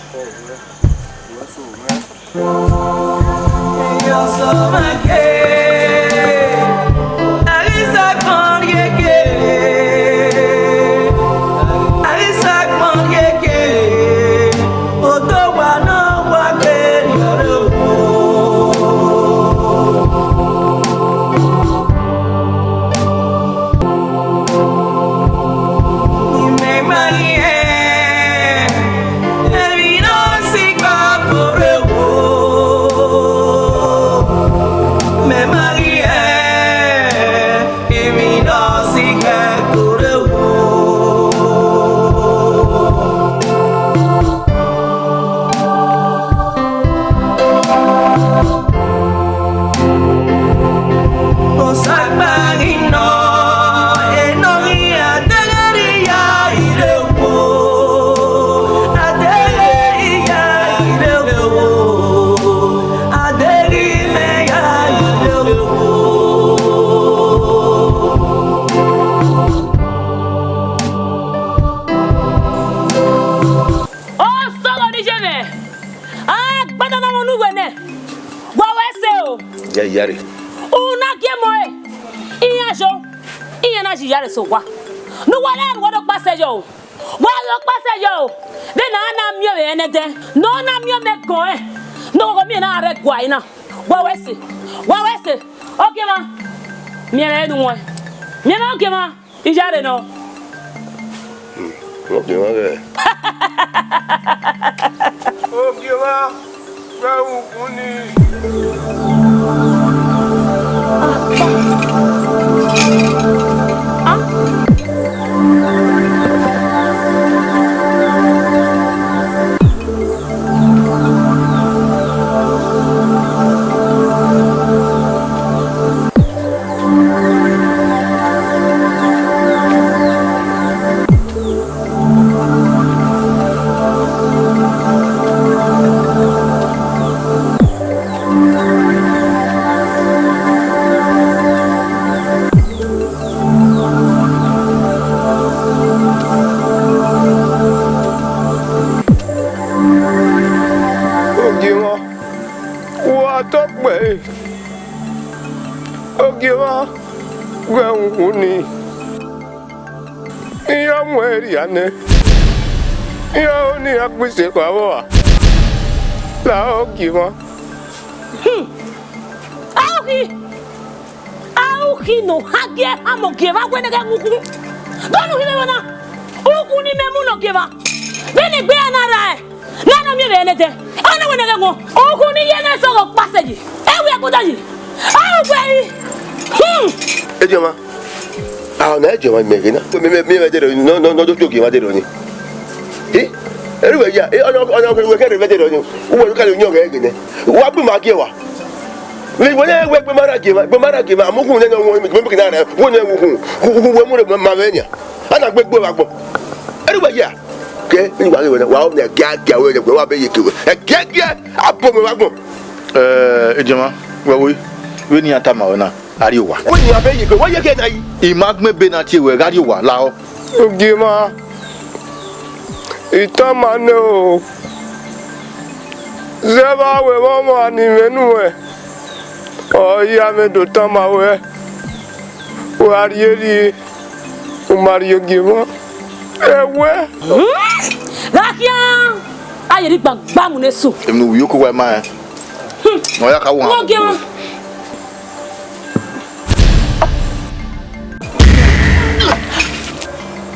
Kpata na vbọ ne uwẹ nẹ, wa wẹ ẹse o. Ya iyare. Unu na gie mọ ẹre, iran yo, iran na ye iyare sẹ owa. Ne uwa na ru ọdọ kpasẹ yọ o. Wa ru ọkpasẹ yọ o. Vbene a na miẹn ọvbehe nẹdẹ, ne ọ na miẹn ọmọ ẹgọn ẹn, ne ọ ghọghọ miẹn na rre ẹguae na. Wa wẹ ẹse, wa wẹ ẹse. Ogiemwa, miẹn mwẹ ne u wọn. Miẹn mwẹ Ogiemwa. Iyare nọ. Hmm, Ogiemwa ghẹ. Ogiemwa, ghẹ uwu ni. Ogiemwa, wa tọ kpẹre. Ogiemwa, ghẹ uhunmwu ni. Iran mu ẹre rhia nẹ, iran ho ne iran gbe ise kha vbọ a? La Ogiemwa. Hmm. Aukhi! Aukhi ne ọ ha gie amọ gie vbe a wẹ ne ghẹ mu ukhun. Dọnu hin mwẹ na, ukhun ne imẹ mu ne Ogiemwa. Vbene egbe iran na rae, ne a na miẹn vbe ẹnẹdẹ, ọ na wẹ ne ghẹ wọn. Ukhun ne iye na sọghọ kpasẹ yi, ẹ wẹ ẹguọdọ yi. A ru wẹ yi. Hmm. Ediọnmwa. A, ọ na ediọnmwa mẹ ghe na. Mẹ, mẹ, mẹ, mẹ dẹrẹ ọni, nọ, nọ, nọ, do fi Ogiemwa dẹrẹ ọni. Hi? Erriọ uwẹ ya, e, ọna, ọna, uwẹ kẹrẹ mẹ dẹrẹ ọni. Uwẹ kẹrẹ uyọn ghẹ ghe nẹ. Wa gbe ima gie wa. Vbe wẹ ne wẹ gbe ma ra gie ma, gbe ma ra gie ma, mu gun nene wọn, mẹ gbe na ra, wọn ne wu gun, wu, wu, wẹ mu re ma vbe nia. A na gbe gbe wa gbọ. Erriọ uwẹ ya. Ke, ni wa ghe wẹ na, wa ọ ne gia gia wẹ ne wa be ye ke wẹ. Ẹ gia gia, a bo mẹ wa gbọ. Eh, ediọnmwa, wẹ wo, vbene iran tama ruẹ na, a rrie owa. Wẹ ne iran be ye ke, wẹ ye ke na yi. I ma gbẹn ebe na tie ruẹ, gha rrie owa, lahọ. Ogiemwa, I tama nẹ o. Zẹ vbe a wẹ vbe ọmwa ne I mwẹ nuẹn, ọ i ya mwẹ do tama ruẹ, wa rhie rhie, u ma rhie Ogiemwa. Ẹwẹ. Gha khian, a ye rhie igbagbamu ne eso. Emwi ne uwẹ oko wa ma rẹn. Hmm. Ọ ya ka wa. Ogiemwa.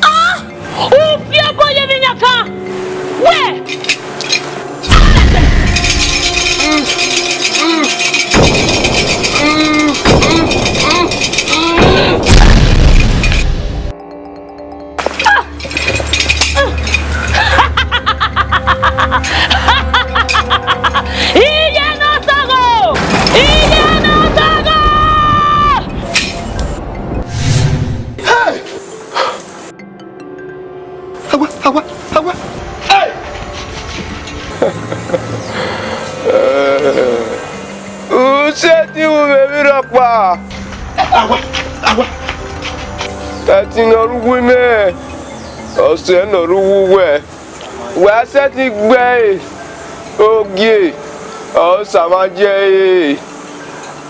Ah! U fi obọ ye emwi yan kan. Wẹ! Iye ne ọ sọghọ! Iye ne ọ sọghọ! Hey! Awa, awa, awa. Hey! U sẹtin ru mwẹ emwi rhọkpa. Awa, awa. Ẹtin ne ọ rre uwu imẹ, ọ sẹ ne ọ rre uwu uwẹ. Wa sẹtin gbe ẹre, ogie, ọ sa mwa ye ẹre.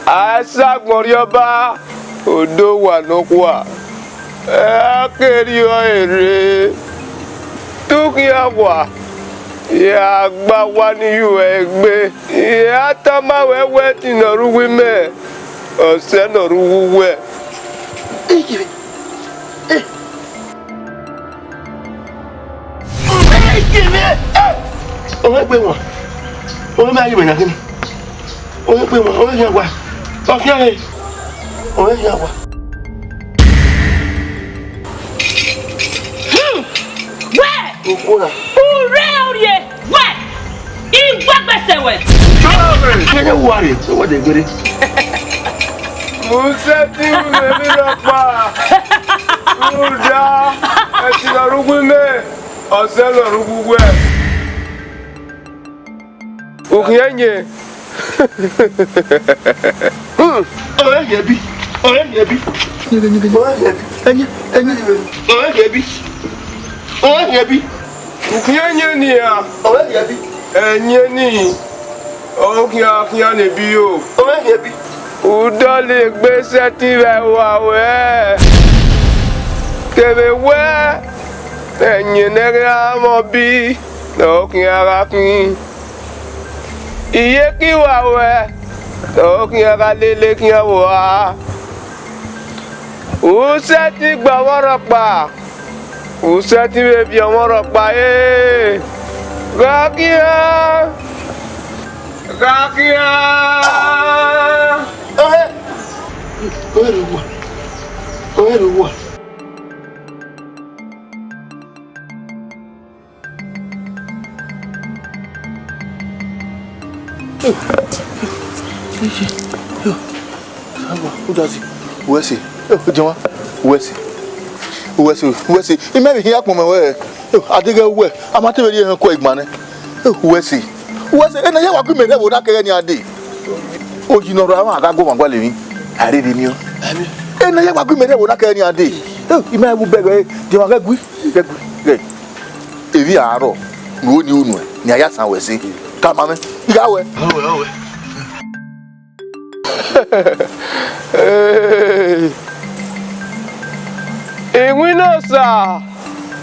A sa agbọn rrie ọba, odo wa nọkhua. Ẹ a ke rrie ọre rre, te u khian wa, ya gba owa ni ye uẹ egbe. Ya tama ruẹ wẹẹ, ẹtin ne ọ rre uwu imẹ, ọ sẹ ne ọ rre uwu uwẹ. Ọ ghi gbe wan, ọ ghi ma ghi mwẹ na khin. Ọ ghi gbe wan, ọ ghi khian wa, ọ khian he, ọ ghi khian wa. Hmm. Wẹ! Okhuo na. U rre orrie, wẹ! I wẹ gbe sẹ wẹ. Kẹdẹ wa rre, wẹ de gbere. Mu sẹtin ru mwẹ emwi rhọkpa. Rhunmwuda, ẹtin ne ọ rre uwu imẹ, ọ sẹ ne ọ rre uwu uwẹ. U khian yẹn. Hmm. Ọre yẹn bi, ọre yẹn bi. Ọre yẹn bi. Ẹyin, ẹyin. Ọre yẹn bi. Ọre yẹn bi. U khian yẹn nia. Ọre yẹn bi. Ẹyin ni. Okhian khian ne ebi o. Ọ mwẹ khian ebi. U dọlegbe sẹtin vbe ẹvbo ruẹ, kevbe wẹ ẹyẹn ne ẹghẹ mwẹ ọbi ne ọ khian gha khin. Iyeke iwa ruẹ ne ọ khian gha lele khian vbe ua. U sẹtin gbe ọmwa rhọkpa, u sẹtin vbe viọ ọmwa rhọkpa re. Gha khian, gha khian. Ọre, ọre uwa, ọre uwa. Udazi, uwẹ sẹ, Jẹnwa, uwẹ sẹ, uwẹ sẹ, uwẹ sẹ, imẹ vbe hin akpọnmwẹ wẹ, adeghẹ uwẹ, a ma te vbe rhie ẹmwẹ kue igban nẹ, uwẹ sẹ, uwẹ sẹ, ena ya wa gu imẹ rhie ẹvbo na kẹghẹ nian dee. Oyi ne ọ rra mwa gha gu ọmwa gualọ emwi, a rherhe miẹn. Ena ya wa gu imẹ rhie ẹvbo na kẹghẹ nian dee. Imẹ vbe ubẹghe, Jẹnwa ghẹ gui, ghẹ gui, ghẹ. Evbi arọ ne u ni unu ẹn, ne a ya san wẹ ẹse. Tama mwẹ, I gha wẹ. Ọwẹ, ọwẹ. Iwinna Osa,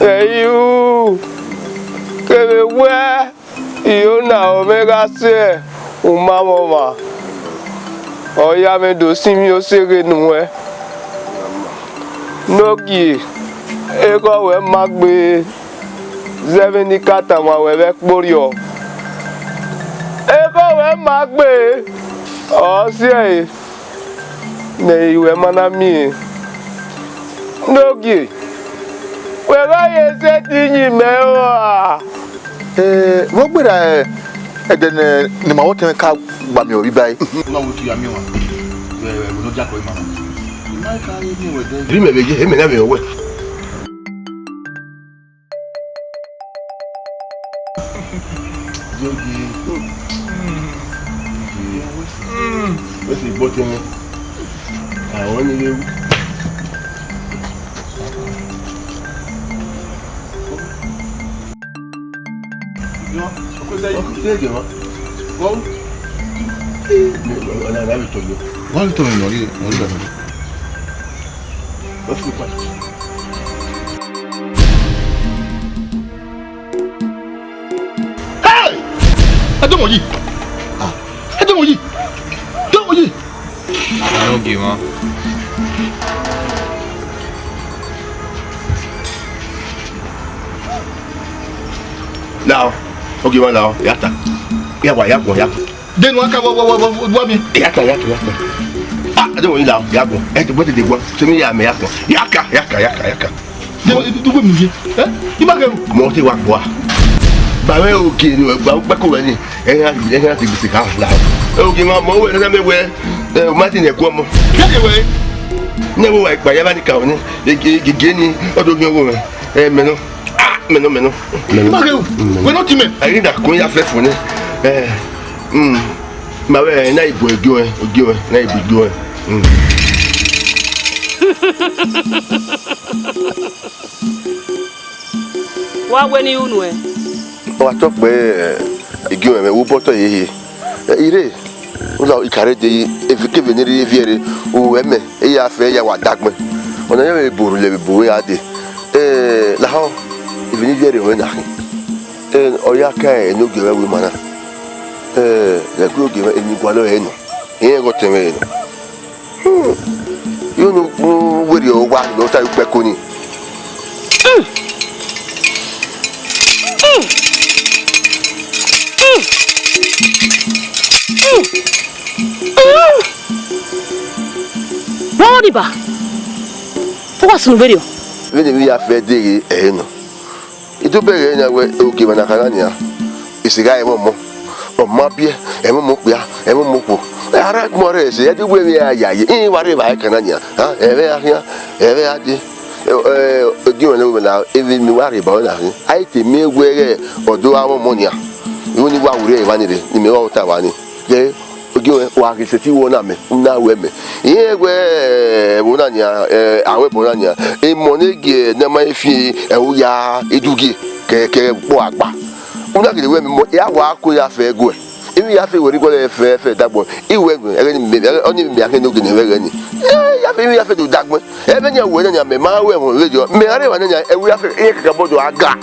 ẹ i ru, kevbe wẹ, I ho na, ọ mwẹ gha sẹ umamwẹ ọmwa, ọ ya mwẹ do sinmwi oseghe nuẹn. Nogie, ekhọe ruẹ ma gbe, zẹ vbene I ka tama ruẹ vbe ẹkpo rriọ. Ekhọe ruẹ ma gbe, ọ si ẹre ne I ruẹ ma na miẹn. Nogie, wẹ gha ye sẹtin yin mẹ rua. Eh, vbe ọ gberra, eh, ẹdẹ ne, ne ima vbe otọ mwẹ ka gba miẹn ọre iba ẹre? Ọ ma wo tu ya miẹn ọmwa. Vbe, vbe, vbe ne ọ diakọ ima na. Ima ka ye miẹn wẹ dẹ. Rhie mẹ vbe ye, emẹ na vbe rẹn wẹ. Jogi. Wẹ si gbọ tẹn. Àwọn ni ewu. Hey! Ẹ dọmọ yi. Ah, ẹ dọmọ yi. Dọmọ yi. Aro ghi mwa. Lao, ogie mwa lao, ya ta. Ya wa, ya guan, ya guan. Denu aka wa, wa, wa, wa, wa mi. Ya ta, ya ta, ya ta. Ah, ade wo lao, ya guan. Ẹ ti gbẹdẹ de guan. Sẹ mi ya mẹ ya guan. Ya ka, ya ka, ya ka, ya ka. Dugbe mi ye. Eh? Ima ghe ru. Mọ te wa gbua. Ba wẹ ogie ni wẹ gba ukpẹ ko wẹ ni. Ẹghan, ẹghan ti gbese ka la. Ogie ma mọ wẹ na me wẹ. Eh, ma ti nẹ guan mọ. Kede wẹ. Ne wo wa gba ya ba ni ka ni. Gege ni ọdọ ogie wo. Eh, mẹ nọ. Ah, mẹ nọ, mẹ nọ. Ima ghe ru. Wẹ nọ ti mẹ. Ayi na kun ya fẹ fun ni. Eh. Mm. Ma vbe na ibu ẹgiọnrẹn, ogiọnrẹn, na ibu igiọnrẹn. Mm. Wa wẹ ne I ru nuẹn. Ọ gha tọ kpẹ, eh, igiọnrẹn mwẹ, wo bọ tọ ye hie. Eh, ire, u la ikare de yi, evikeve ne rhie viẹ re, u wẹ mẹ, e ya fẹ, e ya wa dagbẹn. Ọna yẹn vbe ebo rhulẹ vbe ebo wẹ gha dee. Eh, lahọ, ivbi ne I viẹ re, ọ na khin. Eh, ọ ya ka enogie mwẹ ru ima na. Eh, ẹguogie mwẹ, eni gualọ ẹre nọ. Irẹn ghe ọtẹn mwẹ nọ. Hmm. Unu werriẹ owa ne ọ ta ukpẹ ko ni. Vbọ ni ba? Ọ wa sunu vberriọ. Vbene emwi ya fẹ deghe ẹre nọ. I do bẹghe ẹre nian wẹẹ, ogie mwa na kha na nian, ese gha ẹmwẹ ọmọ, ọ ma biẹ, ẹmwẹ ọmọ okpia, ẹmwẹ ọmọ okhuo. Ẹ, a rre agbọn rre ẹse, ẹ i do wẹẹ emwi a ya ye, iran wa rre evbare kan na nian, a, ẹmwẹ a khian, ẹmwẹ a dee. Ẹ, ẹ, ogie mwa ne wẹ na, emwi ne uwa rre eba ruẹ na khin, a i te miẹn wẹẹ ghẹ ọ do gha mwẹ ọmọ nian. Igho ne I wa ru rre evba ni rre, ne imẹ wa ota evba ni. Ghẹ, ogie mwẹ, wa ghi sẹtin wẹ ọna mẹ, u na ru ẹmwẹ. Irẹn wẹẹ, ẹ, ẹvbo na nian, ẹ, aro ẹbọ na nian, emọ ne gie ne a ma fian ẹre, u ya idugie kẹkẹ kpọ agba. U na gele wẹẹ, emọ, ya wa ko ya fẹ guẹ. Ivbi ya fe wẹ rre igho ẹfe, ẹfe dagbọn. I wẹ ẹghẹ ni mẹ, ọnii mẹ a khin ne ogie ne ẹghẹ ni. Eh, ya fe, ivbi ya fe do dagbọn. Ẹmwẹ ne a wẹ na nia, mẹ ma ru ẹmwẹ vbe jọ. Mẹ gha rre evba na nia, ẹvbo ya fe, iran kakabọ do a ga.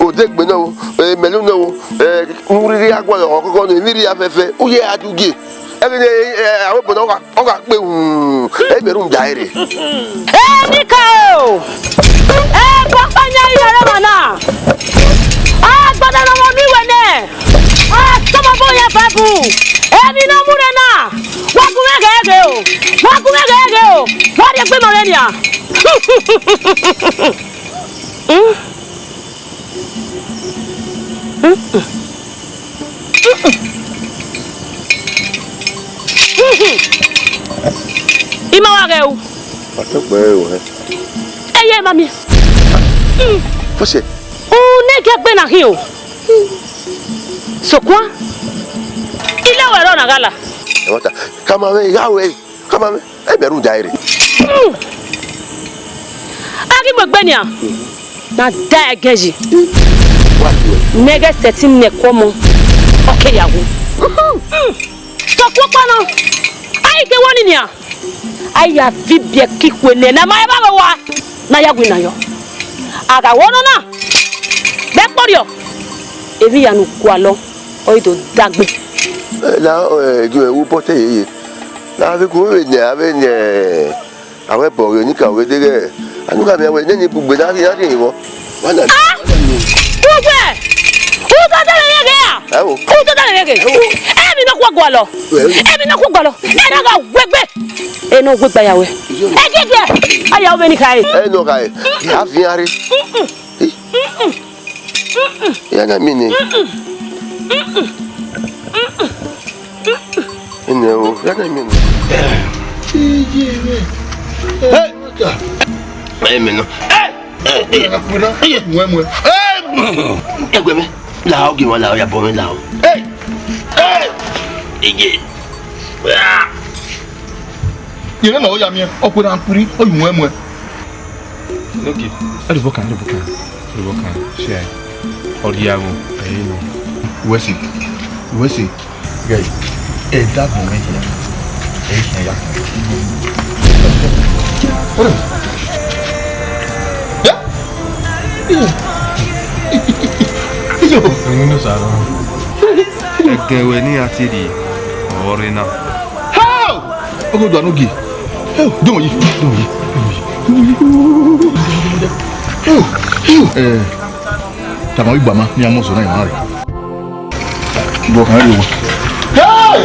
Odegbe nọ o, eh, mẹlu nọ o, eh, urhirhi a gualọ ọkọkọ nọ, ivbi ya fe fe, u ye a du gie. Ẹghẹ ni, eh, avbe obọ na, ọ gha, ọ gha kpe, hmm, ẹ i mẹ rhunmwuda ẹre. Enikaro, ẹgbẹe ọkpa yan iyore emwa na. Agbada ne ọ mwẹ uwẹ nẹ, ọ tama obọ yan Baibul. Emwi ne ọ mu rre na, wa gu mwẹ ghẹghẹ o, wa gu mwẹ ghẹghẹ o, wa rhie egbe nọ rre nian. I ma wa ghẹ ru. Ọtẹn kpẹrẹ ruẹ. Ẹ ye ma miẹn. Fọsẹ. Unẹgiagbe na khin o. Sokpan, ilẹ wẹ rrọọ na gha la. Ẹmwata, kama mwẹ, I gha ruẹ, kama mwẹ, ẹ i mẹ rhunmwuda ẹre. A ghi mu egbe nian, na da ẹgẹn yi. Wa ti wẹ. Ne ẹghẹ sẹtin nẹ ẹko ọmọ, ọ ke ya wu. Sokpan ọkpa nọ, a i ke wọ ni nian. A ya viọ ibiẹka ikhue nẹ ne a ma evba vbe owa ne a ya winna yọ. A gha wẹ ọnọna, vbe ẹkpọriọ, emwi hia ne u gualọ, ọ i do dagbe. Ẹ, la, ẹ, ju ẹre ru bọtẹ yeye. Na vbe gu vbe nẹ, a vbe nẹ, a wẹ bọ ghe, Enikaro vbe deghẹ, a nu gha miẹn wẹ, nene ibugbe na rhie, na rhie vbọ. Wa na. Ah! Uwẹ! U tọ dọlọ mwẹ ghe ra? Ẹ o. U tọ dọlọ mwẹ ghe. Ẹ o. Emwi ne ọ khuẹ gualọ. Ẹ o. Emwi ne ọ khuẹ gualọ. Ẹ na gha wegbe. Ẹ ne ọ wegbe ya wẹ. Ẹ giẹgiẹ. A ya wẹ vbene I khare. Ẹ nọ khare. A viẹn a rre. Ya na miẹn nẹ. Ene o, ya na miẹn nẹ. Hey! Ẹ mẹ nọ. Hey! Hey! Hey! Ẹgbẹ mẹ, la ogie mwa, la ya bọ mwẹ, la o. Hey! Hey! Ije. Ah! Yẹrẹ na ọ ya miẹn, ọ kpena kpiri, ọ yu mwẹ muẹ. Okay. Ẹrubọkan, ẹrubọkan, ẹrubọkan, share. Ọ rhie agho, ẹ i nọ. Wẹ si, wẹ si. Ghẹ, ẹ da gbọn mwẹ hia. Ẹ i khian ya. Ore. Ya. Iyo. Ẹwẹn nọ sa rọ. Ẹgẹ wẹ ne iran tie rhie, ọ rre na. How? Ogo dua no gie. Hey, do yi, do yi, do yi. Hey, hey. Tama igba ma, ni a mọ zọ na ima re. Bọ kan re wo. Hey!